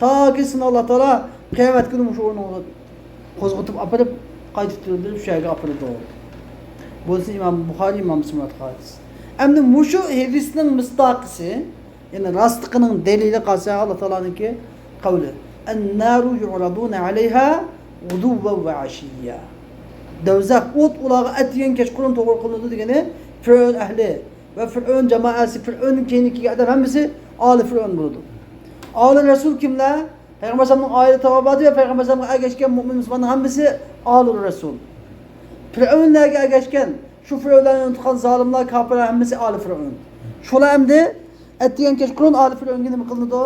تاكى سېنى ئاللا تائالا قىيامەت كۈنى مۇشۇ ئورنۇڭغا قوزغىتىپ ئاپىرىپ، قايتىپ تۇرۇپ شۇ يەرگە ئاپىرىدۇ. بۇنىسى ئىمام بۇخارى، ئىمام مۇسلىم رىۋايەت قىلغان ھەدىس. ئەمدى مۇشۇ ھەدىسنىڭ مىسداقىسى، يەنى راستلىقىنىڭ دەلىلى قالسا، ئاللا تائالانىڭكى قەۋلى، النار يعرضون عليها غدوا وعشيا. دوزاخ ئوت ئۇلارغا ئەتىگەن كەچقۇرۇن توغرا قىلىنىدۇ دېگىنى، فىرئەۋن ئەھلى ۋە فىرئەۋن جامائەسى، فىرئەۋندىن كېيىن كەلگەن ئادەم ھەممىسى ئالى فىرئەۋن بولىدۇ. ئالى رەسۇل كىملەر؟ پەيغەمبەر ئەلەيھىسسالامنىڭ ئائىلە تاۋابىئاتى ۋە پەيغەمبەر ئەلەيھىسسالامغا ئەگەشكەن مۆمىن مۇسۇلماننىڭ ھەممىسى ئالى رەسۇل. پىرئەۋنلەرگە ئەگەشكەن، شۇ پىرئەۋنلەرنى ئۇنتۇغان زالىملار، كاپىرلار ھەممىسى ئالى پىرئەۋن. شۇلار ئەمدى ئەتىگەن كەچقۇرۇن ئالى پىرئەۋنگە نېمە قىلىنىدۇ؟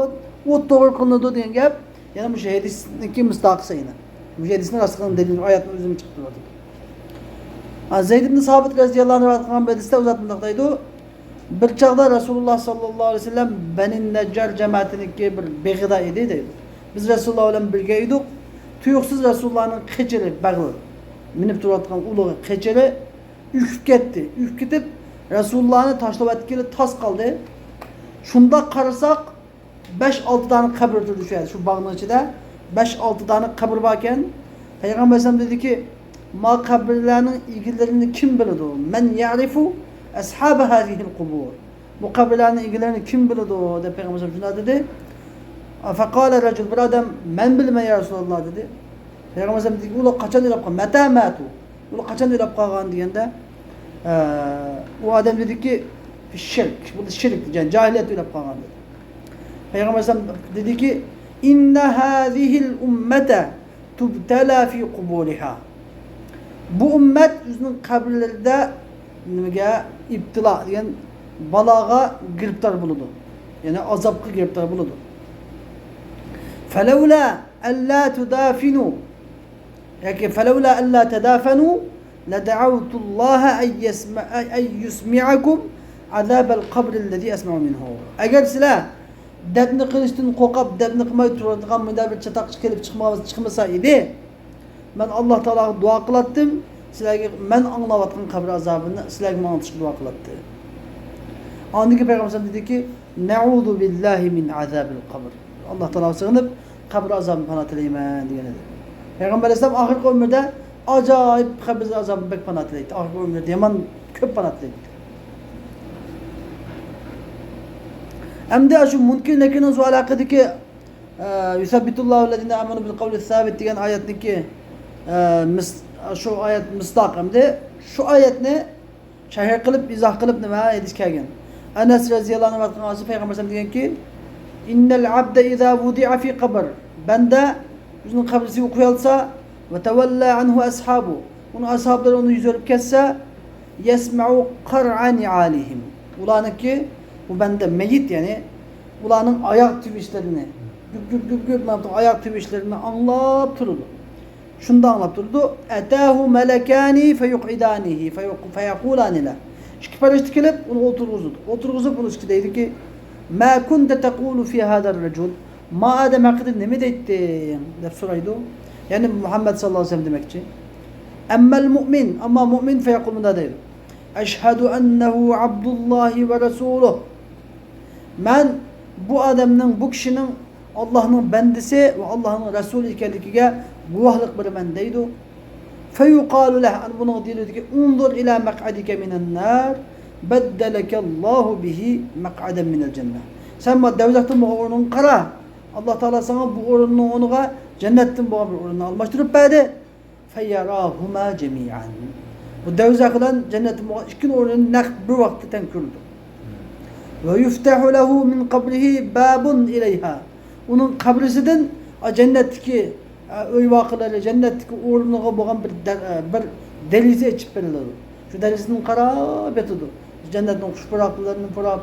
ئوت توغرا قىلىنىدۇ دېگەن گەپ. يەنە مۇشۇ ھەدىسنىڭكى مىسداقىسى يەنە. مۇشۇ ھەدىسنىڭ راستلىقىنىڭ دەلىلى ئايەتنىڭ ئۆزىدىن چىقىپ تۇرىدۇ. ھە، زەيد ئىبن سابىت رەزىياللاھۇ ئەنھۇ رىۋايەت قىلغان بىر ھەدىستە ئۇ زات مۇنداق دەيدۇ، بىر چاغدا رەسۇلۇللاھ ساللاللاھۇ ئەلەيھى ۋەسەللەم بەنى نەججار جامائىتىنىڭكى بىر بېغىدا ئىدى دەيدۇ. بىز رەسۇلۇللاھ بىلەن بىرگە ئىدۇق. تۇيۇقسىز رەسۇلۇللاھنىڭ قېچىرى، بەغلى، مىنىپ تۇرۇۋاتقان ئۇلۇغ قېچىرى ئۈكۈپ كەتتى. ئۈكۈپ كېتىپ، رەسۇلۇللاھنى تاشلاۋەتكىلى تاس قالدى. شۇنداق قارىساق، بەش-ئالتە دانە قەبرە تۇردى شۇ يەردە، شۇ باغنىڭ ئىچىدە بەش-ئالتە دانە قەبرە باركەن. پەيغەمبەر ئەلەيھىسسالام دېدىكى، ما قەبرىلەرنىڭ ئىگىلىرىنى كىم بىلىدۇ؟ من يعرف أصحاب هذه القبور؟ بۇ قەبرىلەرنىڭ ئىگىلىرىنى كىم بىلىدۇ؟ دەپ پەيغەمبەر ئەلەيھىسسالام شۇنداق دېدى. فقال رجل، بىر ئادەم، مەن بىلىمەن يا رەسۇلاللاھ دېدى. پەيغەمبەر ئەلەيھىسسالام دېدىكى، ئۇلار قاچان ئۆلۈپ قالغان؟ متى ماتوا؟ ئۇلار قاچان ئۆلۈپ قالغان دېگەندە، ئە، ئۇ ئادەم دېدىكى، في الشرك، بۇ شىرك، يەنى جاھىلىيەتتە ئۆلۈپ قالغان دېدى. پەيغەمبەر ئەلەيھىسسالام دېدىكى، إن هذه الأمة تبتلى في قبورها. بۇ ئۈممەت ئۆزىنىڭ قەبرىلىرىدە نېمىگە، ئىبتىلا دېگەن بالاغا گىرىپتار بولىدۇ. يەنى ئازابقا گىرىپتار بولىدۇ. فلولا ألا تدافنوا ياكى فلولا ألا تدافنوا لدعوت الله أن يسمع، أن يسمعكم عذاب القبر الذي أسمع منه. ئەگەر سىلەر دەپنە قىلىشتىن قورقۇپ، دەپنە قىلماي تۇرىدىغان مۇنداق بىر چاتاق كېلىپ چىقماس-، چىقمىسا ئىدى، مەن ئاللا تائالاغا دۇئا قىلاتتىم، سىلەرگە مەن ئاڭلاۋاتقان قەبرە ئازابىنى سىلەرگىمۇ ئاڭلىتىشقا دۇئا قىلاتتى. ئاندىن كېيىن پەيغەمبەر ئەلەيھىسسالام دېدىكى، نعوذ بالله من عذاب القبر. ئاللا تائالاغا سىغىنىپ، قەبرە ئازابىدىن پانا تىلەيمەن دېگەن ئىدى. پەيغەمبەر ئەلەيھىسسالام ئاخىرقى ئۆمرىدە ئاجايىپ قەبرە ئازابىدىن بەك پانا تىلەيتتى. ئاخىرقى ئۆمرىدە يامان كۆپ پانا تىلەيتتى. ئەمدى شۇ مۇنكىر نەكىرنىڭ زۇۋال ھەققىدىكى، ئە، يۇسەببىتۇللاھۇ لەزىنە ئامەنۇ بىل قەۋلى سابىت دېگەن ئايەتنىڭكى، ئە، مىس-، شۇ ئايەت مىسداق ئەمدى. شۇ ئايەتنى شەرھ قىلىپ، ئىزاھ قىلىپ نېمە ھەدىس كەلگەن. ئەنەس رەزىياللاھۇ ئەنھۇ رىۋايەت قىلغان ھەدىستە پەيغەمبەر ئەلەيھىسسالام دېگەنكى، إن العبد إذا وضع في قبر، بەندە ئۆزىنىڭ قەبرىسىگە قويۇلسا، وتولى عنه أصحابه، ئۇنىڭ ئەسھابلىرى ئۇنى يۈز ئۆرۈپ كەتسە، يسمع قرع نعالهم، ئۇلارنىڭكى، بۇ بەندە مېيىت يەنى، ئۇلارنىڭ ئاياغ تىۋىشلىرىنى، گۈپ، گۈپ، گۈپ، گۈپ، مانا بۇ ئاياغ تىۋىشلىرىنى ئاڭلاپ تۇرىدۇ. شۇنداق ئاڭلاپ تۇرىدۇ. أتاه ملكان فيقعدانه فيق-، فيقولان له. ئىككى پەرىشتە كېلىپ، ئۇنى ئولتۇرغۇزىدۇ. ئولتۇرغۇزۇپ، ئۇنىڭ ئۈستىگە دەيدۇكى، ما كنت تقول في هذا الرجل؟ ما ئادەم ھەققىدە نېمە دەيتتىڭ؟ دەپ سورايدۇ. يەنى مۇھەممەد ساللاللاھۇ ئەلەيھى ۋەسەللەم دېمەكچى. أما المؤمن، ئەمما مۆمىن، فيقول، مۇنداق دەيدۇ. أشهد أنه عبد الله ورسوله. مەن بۇ ئادەمنىڭ، بۇ كىشىنىڭ ئاللاھنىڭ بەندىسى ۋە ئاللاھنىڭ رەسۇلى ئىكەنلىكىگە گۇۋاھلىق بېرىمەن دەيدۇ. فيقال له، ئەنە بۇنىڭغا دېيىلىدۇكى، انظر إلى مقعدك من النار بدلك الله به مقعدا من الجنة. سەن مانا دوزاختىن بولغان ئورنۇڭغا قارا. ئاللا تائالا ساڭا بۇ ئورۇننىڭ ئورنىغا جەننەتتىن بولغان بىر ئورۇننى ئالماشتۇرۇپ بەردى. فيراهما جميعا. بۇ دوزاخ بىلەن جەننەتتىن بولغان ئىككىنى ئورنىنى نەق بىر ۋاقىتتا تەڭ كۆرىدۇ. ويفتح له من قبره باب إليها. ئۇنىڭ قەبرىسىدىن، ئا، جەننەتتىكى، ئا، ئۆي ۋاقىلىرى، جەننەتتىكى ئورنىغا بولغان بىر دە-، ئا، بىر دېرىزە ئېچىپ بېرىلىدۇ. شۇ دېرىزىدىن قاراپ ياتىدۇ. جەننەتنىڭ خۇش پۇراقلىرىنى پۇراپ،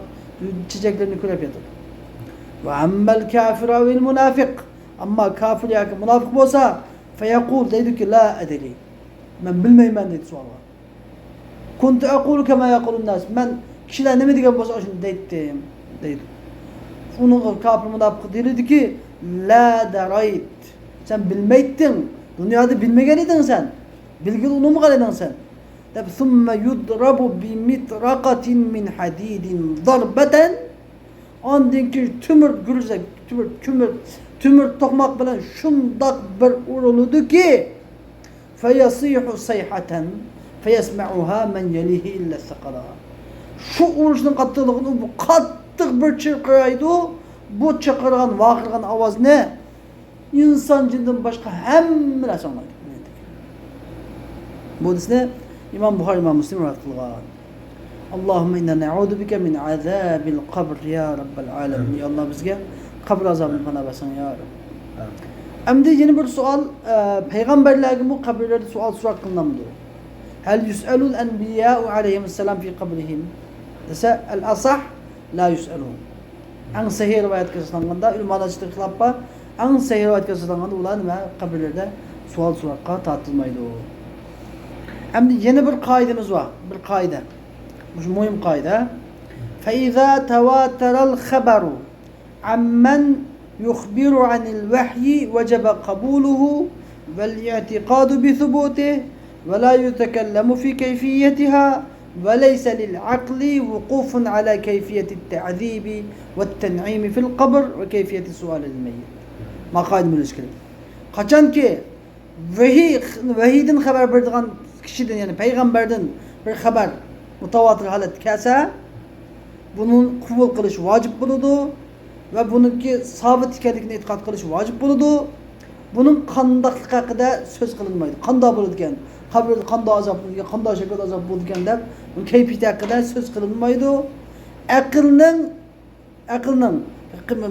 چېچەكلىرىنى كۆرۈپ ياتىدۇ. وأما الكافر أو المنافق، ئەمما كاپىر ياكى مۇناپىق بولسا، فيقول، دەيدۇكى، لا أدري، مەن بىلمەيمەن دەيدۇ سوئالغا. كنت أقول كما يقول الناس، مەن كىشىلەر نېمە دېگەن بولسا ئاشۇنى دەيتتىم دەيدۇ. ئۇنىڭغا كاپىر مۇناپىق دېيىلىدۇكى، لا دريت، سەن بىلمەيتتىڭ، دۇنيادا بىلمىگەن ئىدىڭ سەن. بىلگىلى ئۇنىمىغان ئىدىڭ سەن. دەپ، ثم يضرب بمطرقة من حديد ضربة. ئاندىن كېيىن تۆمۈر گۈرزە، تۆمۈر، تۆمۈر، تۆمۈر توقماق بىلەن شۇنداق بىر ئۇرۇلىدۇكى، فيصيح صيحة فيسمعها من يليه إلا الثقلان. شۇ ئۇرۇشنىڭ قاتتىقلىقىنى بۇ قاتتىق بىر چىرقىرايدۇ. بۇ چىرقىرىغان، ۋارقىرىغان ئاۋازنى ئىنسان جىندىن باشقا ھەممىلەر ئاڭلايدۇ. بۇ ھەدىسنى ئىمام بۇخارى، ئىمام مۇسلىم رىۋايەت قىلغان. اللهم إنا نعوذ بك من عذاب القبر يا رب العالمين. يا ئاللا، بىزگە قەبرە ئازابىدىن پاناھ بەرسەڭ يا رەب. ئەمدى يەنە بىر سوئال، ئە، پەيغەمبەرلەرگىمۇ قەبرىلەردە سوئال سوراق قىلىنامدۇ؟ هل يسأل الأنبياء عليهم السلام في قبرهم؟ دېسە، الأصح لا يسألون. ئەڭ سەھىھ رىۋايەتكە ئاساسلانغاندا، ئۆلىمالار ئىچىدە خىلاپ بار، ئەڭ سەھىھ رىۋايەتكە ئاساسلانغاندا ئۇلار نېمە، قەبرىلەردە سوئال سوراققا تارتىلمايدۇ. ئەمدى يەنە بىر قائىدىمىز بار، بىر قائىدە. مۇشۇ مۇھىم قائىدە. فإذا تواتر الخبر عمن يخبر عن الوحي وجب قبوله والاعتقاد بثبوته ولا يتكلم في كيفيتها وليس للعقل وقوف على كيفية التعذيب والتنعيم في القبر وكيفية السؤال للميت. مانا قائىدە بىلىش كېرەك. قاچانكى ۋەھىي، ۋەھىيدىن خەۋەر بېرىدىغان كىشىدىن، يەنى پەيغەمبەردىن بىر خەۋەر مۇتاۋاتىر ھالەتتە كەلسە، بۇنى قوبۇل قىلىش ۋاجىپ بولىدۇ ۋە بۇنىڭكى سابىت ئىكەنلىكىنى ئېتىقاد قىلىش ۋاجىپ بولىدۇ. بۇنىڭ قانداقلىقى ھەققىدە سۆز قىلىنمايدۇ. قانداق بولىدىكەن، قەبرىدە قانداق ئازاب بولىدىكەن، قانداق شەكىلدە ئازاب بولىدىكەن دەپ، بۇنىڭ كەيپىيىتى ھەققىدە سۆز قىلىنمايدۇ. ئەقىلنىڭ ئەقىلنىڭ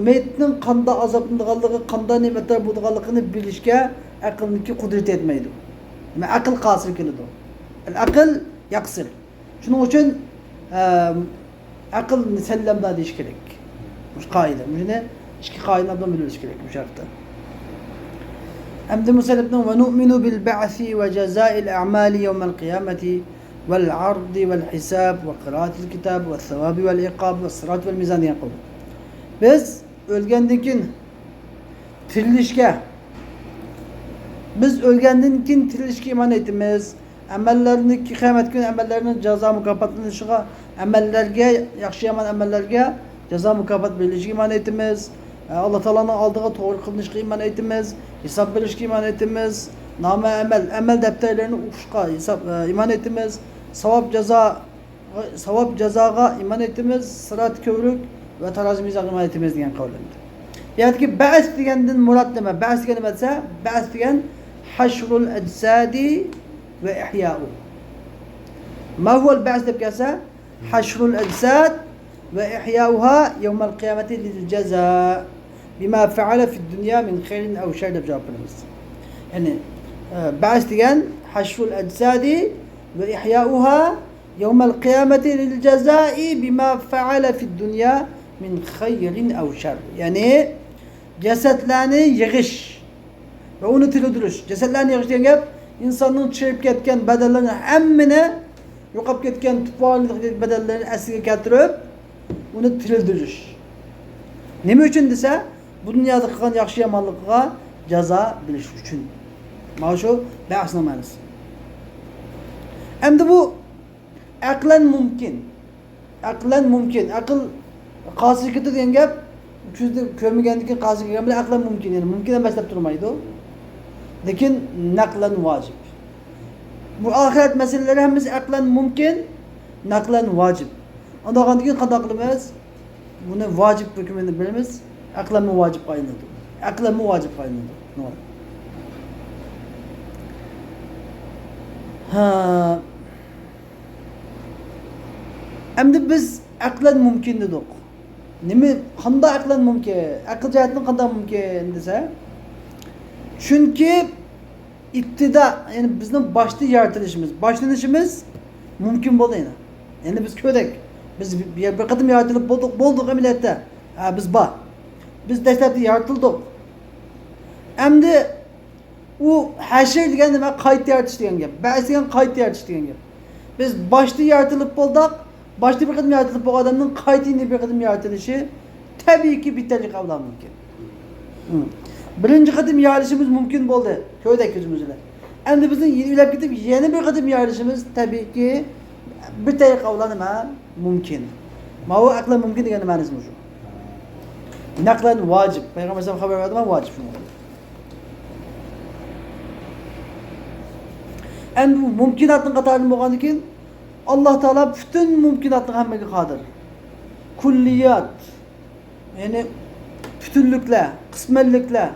مېيىتنىڭ قانداق ئازابلىنىدىغانلىقى، قانداق نېمەتلەر بولىدىغانلىقىنى بىلىشكە ئەقىلنىڭكى قۇدرىتى يەتمەيدۇ. دېمەك، ئەقىل قاسىر كېلىدۇ. العقل يقصر. شۇنىڭ ئۈچۈن، ئە، ئەقىلنى سەللەمدا دېيىش كېرەك. مۇشۇ قائىدە. مۇشۇنى ئىككى قائىدىنى ئوبدان بىلىۋېلىش كېرەك مۇشۇ ھەقتە. ئەمدى مۇسەننىپنىڭ ونؤمن بالبعث وجزاء الأعمال يوم القيامة والعرض والحساب وقراءة الكتاب والثواب والعقاب والصراط والميزان دېگەن قىلدى. بىز ئۆلگەندىن كېيىن تىرىلىشكە، بىز ئۆلگەندىن كېيىن تىرىلىشكە ئىمان ئېيتىمىز. ئەمەللەرنىڭكى، قىيامەت كۈنى ئەمەللەرنىڭ جازا مۇكاپاتلىنىشىغا، ئەمەللەرگە، ياخشى يامان ئەمەللەرگە جازا مۇكاپات بېرىلىشىگە ئىمان ئېيتىمىز. ئاللا تائالانىڭ ئالدىغا توغرا قىلىنىشقا ئىمان ئېيتىمىز. ھېساب بېرىشكە ئىمان ئېيتىمىز. نامە ئەمەل، ئەمەل دەپتەرلىرىنى ئوقۇشقا ھېساب، ئىمان ئېيتىمىز. ساۋاب جازا ساۋاب جازاغا ئىمان ئېيتىمىز، سىرات كۆۋرۈك ۋە تارازى مىزانغا ئىمان ئېيتىمىز دېگەن قەۋلىمدە. بۇ يەردىكى بەئس دېگەندىن مۇراد نېمە؟ بەئس دېگەن نېمە دېسە، بەئس دېگەن حشر الأجساد وإحياؤه. ما هو البعث دەپ كەلسە، حشر الأجساد وإحياؤها يوم القيامة للجزاء بما فعل في الدنيا من خير أو شر دەپ جاۋاب بېرىمىز. يەنى، ئە، بەئس دېگەن حشر الأجساد وإحياؤها يوم القيامة للجزاء بما فعل في الدنيا من خير أو شر. يەنى جەسەتلەرنى يىغىش ۋە ئۇنى تىرىلدۈرۈش. جەسەتلەرنى يىغىش دېگەن گەپ، ئىنساننىڭ چىرىپ كەتكەن بەدەنلىرىنى ھەممىنى، يوقاپ كەتكەن، تۇپراقلىق بەدەنلىرىنى ئەسلىگە كەلتۈرۈپ، ئۇنى تىرىلدۈرۈش. نېمە ئۈچۈن دېسە، بۇ دۇنيادا قىلغان ياخشى يامانلىقىغا جازا بېرىش ئۈچۈن. مانا شۇ بەئسنىڭ مەنىسى. ئەمدى بۇ ئەقلەن مۇمكىن. ئەقلەن مۇمكىن. ئەقىل قاسىر كېتىدۇ دېگەن گەپ، كۆزدە كۆرمىگەندىن كېيىن قاسىر كەلگەن بىلەن ئەقلەن مۇمكىن. يەنى مۇمكىن ئەمەس دەپ تۇرمايدۇ. لېكىن نەقلەن ۋاجىپ. بۇ ئاخىرەت مەسىلىلىرى ھەممىسى ئەقلەن مۇمكىن، نەقلەن ۋاجىپ. ئۇنداق بولغاندىن كېيىن قانداق قىلىمىز؟ بۇنى ۋاجىپ ھۆكمىنى بېرىمىز، ئەقلەنمۇ ۋاجىپقا ئايلىنىدۇ. ئەقلەنمۇ ۋاجىپقا ئايلىنىدۇ. ھە. ئەمدى بىز ئەقلەن مۇمكىن دېدۇق. نېمە، قانداق ئەقلەن مۇمكىن؟ ئەقىل جەھەتتىن قانداق مۇمكىن دېسە، چۈنكى ئىپتىدا، يەنى بىزنىڭ باشتا يارىتىلىشىمىز، باشلىنىشىمىز مۇمكىن بولدى يەنە. يەنى بىز كۆردۇق. بىز بىر، بىر قېتىم يارىتىلىپ بولدۇق، بولدۇق ئەمەلىيەتتە. ھە، بىز بار. بىز دەسلەپتە يارىتىلدۇق. ئەمدى ئۇ ھەشر دېگەن نېمە؟ قايتا يارىتىش دېگەن گەپ. بەئس دېگەن قايتا يارىتىش دېگەن گەپ. بىز باشتا يارىتىلىپ بولدۇق. باشتا بىر قېتىم يارىتىلىپ بولغان ئادەمنىڭ قايتا يەنە بىر قېتىم يارىتىلىشى تەبىئىيكى بىتەرلىك ئەۋلا مۇمكىن. ھىم. بىرىنچى قېتىم يارىلىشىمىز مۇمكىن بولدى. كۆردۇق كۆزىمىز بىلەن. ئەمدى بىزنىڭ ئۆلۈپ كېتىپ يەنە بىر قېتىم يارىلىشىمىز تەبىئىيكى بىر تەرەپ قەۋلىدە نېمە؟ مۇمكىن. ماۋۇ ئەقلەن مۇمكىن دېگەننىڭ مەنىسى مۇشۇ. نەقلەن ۋاجىپ. پەيغەمبەر ئەلەيھىسسالام خەۋەر بەردى، مانا ۋاجىپ شۇنىڭ. ئەمدى بۇ مۇمكىناتنىڭ قاتارىدىن بولغاندىن كېيىن، ئاللا تائالا پۈتۈن مۇمكىناتنىڭ ھەممىگە قادىر. كۇللىيات، يەنى پۈتۈنلۈكلەر، قىسمەنلىكلەر،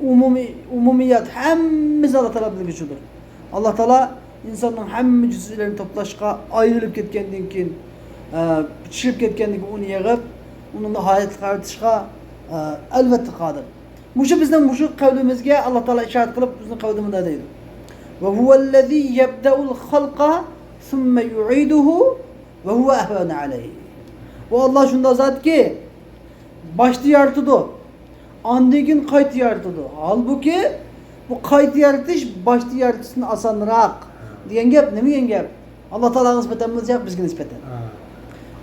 ئومۇمىي، ئومۇمىيات، ھەممىسى ئاللا تائالا بىلگۈچىدۇر. ئاللا تائالا ئىنساننىڭ ھەممە جۈزئىلىرىنى توپلاشقا، ئايرىلىپ كەتكەندىن كېيىن، ئە، چىرىپ كەتكەندىن كېيىن ئۇنى يىغىپ، ئۇنىڭدا ھاياتلىق يارىتىشقا، ئە، ئەلۋەتتە قادىر. مۇشۇ بىزنىڭ مۇشۇ قەۋلىمىزگە ئاللا تائالا ئىشارەت قىلىپ، بىزنىڭ قەۋلىدە مۇنداق دەيدۇ: «وهو الذي يبدأ الخلق ثم يعيده وهو أهون عليه.» بۇ ئاللا شۇنداق زاتكى، باشتا يارىتىدۇ، ئاندىن كېيىن قايتا يارىتىدۇ. ھالبۇكى، بۇ قايتا يارىتىش باشتا يارىتىشتىن ئاسانراق دېگەن گەپ. نېمە دېگەن گەپ؟ ئاللا تائالاغا نىسبەتەن بولسا، بىزگە نىسبەتەن. ھە.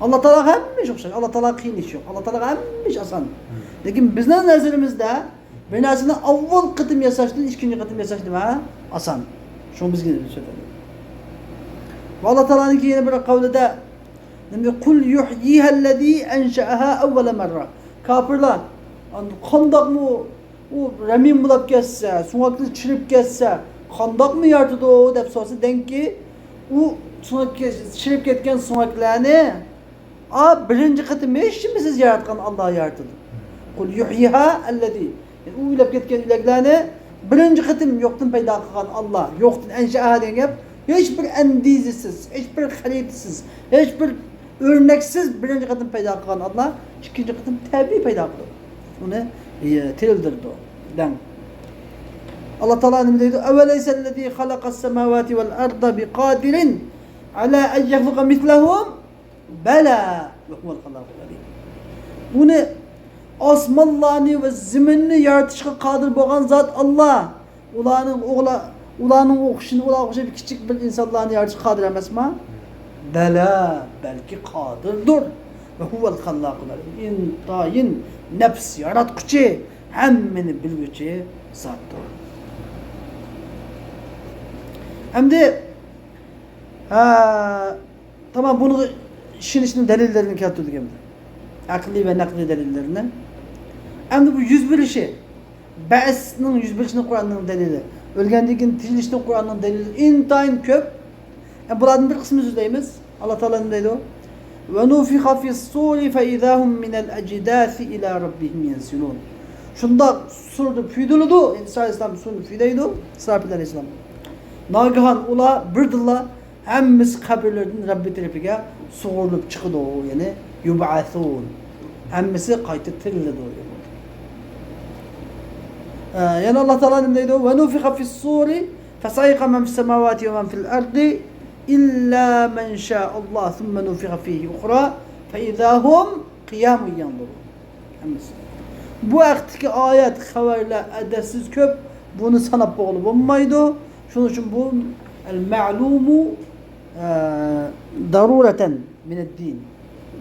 ئاللا تائالاغا ھەممە ئىش ئوخشاش. ئاللا تائالاغا قىيىن ئىش يوق. ئاللا تائالاغا ھەممە ئىش ئاسان. ھە. لېكىن بىزنىڭ نەزىرىمىزدە بىر نەرسىنى ئاۋۋال قېتىم ياساشتىن ئىككىنچى قېتىم ياساش نېمە؟ ئاسان. شۇڭا بىزگە نىسبەتەن. ۋە ئاللا تائالانىڭكى يەنە بىر قەۋلىدە، نېمە، «قل يحييها الذي أنشأها أول مرة.» كاپىرلار، ئاندىن قانداقمۇ ئۇ رەمىم بولاپ كەتسە، سۆڭەكلىرى چىرىپ كەتسە، قانداقمۇ يارىتىدۇ دەپ سورىسا، دەڭكى، ئۇ سۆڭەك، چىرىپ كەتكەن سۆڭەكلەرنى، ئا، بىرىنچى قېتىم ھېچنېمىسىز ياراتقان ئاللا يارىتىدۇ. «قل يحييها الذي»، ئۇ ئۆلۈپ كەتكەن ئۆلەكلەرنى بىرىنچى قېتىم يوقتىن پەيدا قىلغان ئاللا، يوقتىن، «أنشأها» دېگەن گەپ، ھېچ بىر ئەندىزىسىز، ھېچ بىر خەرىتىسىز، ھېچ بىر ئۆرنەكسىز بىرىنچى قېتىم پەيدا قىلغان ئاللا ئىككىنچى قېتىم تەبىئىي پەيدا قىلىدۇ. ئۇنى، ئى، تىرىلدۈرىدۇ. دەڭ. ئاللا تائالا نېمە دەيدۇ؟ «أوليس الذي خلق السماوات والأرض بقادر على أن يخلق مثلهم؟ بلى وهو الخلاق العليم.» ئۇنى ئاسمانلارنى ۋە زېمىننى يارىتىشقا قادىر بولغان زات ئاللا. ئۇلارنىڭ ئوغلا-، ئۇلارنىڭ ئوخشىشىنى، ئۇلارغا ئوخشاش كىچىك بىر ئىنسانلارنى يارىتىشقا قادىر ئەمەسما؟ بەلى، بەلكى قادىردۇر. ۋە ھۇۋەل خەللاقۇل ئەلىم. ئىنتايىن نەپس ياراتقۇچى، ھەممىنى بىلگۈچى زاتتۇر. ئەمدى، ھە، تامام، بۇنىڭغا ئىشىنىشنىڭ دەلىللىرىنى كەلتۈردۇق ئەمدى. ئەقلىي ۋە نەقلىي دەلىللىرىنى. ئەمدى بۇ يۈز بېرىشى، بەئسنىڭ يۈز بېرىشىنىڭ قۇرئاننىڭ دەلىلى، ئۆلگەندىن كېيىن تىرىلىشنىڭ قۇرئاننىڭ دەلىلى ئىنتايىن كۆپ. ئە، بۇلاردىن بىر قىسمىنى سۆزلەيمىز. ئاللا تائالا نېمە دەيدۇ؟ «ونفخ في الصور فإذا هم من الأجداث إلى ربهم ينسلون.» شۇنداق سۇردا پۈيدۈلىدۇ، ئىسرائىل ئەلەيھىسسالام سۇرنى پۈيدەيدۇ، ئىسراپىل ئەلەيھىسسالام. ناگىھان ئۇلار بىردىنلا ھەممىسى قەبرىلىرىدىن رەببى تەرىپىگە سۇغۇرۇلۇپ چىقىدۇ، يەنى يۇبئەسۇن. ھەممىسى قايتا تىرىلىدۇ. ئە، يەنە ئاللا تائالا نېمە دەيدۇ؟ «ونفخ في الصور فصعق من في السماوات ومن في الأرض إلا من شاء الله ثم نفخ فيه أخرى فإذا هم قيام ينظرون.» ھەممىسى. بۇ ھەقتىكى ئايەت، خەۋەرلەر ئەدەتسىز كۆپ. بۇنى ساناپ بولغىلى بولمايدۇ. شۇنىڭ ئۈچۈن بۇ المعلوم، ئە، ضرورة من الدين.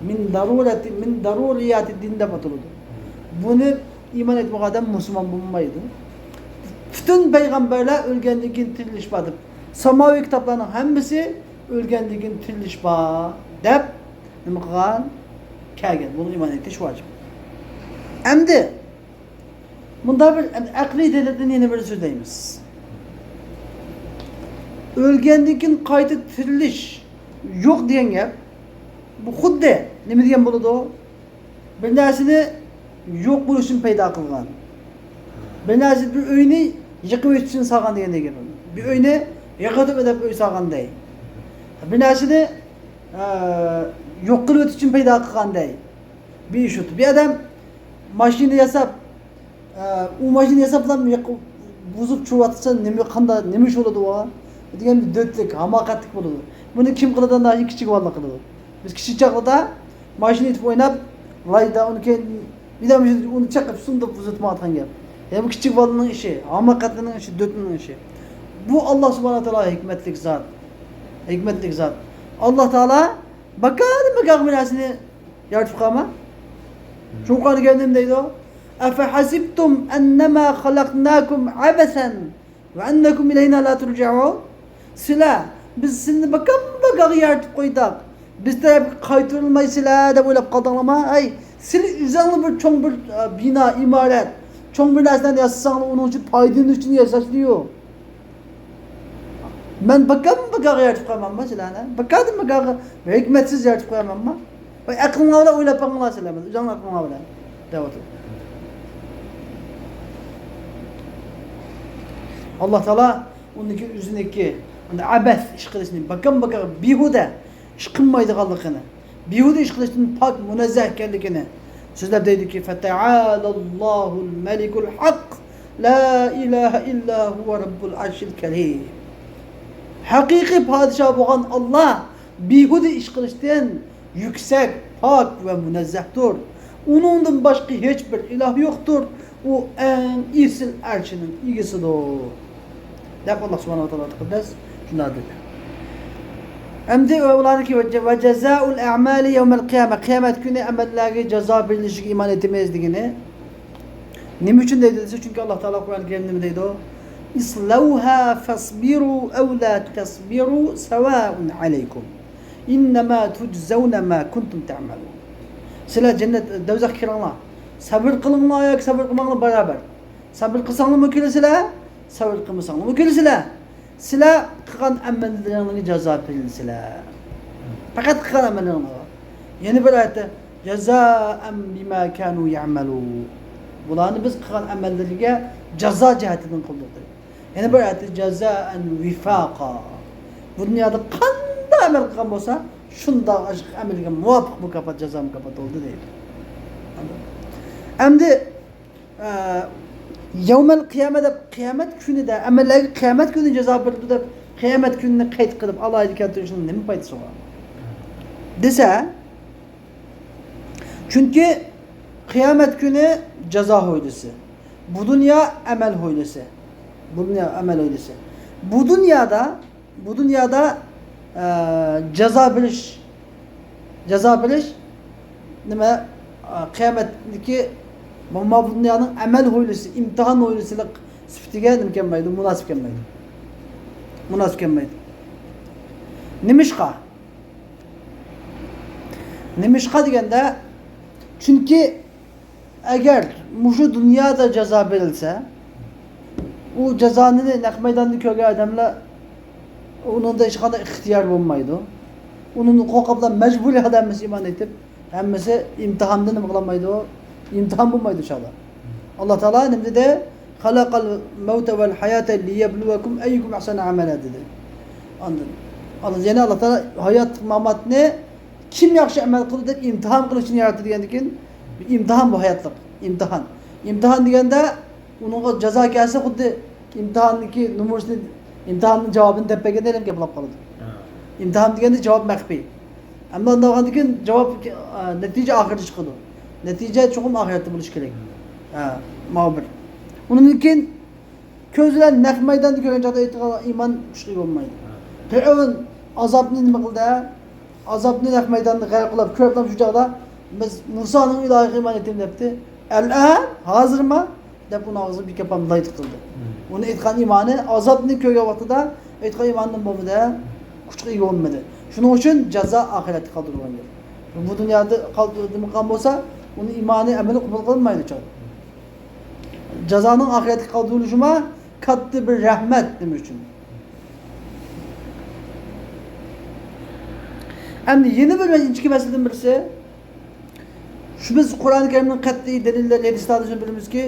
من ضرورة، من ضروريات الدين دەپ ئاتىلىدۇ. بۇنى ئىمان ئېيتمىغان ئادەم مۇسۇلمان بولمايدۇ. پۈتۈن پەيغەمبەرلەر ئۆلگەندىن كېيىن تىرىلىش بار دەپ، ساماۋىي كىتابلارنىڭ ھەممىسى ئۆلگەندىن كېيىن تىرىلىش بار دەپ نېمە قىلغان؟ كەلگەن. بۇنىڭغا ئىمان ئېيتىش ۋاجىپ. ئەمدى مۇنداق بىر ئەقلىي دەلىلدىن يەنە بىر سۆزلەيمىز. ئۆلگەندىن كېيىن قايتا تىرىلىش يوق دېگەن گەپ. بۇ خۇددى نېمە دېگەن بولىدۇ؟ بىر نەرسىنى يوق بولۇشتىن پەيدا قىلغان. بىر نەرسە، بىر ئۆينى يىقىۋېتىشتىن سالغان دېگەندەك گەپ. بىر ئۆينى يىقىۋېتىپ ئادەم ئۆي سالغاندەك. بىر نەرسىنى، ئە، يوق قىلىۋېتىشتىن پەيدا قىلغاندەك. بىر ئىش ئۇتۇپ. بىر ئادەم ماشىنا ياساپ، ئە، ئۇ ماشىنا ياساپلا يېقىپ، بۇزۇپ چۈشۈرۈۋاتسا نېمە، قانداق، نېمە ئىش بولىدۇ ئۇ؟ دېگەن بىر دۆتلۈك، ھاماقەتلىك بولىدۇ. بۇنى كىم قىلىدۇ؟ ناھايىتى كىچىك بالىلار قىلىدۇ. بىز كىچىك چاغلىدا ماشىنا ئېتىپ ئويناپ، رايدا ئۇنى كېيىن بىردەم ئۇنى چېقىپ سۇندۇرۇپ بۇزۇۋېتىۋاتقان گەپ. يا بۇ كىچىك بالىنىڭ ئىشى، ھاماقەتلىنىڭ ئىشى، دۆتنىڭ ئىشى. بۇ ئاللا سۇبھانەھۇ ۋە تائالا ھېكمەتلىك زات. ھېكمەتلىك زات. ئاللا تائالا ماكان ماكان بىر نەرسىنى يارىتىپ قالما. شۇڭا قۇرئان كەرىمدە نېمە دەيدۇ؟ «أفحسبتم أنما خلقناكم عبثا وأنكم إلينا لا ترجعون. سىلەر، بىز سىلىنى بىكار بىكارغا يارىتىپ قويدۇق، بىز تەرەپكە قايتۇرۇلمايسىلەر دەپ ئويلاپ قالدىڭلارمۇ؟ ھەي، سىلى ئۆزەڭلار بىر چوڭ بىر، ئە، بىنا، ئىمارەت، چوڭ بىر نەرسىلەرنى ياسىساڭلار، ئۇنىڭ ئۈچۈن پايدىلىنىش ئۈچۈن ياساشتىيۇ. مەن بىكار بىكارغا يارىتىپ قويمامما سىلەرنى؟ بىكاردىن بىكارغا، ھېكمەتسىز يارىتىپ قويمامما؟ ۋاي، ئەقلىڭلار بىلەن ئويلاپ باقىڭلار سىلەر، ئۆزۈڭلار ئەقلىڭلار بىلەن، دەۋاتىدۇ. ئاللا تائالا ئۇنىڭكى ئۆزىنىڭكى ئەبەس ئىش قىلىشنى، بىكار بىكار، بىھۇدە ئىش قىلمايدىغانلىقىنى، بىھۇدە ئىش قىلىشتىن پاك، مۇنەززەھ ئىكەنلىكىنى سۆزلەپ دەيدۇكى، فتعالى الله الملك الحق لا إله إلا هو رب العرش الكريم. ھەقىقىي پادىشاھ بولغان ئاللا بىھۇدە ئىش قىلىشتىن يۈكسەك، پاك ۋە مۇنەززەھتۇر. ئۇنىڭدىن باشقا ھېچ بىر ئىلاھ يوقتۇر. ئۇ ئەڭ ئېسىل ئەرشىنىڭ ئىگىسىدۇر، دەپ ئاللا سۇبھانەھۇ ۋە تائالا تەقەددەس شۇنداق دېدى. ئەمدى ئۇلارنىڭكى، وجزاء الأعمال يوم القيامة، قىيامەت كۈنى ئەمەللەرگە جازا بېرىلىشىگە ئىمان ئېيتىمىز دېگىنى. نېمە ئۈچۈن دەيدۇ دېسە، چۈنكى ئاللا تائالا قۇرئان كەرىمدە نېمە دەيدۇ؟ اصلوها فاصبروا أو لا تصبروا سواء عليكم إنما تجزون ما كنتم تعملون. سىلەر جەننەت، دوزاخقا كىرىڭلار. سەۋر قىلىڭلار ياكى سەۋر قىلماڭلار، باراۋەر. سەۋر قىلساڭلارمۇ كىرىسىلەر، سەۋر قىلمىساڭلارمۇ كىرىسىلەر. سىلەر قىلغان ئەمەللىرىڭلارغا جازا بېرىلىسىلەر. پەقەت قىلغان ئەمەللىرىڭلارغا. يەنە بىر ئايەتتە، جزاء بما كانوا يعملون. بۇلارنى بىز قىلغان ئەمەللىرىگە جازا جەھەتتىن قىلدۇق دەيدۇ. يەنە بىر ئايەتتە، جزاء وفاقا. بۇ دۇنيادا قانداق ئەمەل قىلغان بولسا، شۇنداق ئەمەلگە مۇۋاپىق مۇكاپات، جازا مۇكاپات بولدى دەيدۇ. ئەمدى، ئە، يەۋمەل قىيامە دەپ، قىيامەت كۈنىدە ئەمەللەرگە قىيامەت كۈنى جازا بېرىلىدۇ دەپ، قىيامەت كۈنىنى قەيت قىلىپ، ئالاھىدە كەلتۈرۈشنىڭ نېمە پايدىسى بار؟ دېسە، چۈنكى قىيامەت كۈنى جازا ھويلىسى، بۇ دۇنيا ئەمەل ھويلىسى. بۇ دۇنيا ئەمەل ھويلىسى. بۇ دۇنيادا، بۇ دۇنيادا، ئە، جازا بېرىش، جازا بېرىش نېمە، ئە، قىيامەتتىكى ما، ما بۇ دۇنيانىڭ ئەمەل ھويلىسى، ئىمتىھان ھويلىسىلىق سۈپىتىگە نېمە كەلمەيدۇ، مۇناسىپ كەلمەيدۇ. مۇناسىپ كەلمەيدۇ. نېمىشقا؟ نېمىشقا دېگەندە، چۈنكى ئەگەر مۇشۇ دۇنيادا جازا بېرىلسە، ئۇ جازانى نەق مەيداندا كۆرگەن ئادەملەر، ئۇنىڭدا ھېچقانداق ئىختىيار بولمايدۇ. ئۇنىڭدىن قورقۇپلا مەجبۇرىي ھەممىسى ئىمان ئېيتىپ، ھەممىسى ئىمتىھاندا نېمە قىلالمايدۇ؟ ئىمتىھان بولمايدۇ شۇ چاغدا. ئاللا تائالا نېمە دېدى؟ خلق الموت والحياة ليبلوكم أيكم أحسن عملا دېدى. ئاندىن، ئاندىن يەنە ئاللا تائالا ھاياتلىق، ماماتنى كىم ياخشى ئەمەل قىلدى دەپ ئىمتىھان قىلىش ئۈچۈن ياراتتى دېگەندىن كېيىن، ئىمتىھان بۇ ھاياتلىق، ئىمتىھان. ئىمتىھان دېگەندە ئۇنىڭغا جازا كەلسە، خۇددى ئىمتىھاننىڭكى نومۇرىنى، ئىمتىھاننىڭ جاۋابىنى دەپ بەرگەندەك گەپ بولۇپ قالىدۇ. ھە. ئىمتىھان دېگەندە جاۋاب مەخپىي. ئەمما ئۇنداق بولغاندىن كېيىن جاۋاب، ئا، نەتىجە ئاخىرىدا چىقىدۇ. نەتىجە چوقۇم ئاخىرەتتە بولۇشى كېرەك. ھە، ماۋۇ بىر. ئۇنىڭدىن كېيىن كۆز بىلەن نەق مەيداندا كۆرگەن چاغدا ئېيتىدىغان ئىمان ئۇچقا ئىگە بولمايدۇ. ھە. پىرئەۋن ئازابنى نېمە قىلدى؟ ئازابنى نەق مەيداندا غەرق قىلىپ، كۆرۈپلا شۇ چاغدا، بىز مۇسانىڭ ئىلاھىغا ئىمان ئېيتىمىز دەپتۇ. ئەلئان، ھازىرما؟ دەپ ئۇنىڭ ئاغزىنى بىر كاپام لايت قىلدى. مم. ئۇنى ئېيتقان ئىمانى ئازابنى كۆرگەن ۋاقتىدا ئېيتقان ئىمانى نېمە بولمىدى؟ كۈچكە ئىگە بولمىدى. شۇنىڭ ئۈچۈن جازا ئاخىرەتكە قالدۇرۇلغان گەپ. بۇ دۇنيادا قالدۇرۇلغان بولسا، ئۇنىڭ ئىمانى، ئەمىلى قوبۇل قىلىنمايدۇ چاغدا. جازانىڭ ئاخىرەتكە قالدۇرۇلۇشىمۇ كاتتا بىر رەھمەت نېمە ئۈچۈن؟ ئەمدى يەنە بىر ئىنچىكە مەسىلىدىن بىرسى، شۇ بىز قۇرئان كەرىمنىڭ قەتئىي دەلىللىرى، ھەدىستىن بىلىمىزكى،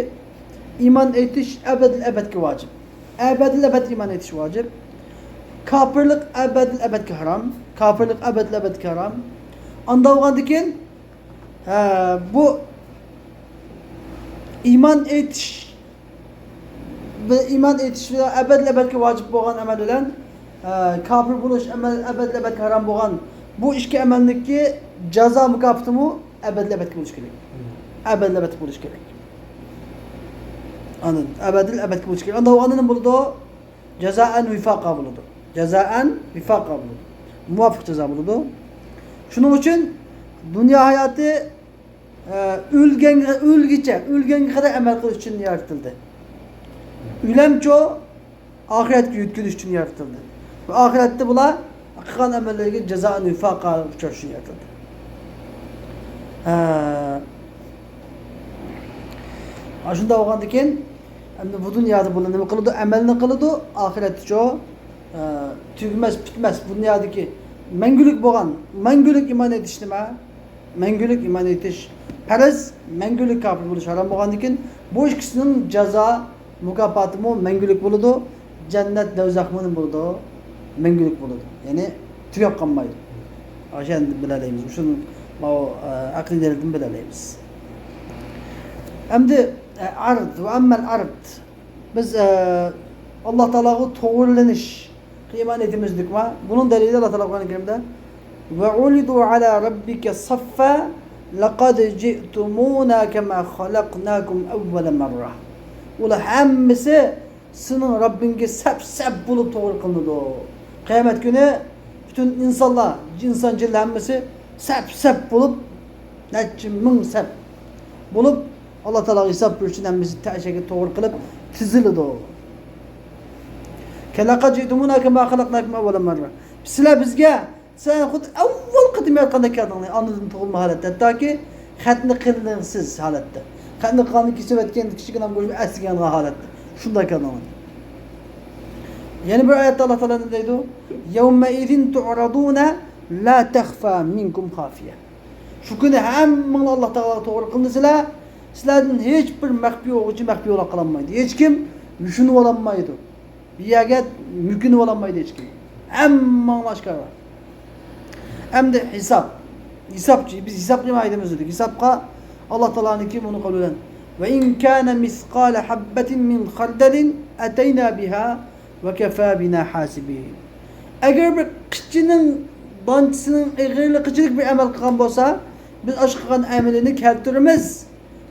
ئىمان ئېيتىش ئەبەدىل ئەبەدكە ۋاجىپ. ئەبەدىل ئەبەد ئىمان ئېيتىش ۋاجىپ. كاپىرلىق ئەبەدىل ئەبەدكە ھارام. كاپىرلىق ئەبەدىل ئەبەدكە ھارام. ئانداق بولغاندىن كېيىن، ھە، بۇ ئىمان ئېيتىش بىر ئىمان ئېيتىش بىلەن ئەبەدىل ئەبەدكە ۋاجىپ بولغان ئەمەل بىلەن، ئە، كاپىر بولۇش ئەمەل ئەبەدىل ئەبەدكە ھارام بولغان بۇ ئىككى ئەمەلنىڭكى جازا مۇكاپاتىمۇ ئەبەدىل ئەبەدكە بولۇشى كېرەك. ئەبەدىل ئەبەدكە بولۇشى كېرەك. ئاندىن ئەبەدىل ئەبەدكە بولۇشى كېرەك. ئاندا ئۇ ئاندىن نېمە بولىدۇ؟ جازائەن ۋىفاقا بولىدۇ. جازائەن ۋىفاقا بولىدۇ. مۇۋاپىق جازا بولىدۇ. شۇنىڭ ئۈچۈن دۇنيا ھاياتى ئە، ئۆلگەنگە، ئۆلگۈچە، ئۆلگەنگە قەدەر ئەمەل قىلىش ئۈچۈن يارىتىلدى. ئۆلەمچۇ؟ ئاخىرەتكە يۆتكىلىش ئۈچۈن يارىتىلدى. ۋە ئاخىرەتتە بۇلار قىلغان ئەمەللىرىگە جازائەن ۋىفاقا ئۇچراشقا يارىتىلدى. ھە. ئاشۇنداق بولغاندىن كېيىن، ئەمدى بۇ دۇنيادا بۇلار نېمە قىلىدۇ؟ ئەمەلنى قىلىدۇ، ئاخىرەتتىچۇ، ھە، تۈگىمەس، پۈتمەس، بۇ دۇنيادىكى مەڭگۈلۈك بولغان، مەڭگۈلۈك ئىمان ئېيتىش نېمە؟ مەڭگۈلۈك ئىمان ئېيتىش پەرز، مەڭگۈلۈك كاپىر بولۇش ھارام بولغاندىكىن، بۇ ئىككىسىنىڭ جازا، مۇكاپاتىمۇ مەڭگۈلۈك بولىدۇ، جەننەت، دوزاخمۇ نېمە بولىدۇ؟ مەڭگۈلۈك بولىدۇ. يەنى تۈگەپ قالمايدۇ. ئاشۇنى بىلەلەيمىز. شۇنى ماۋۇ، ئە، ئەقىدىلەردىن بىلەلەيمىز. ئەمدى، ئە، ئەرز، ۋە ئەممەل ئەرز. بىز، ئە، ئاللا تائالاغا توغرىلىنىش، ئىمان ئېيتىمىز دېدۇقما؟ بۇنىڭ دەلىلى ئاللا تائالا قۇرئان كەرىمدە، «وعرضوا على ربك صفا لقد جئتمونا كما خلقناكم أول مرة.» ئۇلار ھەممىسى سېنىڭ رەببىڭگە سەپ-سەپ بولۇپ توغرا قىلىنىدۇ. قىيامەت كۈنى پۈتۈن ئىنسانلار، ئىنسان، جىنلار ھەممىسى سەپ-سەپ بولۇپ، نەچچە مىڭ سەپ بولۇپ، ئاللا تائالاغا ھېساب بېرىش ئۈچۈن ھەممىسى تەشەگە توغرا قىلىپ تىزىلىدۇ. «لقد جئتمونا كما خلقناكم أول مرة.» سىلەر بىزگە، سىلەر خۇددى ئەۋۋەل قېتىم ياراتقاندەك كەلدىڭلار، ئانىدىن تۇغۇلما ھالەتتە، ھەتتاكى خەتنە قىلىنغۇسىز ھالەتتە، خەتنە قىلغاندىن كېسىۋەتكەن كىچىككىنە گۆشنى ئەسلىگەن ھالەتتە شۇنداق كەلدىڭلار. يەنە بىر ئايەتتە ئاللا تائالا نېمە دەيدۇ؟ «يومئذ تعرضون لا تخفى منكم خافية.» شۇ كۈنى ھەممىڭلار ئاللا تائالاغا توغرا قىلىنىسىلەر، سىلەردىن ھېچ بىر مەخپىي بولغۇچى مەخپىي بولا قالالمايدۇ. ھېچكىم يوشۇنۇۋالالمايدۇ. بىر يەرگە مۆكۈنۈۋالالمايدۇ ھېچكىم. ھەممىڭلار ئاشكارا. ئەمدى ھېساب. ھېسابچى، بىز ھېساب نېمە ئايتىمىز دېدۇق. ھېسابقا ئاللا تائالانىڭكى بۇنى قولى بىلەن، «وإن كان مثقال حبة من خردل أتينا بها وكفى بنا حاسبين.» ئەگەر بىر قىچىنىڭ دانچىسىنىڭ ئېغىرلىقىچىلىك بىر ئەمەل قىلغان بولسا، بىز ئاشۇ قىلغان ئەمىلىنى كەلتۈرىمىز.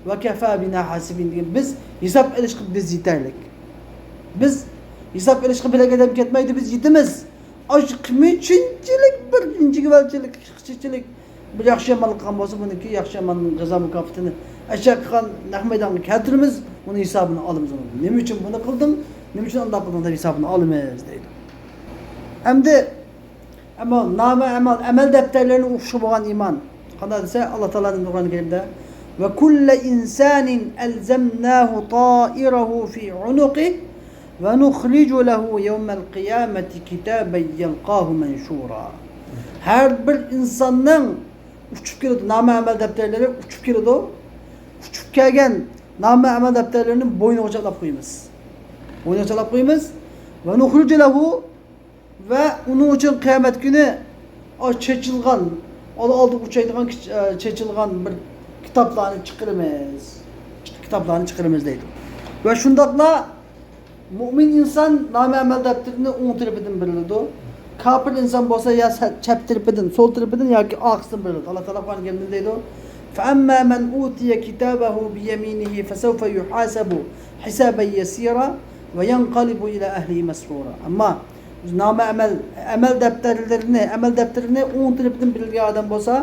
«وكفى بنا حاسبين» دېگەن، بىز ھېساب ئېلىشقا بىز يېتەرلىك. بىز ھېساب ئېلىشقا بىلەك ئادەم كەتمەيدۇ، بىز يېتىمىز. ئاشۇ قىمىچىنچىلىك، بىر ئىنچە گۈۋەلچىلىك، قىچىچىلىك بىر ياخشى ئەمەل قىلغان بولسا، بۇنىڭكى ياخشى ئەمەلنىڭ جازا مۇكاپاتىنى ئەشەددىي قىلغان نەق مەيدانغا كەلتۈرىمىز، ئۇنىڭ ھېسابىنى ئالىمىز ئۇنىڭدىن. نېمە ئۈچۈن بۇنى قىلدىڭ، نېمە ئۈچۈن ئانداق قىلدىڭ دەپ ھېسابىنى ئالىمىز دەيدۇ. ئەمدى ئەمما نامە ئەمەل، ئەمەل دەپتەرلىرىنى ئوقۇشقا بولغان ئىمان. قانداق دېسە، ئاللا تائالا نېمە دېگەن كەينىدە، «وكل إنسان ألزمناه طائره في عنقه ونخرج له يوم القيامة كتابا يلقاه منشورا.» ھەر بىر ئىنساننىڭ ئۇچۇپ كېلىدۇ، نامە ئەمەل دەپتەرلىرى ئۇچۇپ كېلىدۇ. ئۇچۇپ كەلگەن نامە ئەمەل دەپتەرلىرىنى بوينىغا چاپلاپ قويىمىز. بوينىغا چاپلاپ قويىمىز. ونخرج له، ۋە ئۇنىڭ ئۈچۈن قىيامەت كۈنى ئاشۇ چېچىلغان، ئالا ئالدىغا ئۇچرايدىغان كىچ-، ئە، چېچىلغان بىر كىتابلارنى چىقىرىمىز. كىتابلارنى چىقىرىمىز دەيدۇ. ۋە شۇنداقلا مۇئمىن ئىنسان نامە ئەمەل دەپتىرىنى ئوڭ تەرىپىدىن بېرىلىدۇ. كاپىر ئىنسان بولسا يا سە-، چەپ تەرىپىدىن، سول تەرىپىدىن ياكى ئارقىسىدىن بېرىلىدۇ. ئاللا تائالا قۇرئان كەرىمدە دەيدۇ، فأما من أوتي كتابه بيمينه فسوف يحاسب حسابا يسيرا وينقلب إلى أهله مسرورا. ئەمما نامە ئەمەل، ئەمەل دەپتەرلىرىنى، ئەمەل دەپتىرىنى ئوڭ تەرىپىدىن بېرىلگەن ئادەم بولسا،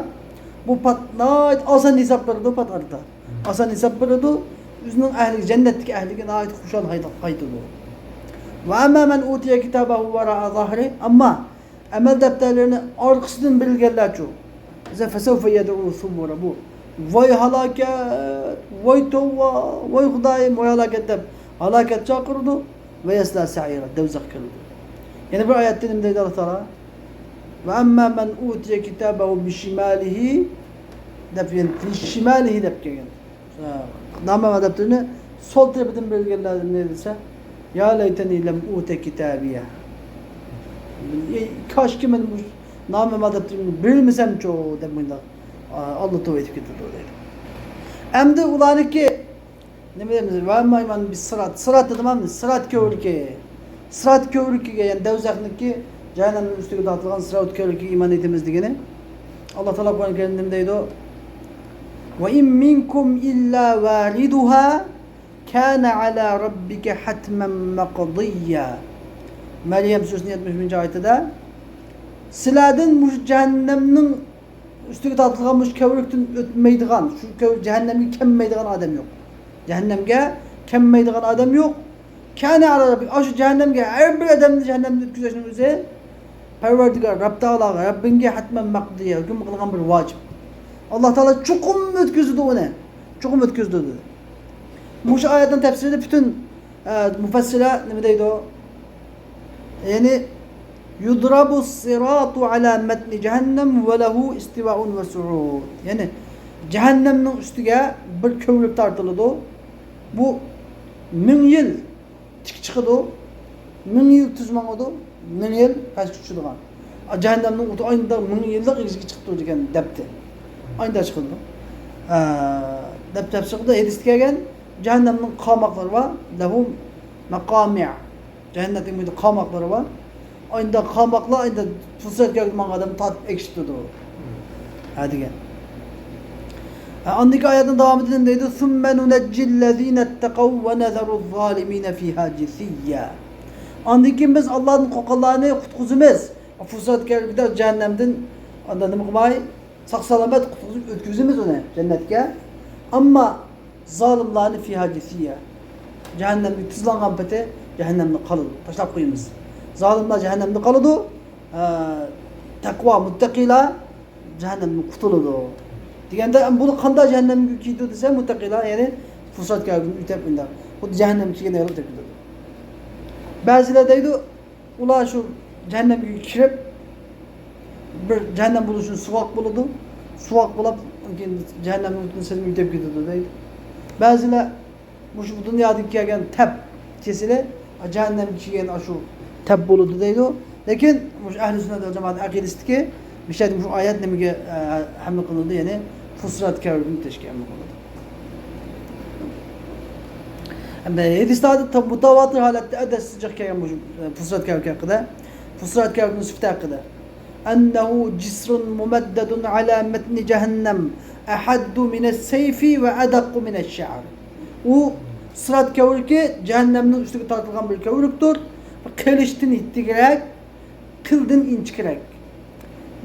بۇ پات ناھايىتى ئاسان ھېساب بېرىدۇ، پات ئارىدا. ئاسان ھېساب بېرىدۇ، ئۆزىنىڭ ئەھلىگە، جەننەتتىكى ئەھلىگە ناھايىتى خۇشال ھايدا-، قايتىدۇ. وأما من أوتي كتابه وراء ظهره، ئەمما ئەمەل دەپتەرلىرىنى ئارقىسىدىن بېرىلگەنلەرچۇ؟ دېسە، فسوف يدعو ثبورا، بۇ ۋاي ھالاكەت، ۋاي توۋا، ۋاي خۇدايىم، ۋاي ھالاكەت دەپ ھالاكەت چاقىرىدۇ. ويصلى سعيرا، دوزاخقا كىرىدۇ. يەنە بىر ئايەتتە نېمە دەيدۇ ئاللا تائالا؟ وأما من أوتي كتابه بشماله دەپ، يەنى شىمالىھى دەپ كەلگەن. نامە دەپتىرىنى سول تەرىپىدىن بېرىلگەنلەر نېمە دېسە، يا ليتني لم أوت كتابيه. ئەي، كاشكى مەن بۇ نامە دەپتىرىمنى بېرىلمىسەمچۇ دەپ مۇنداق، ئا، ئاللا توۋا ئېيتىپ كېتىدۇ دەيدۇ. ئەمدى ئۇلارنىڭكى نېمە دەيمىز؟ ۋە مايمان بىز سىرات. سىرات دېدىم، سىرات كۆۋرۈكى. سىرات كۆۋرۈكىگە، يەنى دوزاخنىڭكى، جەھەننەمنىڭ ئۈستىگە تارتىلغان سىرات كۆۋرۈكىگە ئىمان ئېيتىمىز دېگىنى. ئاللا تائالا قۇرئان كەرىمدە نېمە دەيدۇ؟ وإن منكم إلا واردها كان على ربك حتما مقضيا. مەريەم سۈرىسىنىڭ يەتمىش بىرىنچى ئايىتىدە، سىلەردىن مۇشۇ جەھەننەمنىڭ ئۈستىگە تارتىلغان مۇشۇ كۆۋرۈكتىن ئۆتمەيدىغان، شۇ كۆۋ-، جەھەننەمگە كەلمەيدىغان ئادەم يوق. جەھەننەمگە كەلمەيدىغان ئادەم يوق. كان على ربك، ئاشۇ جەھەننەمگە ھەر بىر ئادەمنى جەھەننەمدە ئۆتكۈزۈشنىڭ ئۆزى پەرۋەردىگار، رەب تائالاغا، رەببىڭگە ھەتمەن مەقدىيە، ھۆكۈم قىلغان بىر ۋاجىپ. ئاللا تائالا چوقۇم ئۆتكۈزىدۇ ئۇنى. چوقۇم ئۆتكۈزىدۇ دېدى. مۇشۇ ئايەتنىڭ تەپسىرىدە پۈتۈن، ئە، مۇپەسسىرلەر نېمە دەيدۇ؟ يەنى، يضرب الصراط على متن جهنم وله استواء وصعود. يەنى، جەھەننەمنىڭ ئۈستىگە بىر كۆۋرۈك تارتىلىدۇ. بۇ مىڭ يىل تىك چىقىدۇ، مىڭ يىل تۈز ماڭىدۇ، مىڭ يىل پەسكە چۈشىدىغان. جەھەننەمنىڭ ئوتى ئاينىدا مىڭ يىللىق ئېگىزگە چىقىپ تۇرىدىكەن دەپتۇ. ئاينىدا چىقىدۇ. ئە، دەپ تەپسىر قىلدى. ھەدىستە كەلگەن جەھەننەمنىڭ قاماقلىرى بار. لەھۇ مەقامىئ. جەھەننەمنىڭ بۇ قاماقلىرى بار. ئاينىدا قاماقلار، ئاينىدا پۇرسەت كەلگەندە ماڭغان ئادەمنى تارتىپ ئەكېتىپ تۇرىدۇ. ھە دېگەن. ھە، ئاندىكى ئايەتنىڭ داۋامىدا نېمە دەيدۇ؟ ثم ننجي الذين اتقوا ونذر الظالمين فيها جثيا. ئاندىن كېيىن بىز ئاللادىن قورققانلارنى قۇتقۇزىمىز. پۇرسەت كەلگەندە جەھەننەمدىن ئاندا نېمە قىلماي، ساق-سالامەت قۇتقۇزۇپ ئۆتكۈزىمىز ئۇنى جەننەتكە. ئەمما زالىملارنى فىھا جىسىييە. جەھەننەمگە تىزلانغان پېتى جەھەننەمدە قالىدۇ. تاشلاپ قويىمىز. زالىملار جەھەننەمدە قالىدۇ. ئە، تەقۋا، مۇتتەقىيلار جەھەننەمدىن قۇتۇلىدۇ. دېگەندە، ئەمما بۇلار قانداق جەھەننەمگە كىرىدۇ دېسە، مۇتتەقىيلار، يەنى پۇرسەت كەلگۈندە ئۆتۈپ ئۇنداق. خۇددى جەھەننەمگە كىرگەن ياقى ئۆتۈپ كېتىدۇ. بەزىلەر دەيدۇ، ئۇلار شۇ جەھەننەمگە كىرىپ، بىر جەھەننەم بولۇشىدىن سوغۇق بولىدۇ. سوغۇق بولۇپ، كېيىن جەھەننەمنىڭ ئۆتىدىن سىرلىنىپ ئۆتۈپ كېتىدۇ دەيدۇ. بەزىلەر مۇشۇ بۇ دۇنيادىن كەلگەن تەپ كېسىلى، جەھەننەمگە كىرگەن ئاشۇ تەپ بولىدۇ دەيدۇ. لېكىن مۇشۇ ئەھلى سۈننەت ۋەل جامائەت ئەقىدىسىدىكى مۇشۇ يەردە مۇشۇ ئايەت نېمىگە، ئە، ھەملە قىلىنىدۇ؟ يەنى فۇسسىلەت كەۋرىدىن ئۆتۈشكە ھەملە قىلىنىدۇ. ئەمدى ھەدىسلەردە تا-، مۇتەۋاتىر ھالەتتە ئەدەتسىز جىق كەلگەن مۇشۇ، ئە، فۇسسىلەت كەۋرى ھەققىدە، فۇسسىلەت كەۋرىنىڭ سۈپىتى ھەققىدە. أنه جسر ممدد على متن جهنم أحد من السيف وأدق من الشعر. ئۇ سىرات كەۋرىكى جەھەننەمنىڭ ئۈستىگە تارتىلغان بىر كەۋرۈكتۇر. قىلىچتىن يېتتىگىرەك، قىلدىن ئىنچىكىرەك.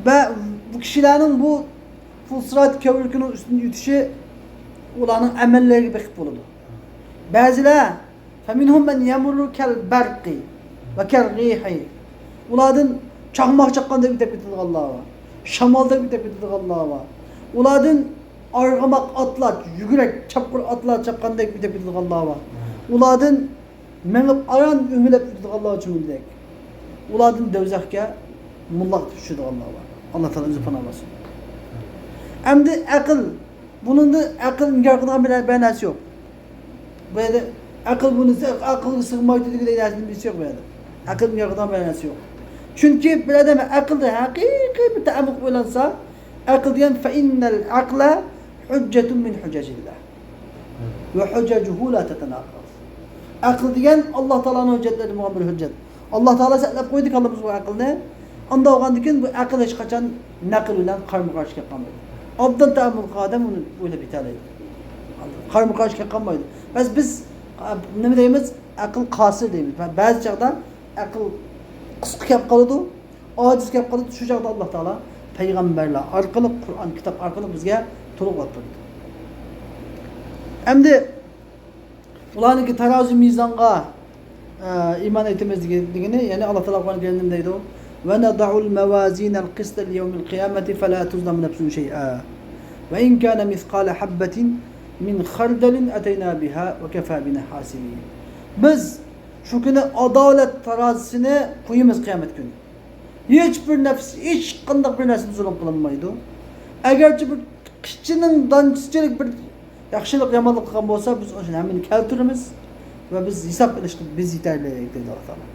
ۋە بۇ كىشىلەرنىڭ بۇ، بۇ سىرات كەۋرۈكىنىڭ ئۈستىدىن ئۆتۈشى ئۇلارنىڭ ئەمەللىرىگە بېقىپ بولىدۇ. بەزىلەر فمنهم من يمر كالبرق وكالريح. ئۇلاردىن چاقماق چاققاندەك ئۆتۈپ كېتىدىغانلار بار. شامالدەك ئۆتۈپ كېتىدىغانلار بار. ئۇلاردىن ئارغىماق ئاتلار، يۈگۈرۈك، چاپقۇر ئاتلار چاپقاندەك ئۆتۈپ كېتىدىغانلار بار. ئۇلاردىن مېڭىپ ئاران ئۆمىلەپ ئۆتىدىغانلار چۈمۈلدەك. ئۇلاردىن دوزاخقا مۇللاق چۈشىدىغانلار بار. ئاللا تائالا ئۆزى پاناھ بەرسۇن. ئەمدى ئەقىل. بۇنىڭدا ئەقىل ئىنكار قىلىدىغان بىر، بىر نەرسە يوق. بۇ يەردە ئەقىل بۇنى، ئەقىلگە سىغمايدۇ دېگۈدەك نەرسىنى بىلسە يوق بۇ يەردە. ئەقىل ئىنكار قىلىدىغان بىر نەرسە يوق. چۈنكى بىر ئادەم ئەقىلدە ھەقىقىي بىر تەئەممۇق ئويلانسا، ئەقىل دېگەن فإن العقل حجة من حجج الله وحججه لا تتناقض. ئەقىل دېگەن ئاللا تائالانىڭ ھۆججەتلىرىدىن بولغان بىر ھۆججەت. ئاللا تائالا ساقلاپ قويدى كاللىمىزغا ئەقىلنى. ئانداق بولغاندىكىن بۇ ئەقىل ھېچقاچان نەقىل بىلەن قارىمۇ قارشى كەپ قالمايدۇ. ئوبدان تەئەممۇل قىلغان ئادەم ئۇنى ئويلاپ يېتەلەيدۇ. قارىمۇ قارشى كەپ قالمايدۇ. بەس بىز، ئە، نېمە دەيمىز؟ ئەقىل قاسىر دەيمىز. بەزى چاغدا ئەقىل قىسقا كەپ قالىدۇ، ئاجىز كەپ قالىدۇ. شۇ چاغدا ئاللا تائالا پەيغەمبەرلەر ئارقىلىق، قۇرئان كىتاب ئارقىلىق بىزگە تولۇقلاپ بېرىدۇ. ئەمدى ئۇلارنىڭكى تارازۇ مىزانغا، ئە، ئىمان ئېيتىمىز دېگەن، دېگىنى، يەنى ئاللا تائالا قۇرئان كەرىمدە نېمە دەيدۇ؟ ونضع الموازين القسط ليوم القيامة فلا تظلم نفس شيئا وإن كان مثقال حبة من خردل أتينا بها وكفى بنا حاسبين. بىز شۇ كۈنى ئادالەت تارازىسىنى قويىمىز قىيامەت كۈنى. ھېچ بىر نەپس ھېچقانداق بىر نەرسىدىن زۇلۇم قىلىنمايدۇ. ئەگەرچە بىر قىچىنىڭ دانچىسىچىلىك بىر ياخشىلىق، يامانلىق قىلغان بولسا، بىز ئۇنىڭ ھەممىنى كەلتۈرىمىز ۋە بىز ھېساب ئېلىشقا بىز يېتەرلىك، دەيدۇ ئاللا تائالا.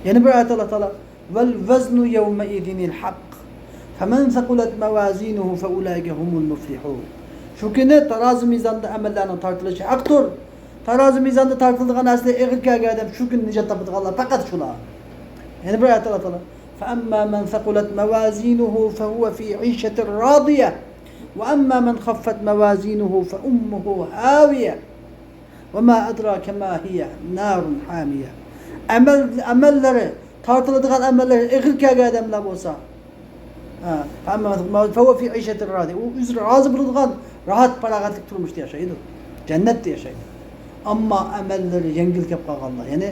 يەنە بىر ئايەتتە ئاللا تائالا، والوزن يومئذ الحق فمن ثقلت موازينه فأولئك هم المفلحون. شۇ كۈنى تارازۇ مىزاندا ئەمەللەرنىڭ تارتىلىشى ھەقتۇر. تارازۇ مىزاندا تارتىلىدىغان نەرسىلەر ئېغىر كەلگەن ئادەم شۇ كۈنى نىجات تاپىدىغانلار پەقەت شۇلار. يەنە بىر ئايەت ئاللا تائالا، فأما من ثقلت موازينه فهو في عيشة راضية وأما من خفت موازينه فأمه هاوية وما أدراك ما هي نار حامية. ئەمەل، ئەمەللىرى، تارتىلىدىغان ئەمەللىرى ئېغىر كەلگەن ئادەملەر بولسا، ھە، فەمما، فەھۇۋە فى عىشەتىن راضىيە. ئۇ ئۆزى رازى بولىدىغان راھەت، پاراغەتلىك تۇرمۇشتا ياشايدۇ. جەننەتتە ياشايدۇ. ئەمما ئەمەللىرى يەڭگىل كەپ قالغانلار، يەنى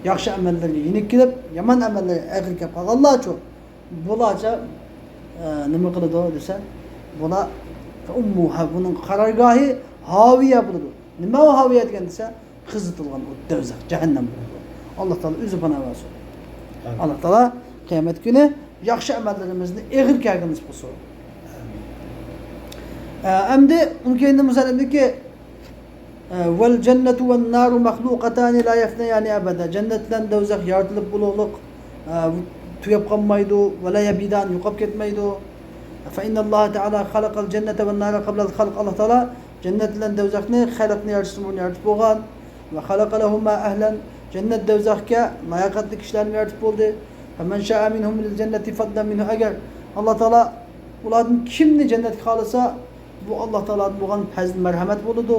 ياخشى ئەمەللىرى يېنىك كېلىپ، يامان ئەمەللىرى ئېغىر كەپ قالغانلارچۇ؟ بۇلارچە، ئە، نېمە قىلىدۇ دېسە، بۇلار، فأمه، بۇنىڭ قارارگاھى ھاۋىيە بولىدۇ. نېمە ئۇ ھاۋىيە دېگەن دېسە، قىزىتىلغان ئوت، دوزاخ، جەھەننەم بولىدۇ. ئاللا تائالا ئۆزى پاناھ بەرسۇن. ئامىن. ئاللا تائالا قىيامەت كۈنى ياخشى ئەمەللىرىمىزنى ئېغىر كەلگۈن نېسىپ قىلسۇن. ئامىن. ئە، ئەمدى ئۇنىڭ كەينىدىن مۇسەللىمدىكى، ئە، والجنة والنار مخلوقتان لا يفنيان أبدا. جەننەت بىلەن دوزاخ يارىتىلىپ بولۇقلۇق، ئە، تۈگەپ قالمايدۇ. ولا يبيدان، يوقاپ كەتمەيدۇ. فإن الله تعالى خلق الجنة والنار قبل الخلق. ئاللا تائالا جەننەت بىلەن دوزاخنى خەلقنى يارىتىشتىن بۇرۇن يارىتىپ بولغان. وخلق لهما أهلا، جەننەت دوزاخقا لاياقەتلىك كىشىلەرنى يارىتىپ بولدى. فمن شاء منهم للجنة فضلا منه، ئەگەر ئاللا تائالا ئۇلاردىن كىمنى جەننەتكە خالىسا، بۇ ئاللا تائالادىن بولغان پەزل مەرھەمەت بولىدۇ.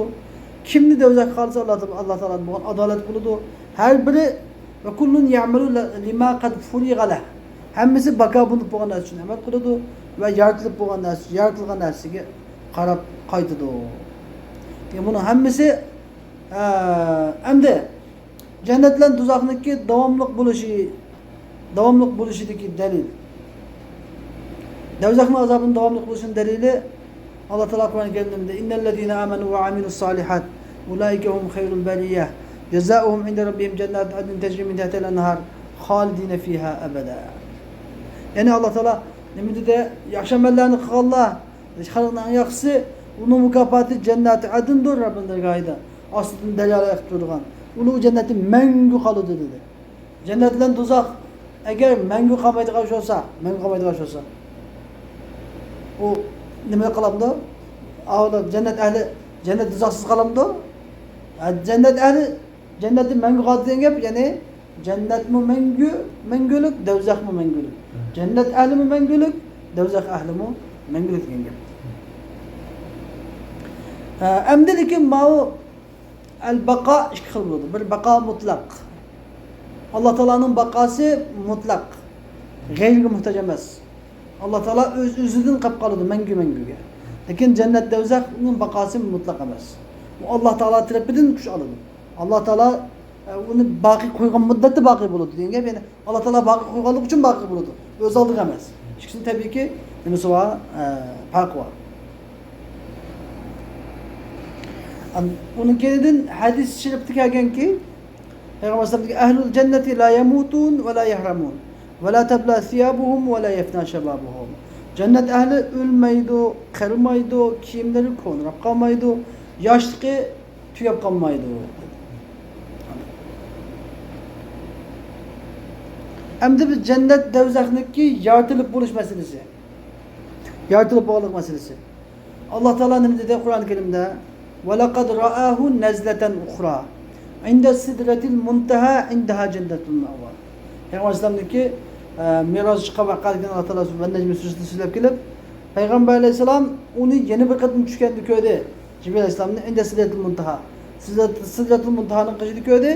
كىمنى دوزاخقا خالىسا، ئاللا تائالا، ئاللا تائالادىن بولغان ئادالەت بولىدۇ. ھەر بىرى، وكل يعمل لما قد فرغ له، ھەممىسى باكا بولۇپ بولغان نەرسە ئۈچۈن ئەمەل قىلىدۇ ۋە يارىتىلىپ بولغان نەرسە، يارىتىلغان نەرسىگە قاراپ قايتىدۇ. دېگەن بۇنىڭ ھەممىسى، ئە، ئەمدى جەننەت بىلەن دوزاخنىڭكى داۋاملىق بولۇشى، داۋاملىق بولۇشىدىكى دەلىل. دوزاخنىڭ ئازابىنىڭ داۋاملىق بولۇشىنىڭ دەلىلى، ئاللا تائالا قۇرئان كەرىمدە، إن الذين آمنوا وعملوا الصالحات أولئك هم خير البرية جزاؤهم عند ربهم جنات عدن تجري من تحتها الأنهار خالدين فيها أبدا. يەنى ئاللا تائالا نېمە دېدى؟ ياخشى ئەمەللەرنى قىلغانلار، خەلقنىڭ ئەڭ ياخشىسى، ئۇنىڭ مۇكاپاتى جەننەتى ئەدىندۇر، رەببىنىڭ دەرگاھىدا ئاستىدىن دەريالار ئېقىپ تۇرىدىغان، ئۇ جەننەتتە مەڭگۈ قالىدۇ دېدى. جەننەت بىلەن دوزاخ، ئەگەر مەڭگۈ قالمايدىغان ئىش بولسا، مەڭگۈ قالمايدىغان ئىش بولسا، ئۇ نېمە قالامدۇ؟ ئاۋۇ جەننەت ئەھلى جەننەت دوزاخسىز قالامدۇ؟ ھە، جەننەت ئەھلى جەننەتتە مەڭگۈ قالىدۇ دېگەن گەپ، يەنى جەننەتمۇ مەڭگۈ، مەڭگۈلۈك، دوزاخمۇ مەڭگۈلۈك. جەننەت ئەھلىمۇ مەڭگۈلۈك، دوزاخ ئەھلىمۇ مەڭگۈلۈك دېگەن گەپ. ھە، ئەمدى لېكىن ماۋۇ ئەل باقا ئىككى خىل بولىدۇ. بىر باقا مۇتلەق. ئاللا تائالانىڭ باقاسى مۇتلەق. غەيرىگە موھتاج ئەمەس. ئاللا تائالا ئۆز-ئۆزىدىن قېلىپ قالىدۇ مەڭگۈ-مەڭگۈگە. لېكىن جەننەت، دوزاخنىڭ باقاسى مۇتلەق ئەمەس. ئۇ ئاللا تائالا تەرىپىدىن كۈچ ئالىدۇ. ئاللا تائالا، ئە، ئۇنى باقىي قويغان مۇددەتتە باقىي بولىدۇ دېگەن گەپ. يەنى ئاللا تائالا باقىي قويغانلىقى ئۈچۈن باقىي بولىدۇ. ئۆز ئالدىغا ئەمەس. ئىككىسىنىڭ تەبىئىيكى نېمىسى بار؟ ئە، پەرقى بار. ئان-، ئۇنىڭ كەينىدىن ھەدىس شېرىپتە كەلگەنكى، پەيغەمبەر ئەلەيھىسسالام دېگەن، أهل الجنة لا يموتون ولا يهرمون ولا تبلى ثيابهم ولا يفنى شبابهم. جەننەت ئەھلى ئۆلمەيدۇ، قېرىمايدۇ، كىيىملىرى كونىراپ قالمايدۇ، ياشلىقى تۈگەپ قالمايدۇ. ئەمدى بىز جەننەت، دوزاخنىڭكى يارىتىلىپ بولۇش مەسىلىسى. يارىتىلىپ بولغانلىق مەسىلىسى. ئاللا تائالا نېمە دېدى قۇرئان كەرىمدە؟ ولقد رآه نزلة أخرى عند سدرة المنتهى عندها جنة المأوى. پەيغەمبەر ئەلەيھىسسالامنىڭكى، ئە، مىراج چىققان ۋەقەدىن كېيىن ئاللا تائالا سۈرە نەجمى سۈرىسىدە سۆزلەپ كېلىپ، پەيغەمبەر ئەلەيھىسسالام ئۇنى يەنە بىر قېتىم چۈشكەندە كۆردى. جىبرىل ئەلەيھىسسالامنى عند سدرة المنتهى. سدرة، سدرة المنتهىنىڭ قېشىدا كۆردى.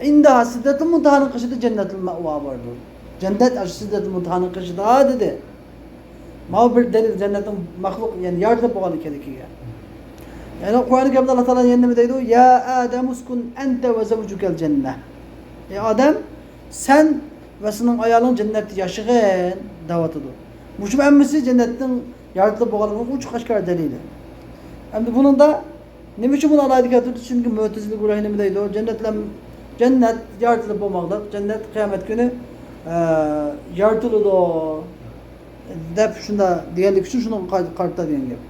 ئىندىھا سىدرەتۇل مۇنتاھانىڭ قېشىدا جەننەتۇل مەۋا باردۇر. جەننەت ئاشۇ سىدرەتۇل مۇنتاھانىڭ قېشىدا دېدى. ماۋۇ بىر دەلىل، جەننەتنىڭ مەخلۇق، يەنى يارىتىلىپ بولغان ئىكەنلىكىگە. يەنى قۇرئان كەرىمدە ئاللا تائالا يەنە نېمە دەيدۇ؟ يا ئادەم ئۇسكۇن ئەنتە ۋە زەۋجۇكەل جەننە. ئەي ئادەم، سەن ۋە سېنىڭ ئايالىڭ جەننەتتە ياشىغىن دەۋاتىدۇ. مۇشۇ ھەممىسى جەننەتنىڭ يارىتىلىپ بولغانلىقىنىڭ ئوچۇق ئاشكارا دەلىلى. ئەمدى بۇنىڭدا نېمە ئۈچۈن بۇنى ئالاھىدە كەلتۈردى؟ چۈنكى مۆتىزىلە گۇرۇھى نېمە دەيدۇ؟ جەننەت بىلەن، جەننەت يارىتىلىپ بولماقلىق، جەننەت قىيامەت كۈنى، ئە، يارىتىلىدۇ دەپ شۇنداق دېگەنلىكى ئۈچۈن شۇنىڭغا قارىتا دېگەن گەپ.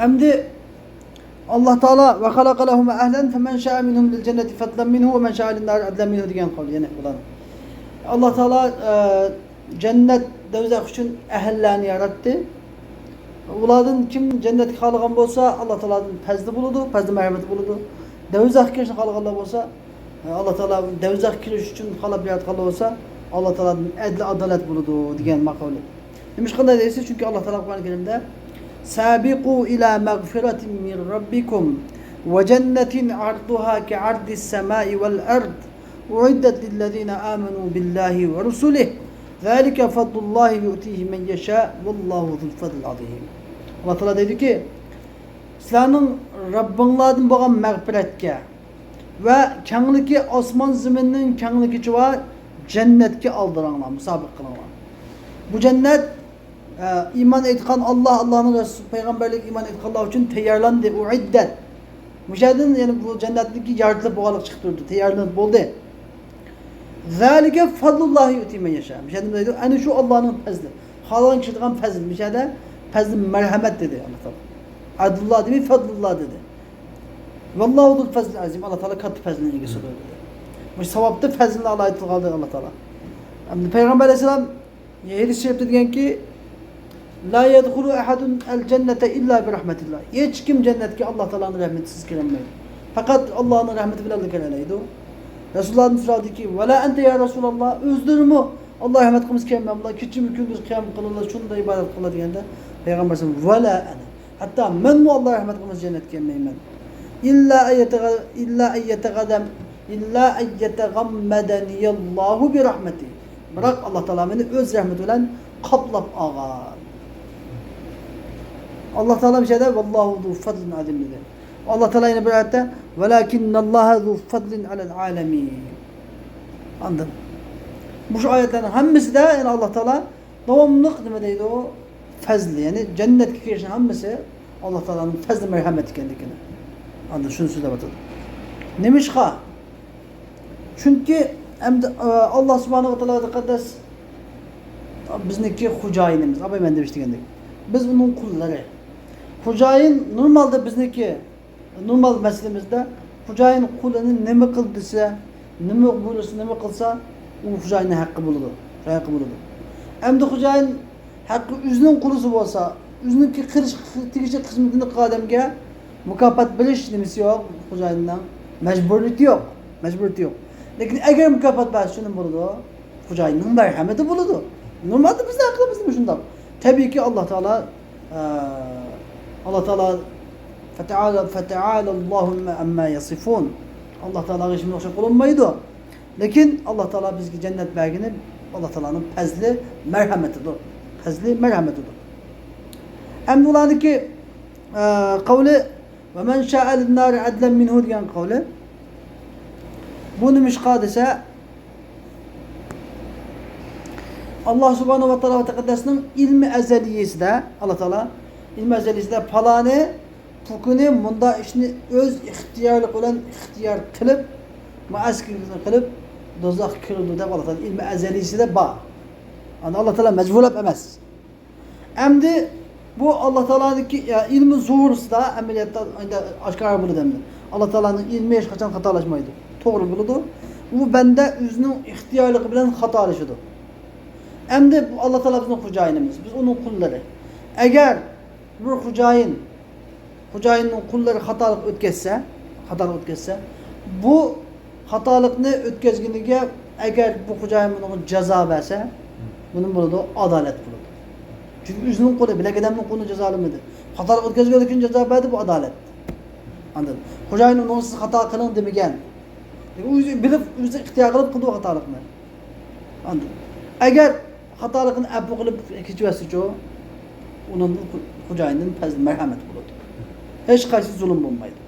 ئەمدى ئاللا تائالا، ۋە خەلەقە لەھۇمە ئەھلەن فەمەن شائە مىنھۇم لىل جەننەتى فەزلەن مىنھۇ ۋە مەن شائە لىن نارى ئەزلەن مىنھۇ دېگەن قول، يەنە بۇلار. ئاللا تائالا، ئە، جەننەت، دوزاخ ئۈچۈن ئەھلىلەرنى ياراتتى. ئۇلاردىن كىم جەننەتكە خالىغان بولسا، ئاللا تائالادىن پەزلى بولىدۇ، پەزلى مەرھەمىتى بولىدۇ. دوزاخقا كىرىشنى خالىغانلار بولسا، ئاللا تائالا دوزاخقا كىرىش ئۈچۈن خالاپ ياراتقانلار بولسا، ئاللا تائالادىن ئەدلى ئادالەت بولىدۇ دېگەن ماقۇلى. نېمىشقا ئۇنداق دەيسىز؟ چۈنكى ئاللا تائالا قۇرئان كەرىمدە، سابقوا إلى مغفرة من ربكم وجنة عرضها كعرض السماء والأرض أعدت للذين آمنوا بالله ورسله ذلك فضل الله يؤتيه من يشاء والله ذو الفضل العظيم. ئاللا تائالا دەيدۇكى، سىلەرنىڭ رەببىڭلاردىن بولغان مەغپىرەتكە ۋە كەڭلىكى، ئاسمان زېمىننىڭ كەڭلىكىچە بار جەننەتكە ئالدىراڭلار، مۇسابىقە قىلىڭلار. بۇ جەننەت، ئە، ئىمان ئېيتقان، ئاللا، ئاللانىڭ رەسۇلى، پەيغەمبەرلىككە ئىمان ئېيتقانلار ئۈچۈن تەييارلاندى، ئۇئىددەت. مۇشۇ يەردىن، يەنى بۇ جەننەتتىكى يارىتىلىپ بولغانلىق چىقىپ تۇرىدۇ، تەييارلىنىپ بولدى. ذلك فضل الله يؤتيه من يشاء. مۇشۇ يەردە نېمە دەيدۇ؟ ئەنە شۇ ئاللانىڭ پەزلى. خالىغان كىشىگە قىلغان پەزلى. مۇشۇ يەردە پەزلى مەرھەمەت دېدى ئاللا تائالا. ئەدلۇللا دېمەي، فەدلۇللا دېدى. ۋاللاھۇ زۇل فەزلىل ئەزىم. ئاللا تائالا كاتتا پەزلىنىڭ ئىگىسىدۇر دېدى. مۇشۇ ساۋابتا پەزلىنى ئالاھىدە تىلغا ئالدى ئاللا تائالا. ئەمدى پەيغەمبەر ئەلەيھىسسالام ھەدىس شەرىپتە دېگەنكى، لا يدخل أحد الجنة إلا برحمة الله. ھېچكىم جەننەتكە ئاللا تائالانىڭ رەھمىتىسىز كىرەلمەيدۇ. پەقەت ئاللانىڭ رەھمىتى بىلەنلا كىرەلەيدۇ. رەسۇلۇللادىن سورالدىكى، ۋەلا ئەنتە يا رەسۇلاللا، ئۆزلىرىمۇ ئاللا رەھمەت قىلمىسا كىرەلمەيمەنلا، كېچىمۇ كۈندۈز قىيام قىلىلا، شۇنداق ئىبادەت قىلىلا دېگەندە، پەيغەمبەر ئەلەيھىسسالام، ۋەلا ئەنە. ھەتتا مەنمۇ ئاللا رەھمەت قىلمىسا جەننەتكە كىرەلمەيمەن. إلا أن يتغ-، إلا أن يتغدم-، إلا أن يتغمدني الله برحمته. بىراق ئاللا تائالا مېنى ئۆز رەھمىتى بىلەن قاپلاپ ئالغان. ئاللا تائالا مۇشۇ يەردە ۋاللاھۇ زۇ فەزلىن ئەزىم دېدى. ئاللا تائالا يەنە بىر ئايەتتە، ۋەلاكىنناللاھە زۇ فەزلىن ئەلەل ئالەمىن. ئاندىن مۇشۇ ئايەتلەرنىڭ ھەممىسىدە يەنە ئاللا تائالا داۋاملىق نېمە دەيدۇ؟ پەزلى، يەنى جەننەتكە كىرىشنىڭ ھەممىسى ئاللا تائالانىڭ پەزلى، مەرھەمەت ئىكەنلىكىنى ئاندىن شۇنى سۆزلەۋاتىدۇ. نېمىشقا؟ چۈنكى ئەمدى، ئە، ئاللا سۇبھانەھۇ ۋە تائالا تەقەددەس بىزنىڭكى خوجايىنىمىز، ئاباي مەن دېمىش دېگەندەك. بىز ئۇنىڭ قۇللىرى. خوجايىن نورمالدا بىزنىڭكى نورمال مەسىلىمىزدە خوجايىن قۇلىنى نېمە قىل دېسە، نېمە بۇيرۇسا، نېمە قىلسا، ئۇ خوجايىننىڭ ھەققى بولىدۇ. خوجايىن ھەققى بولىدۇ. ئەمدى خوجايىن ھەققى ئۆزىنىڭ قۇلىسى بولسا، ئۆزىنىڭكى قىلىش تېگىشلىك خىزمىتىنى قىلغان ئادەمگە مۇكاپات بېرىش نېمىسى يوق، خوجايىننىڭ مەجبۇرىيىتى يوق. مەجبۇرىيىتى يوق. لېكىن ئەگەر مۇكاپات بەرسە، شۇ نېمە بولىدۇ؟ خوجايىننىڭ مەرھەمىتى بولىدۇ. نورمالدا بىزنىڭ ھەققىمىزدىمۇ شۇنداق. تەبىئىيكى، ئاللا تائالا، ئە، ئاللا تائالا، فتعالى، فتعالى اللهم عما يصفون. ئاللا تائالاغا ھېچنېمە ئوخشاپ بولۇنمايدۇ. لېكىن ئاللا تائالا بىزگە جەننەت بەرگىنى ئاللا تائالانىڭ پەزلى، مەرھەمىتىدۇر. پەزلى، مەرھەمىتىدۇر. ئەمدى ئۇلارنىڭكى، ئە، قەۋلى، ۋەمەن شائە لىننارى ئەدلەن مىنھۇ دېگەن قەۋلى. بۇ نېمىشقا دېسە، ئاللا سۇبھانەھۇ ۋە تائالا تەقەددەسنىڭ ئىلمى ئەزەلىيسىدە، ئاللا تائالا ئىلمى ئەزەلىيسىدە پالانى، پۇكىنى مۇنداق ئىشنى ئۆز ئىختىيارلىقى بىلەن ئىختىيار قىلىپ، مۇئەسكىرىنى قىلىپ، دوزاخقا كىرىدۇ دەپ ئاللا تائالا ئىلمى ئەزەلىيسىدە بار. ئاندىن ئاللا تائالا مەجبۇرلاپ ئەمەس. ئەمدى بۇ ئاللا تائالانىڭكى، يا، ئىلمى زۇھۇرىسىدا ئەمەلىيەتتە ئەمدى ئاشكارا بولىدۇ ئەمدى. ئاللا تائالانىڭ ئىلمى ھېچقاچان خاتالاشمايدۇ. توغرا بولىدۇ. ئۇ بەندە ئۆزىنىڭ ئىختىيارلىقى بىلەن خاتالىشىدۇ. ئەمدى بۇ ئاللا تائالا بىزنىڭ خوجايىنىمىز. بىز ئۇنىڭ قۇللىرى. ئەگەر بىر خوجايىن، خوجايىننىڭ قۇللىرى خاتالىق ئۆتكەزسە، خاتالىق ئۆتكەزسە، بۇ خاتالىقنى ئۆتكەزگىنىگە ئەگەر بۇ خوجايىن بۇنىڭغا جازا بەرسە، بۇنىڭ بولىدۇ، ئادالەت بولىدۇ. چۈنكى ئۆزىنىڭ قۇلى، بىلەك ئادەمنىڭ قۇلىنى جازالىمىدى. خاتالىق ئۆتكەزگەنلىكى ئۈچۈن جازا بەردى، بۇ ئادالەت. ئاندىن خوجايىن ئۇنىڭغا سىز خاتا قىلىڭ دېمىگەن. ئۆزى بىلىپ، ئۆزى ئىختىيار قىلىپ قىلدى بۇ خاتالىقنى. ئاندىن ئەگەر خاتالىقىنى ئەپۇ قىلىپ كېچىۋەتسىچۇ، ئۇنىڭدىن خو-، خوجايىندىن پەزلى مەرھەمەت بولىدۇ. ھېچقايسى زۇلۇم بولمايدۇ.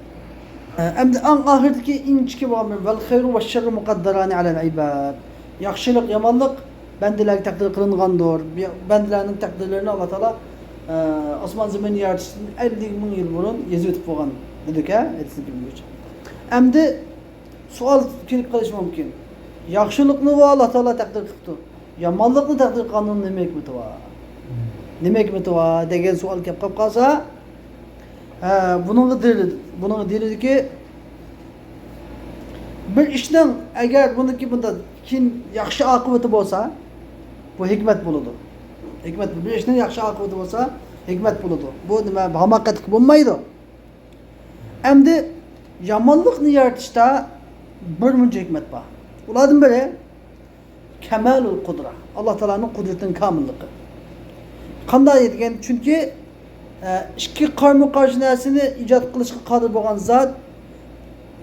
ئە، ئەمدى ئەڭ ئاخىرىدىكى ئىنچىكە بولغان بىر، ۋەل خەيرۇ ۋەششەررۇ مۇقەددەرانى ئەلەل ئىباد. ياخشىلىق، يامانلىق بەندىلەرگە تەقدىر قىلىنغاندۇر. بەندىلەرنىڭ تەقدىرلىرىنى ئاللا تائالا، ئە، ئاسمان زېمىننى يارىتىشتىن ئەللىك مىڭ يىل بۇرۇن يېزىۋېتىپ قويغان دېدۇكە، ھەدىسنىڭ كىرگۈچى. ئەمدى سوئال كېلىپ قېلىشى مۇمكىن. ياخشىلىقنىمۇ ئاللا تائالا تەقدىر قىپتۇ. يامانلىقنى تەقدىر قىلغاننىڭ نېمە ھېكمىتى بار؟ نېمە ھېكمىتى بار دېگەن سوئال كېلىپ قاپ قالسا، ھە، بۇنىڭغا دېيىلىدۇ، بۇنىڭغا دېيىلىدۇكى، بىر ئىشنىڭ ئەگەر بۇنىڭكى بۇندا كېيىن ياخشى ئاقىۋىتى بولسا، بۇ ھېكمەت بولىدۇ. ھېكمەت، بىر ئىشنىڭ ياخشى ئاقىۋىتى بولسا، ھېكمەت بولىدۇ. بۇ نېمە، ھاماقەتلىك بولمايدۇ. ئەمدى يامانلىقنى يارىتىشتا بىر مۇنچە ھېكمەت بار. ئۇلاردىن بىرى، كەمالۇل قۇدرە، ئاللا تائالانىڭ قۇدرىتىنىڭ كامىللىقى. قانداق دېگەن، چۈنكى، ئە، ئىككى قارمۇ قارشى نەرسىنى ئىجاد قىلىشقا قادىر بولغان زات،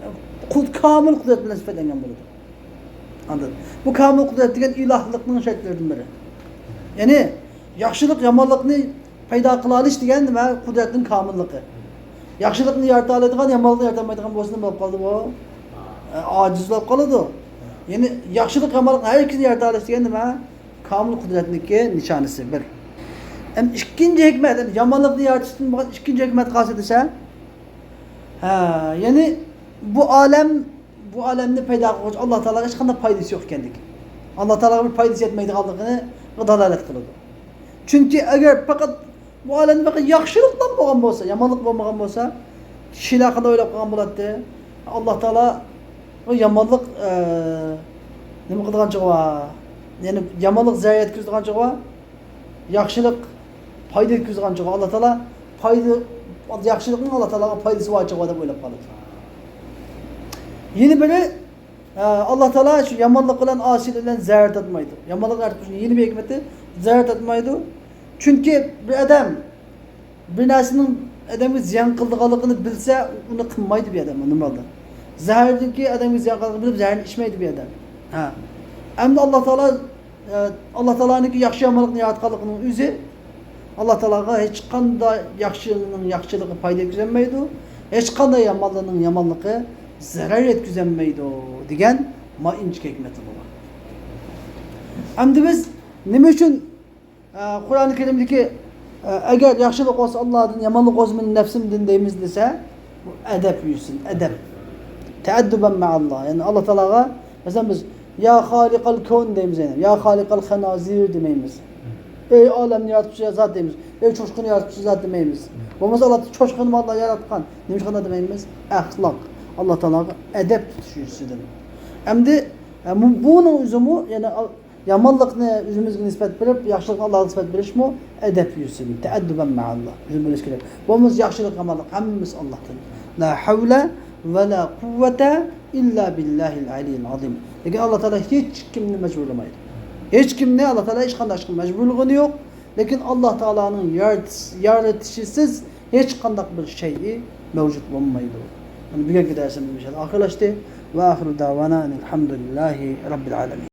ئە، قۇد-، كامىل قۇدرەت بىلەن سۈپەتلەنگەن بولىدۇ. ئاندىن بۇ كامىل قۇدرەت دېگەن ئىلاھلىقنىڭ شەرتلىرىدىن بىرى. يەنى ياخشىلىق يامانلىقنى پەيدا قىلالىش دېگەن نېمە؟ قۇدرەتنىڭ كامىللىقى. ياخشىلىقنى يارىتالايدىغان، يامانلىقنى يارىتالمايدىغان بولسا نېمە بولۇپ قالدى بۇ؟ ئە، ئاجىز بولۇپ قالىدۇ. يەنى ياخشىلىق يامانلىقنى ھەر ئىككىسىنى يارىتالاش دېگەن نېمە؟ كامىل قۇدرەتنىڭكى نىشانىسى بىر. ئەمدى ئىككىنچى ھېكمەت، يەنى يامانلىقنى يارىتىشتىن بولغان ئىككىنچى ھېكمەت قايسى دېسە، ھە، يەنى بۇ ئالەم، بۇ ئالەمنى پەيدا قىلغۇچى ئاللا تائالاغا ھېچقانداق پايدىسى يوق ئىكەنلىكى. ئاللا تائالاغا بىر پايدىسى يەتمەيدىغانلىقىنى دالالەت قىلىدۇ. چۈنكى ئەگەر پەقەت بۇ ئالەمدە پەقەت ياخشىلىقلا بولغان بولسا، يامانلىق بولمىغان بولسا، كىشىلەر قانداق ئويلاپ قالغان بولاتتى؟ ئاللا تائالا بۇ يامانلىق، ئە، نېمە قىلىدىغان چېغى بار؟ يەنى يامانلىق زەرەر يەتكۈزىدىغان چېغى بار، ياخشىلىق پايدا يەتكۈزىدىغان چېغى بار. ئاللا تائالا پايدا، ياخشىلىقنىڭ ئاللا تائالاغا پايدىسى بار چېغى بار دەپ ئويلاپ قالىدۇ. يەنە بىرى، ئە، ئاللا تائالا شۇ يامانلىق بىلەن، ئاسىيلىق بىلەن زەرەر تارتمايدۇ. يامانلىقنى يارىتىپ قويۇشنىڭ يەنە بىر ھېكمىتى، زەرەر تارتمايدۇ. چۈنكى بىر ئادەم بىر نەرسىنىڭ ئادەمگە زىيان قىلىدىغانلىقىنى بىلسە، ئۇنى قىلمايدۇ بىر ئادەم نورمالدا. زەھەرنىڭكى ئادەمگە زىيان قىلىدىغانلىقىنى بىلىپ، زەھەرنى ئىچمەيدۇ بىر ئادەم. ھە. ئەمدى ئاللا تائالا، ئە، ئاللا تائالانىڭكى ياخشى يامانلىقنى ياراتقانلىقىنىڭ ئۆزى، ئاللا تائالاغا ھېچقانداق ياخشىنىڭ ياخشىلىقى پايدا يەتكۈزەلمەيدۇ، ھېچقانداق يامانلىقنىڭ يامانلىقى زەرەر يەتكۈزەلمەيدۇ دېگەن ما ئىنچىكە ھېكمەتلىرى بار. ئەمدى بىز نېمە ئۈچۈن ئە، قۇرئانى كەرىمدىكى، ئە، ئەگەر ياخشىلىق بولسا ئاللادىن، يامانلىق بولسا مېنىڭ نەپسىمدىن دەيمىز دېسە، بۇ ئەدەپ يۈزىسىدىن، ئەدەپ. تەئەددۇبەن مەئەللا. يەنى ئاللا تائالاغا، مەسىلەن، بىز يا خالىقەل كەۋن دەيمىز، يەنى يا خالىقەل خەنازىر دېمەيمىز. ئەي ئالەمنى ياراتقۇچى زات دەيمىز. ئەي چوشقىنى ياراتقۇچى زات دېمەيمىز. بولمىسا ئاللا چوشقىنى ئاللا ياراتقان. نېمىشقا ئۇنداق دېمەيمىز؟ ئەخلاق. ئاللا تائالاغا ئەدەپ تۇتۇش يۈزىسىدىن. ئەمدى، ئە، بۇ، بۇنىڭ ئۆزىمۇ، يەنى، يامانلىقنى ئۆزىمىزگە نىسبەت بېرىپ، ياخشىلىقنى ئاللاغا نىسبەت بېرىشمۇ ئەدەپ يۈزىسىدىن، تەئەددۇبەن مەئەللا. ئۆزىمىز بىلىش كېرەك. بولمىسا ياخشىلىق، يامانلىق ھەممىسى ئاللاھتىن. لا ھەۋلە ۋە لا قۇۋۋەتە ئىللا بىللاھىل ئەلىييىل ئازىم. لېكىن ئاللا تائالا ھېچ كىمنى مەجبۇرلىمايدۇ. ھېچ كىمنى ئاللا تائالا ھېچقانداق ئىشقا مەجبۇرلىغىنى يوق. لېكىن ئاللا تائالانىڭ يارىتىش-، يارىتىشىسىز ھېچقانداق بىر شەيئى مەۋجۇت بولمايدۇ. مانا بۈگۈنكى دەرسىمىز مۇشۇ يەردە ئاخىرلاشتى. ۋە ئاخىرۇ دەۋانا ئەنىل ھەمدۇلىللاھى رەببىل ئالەمىن.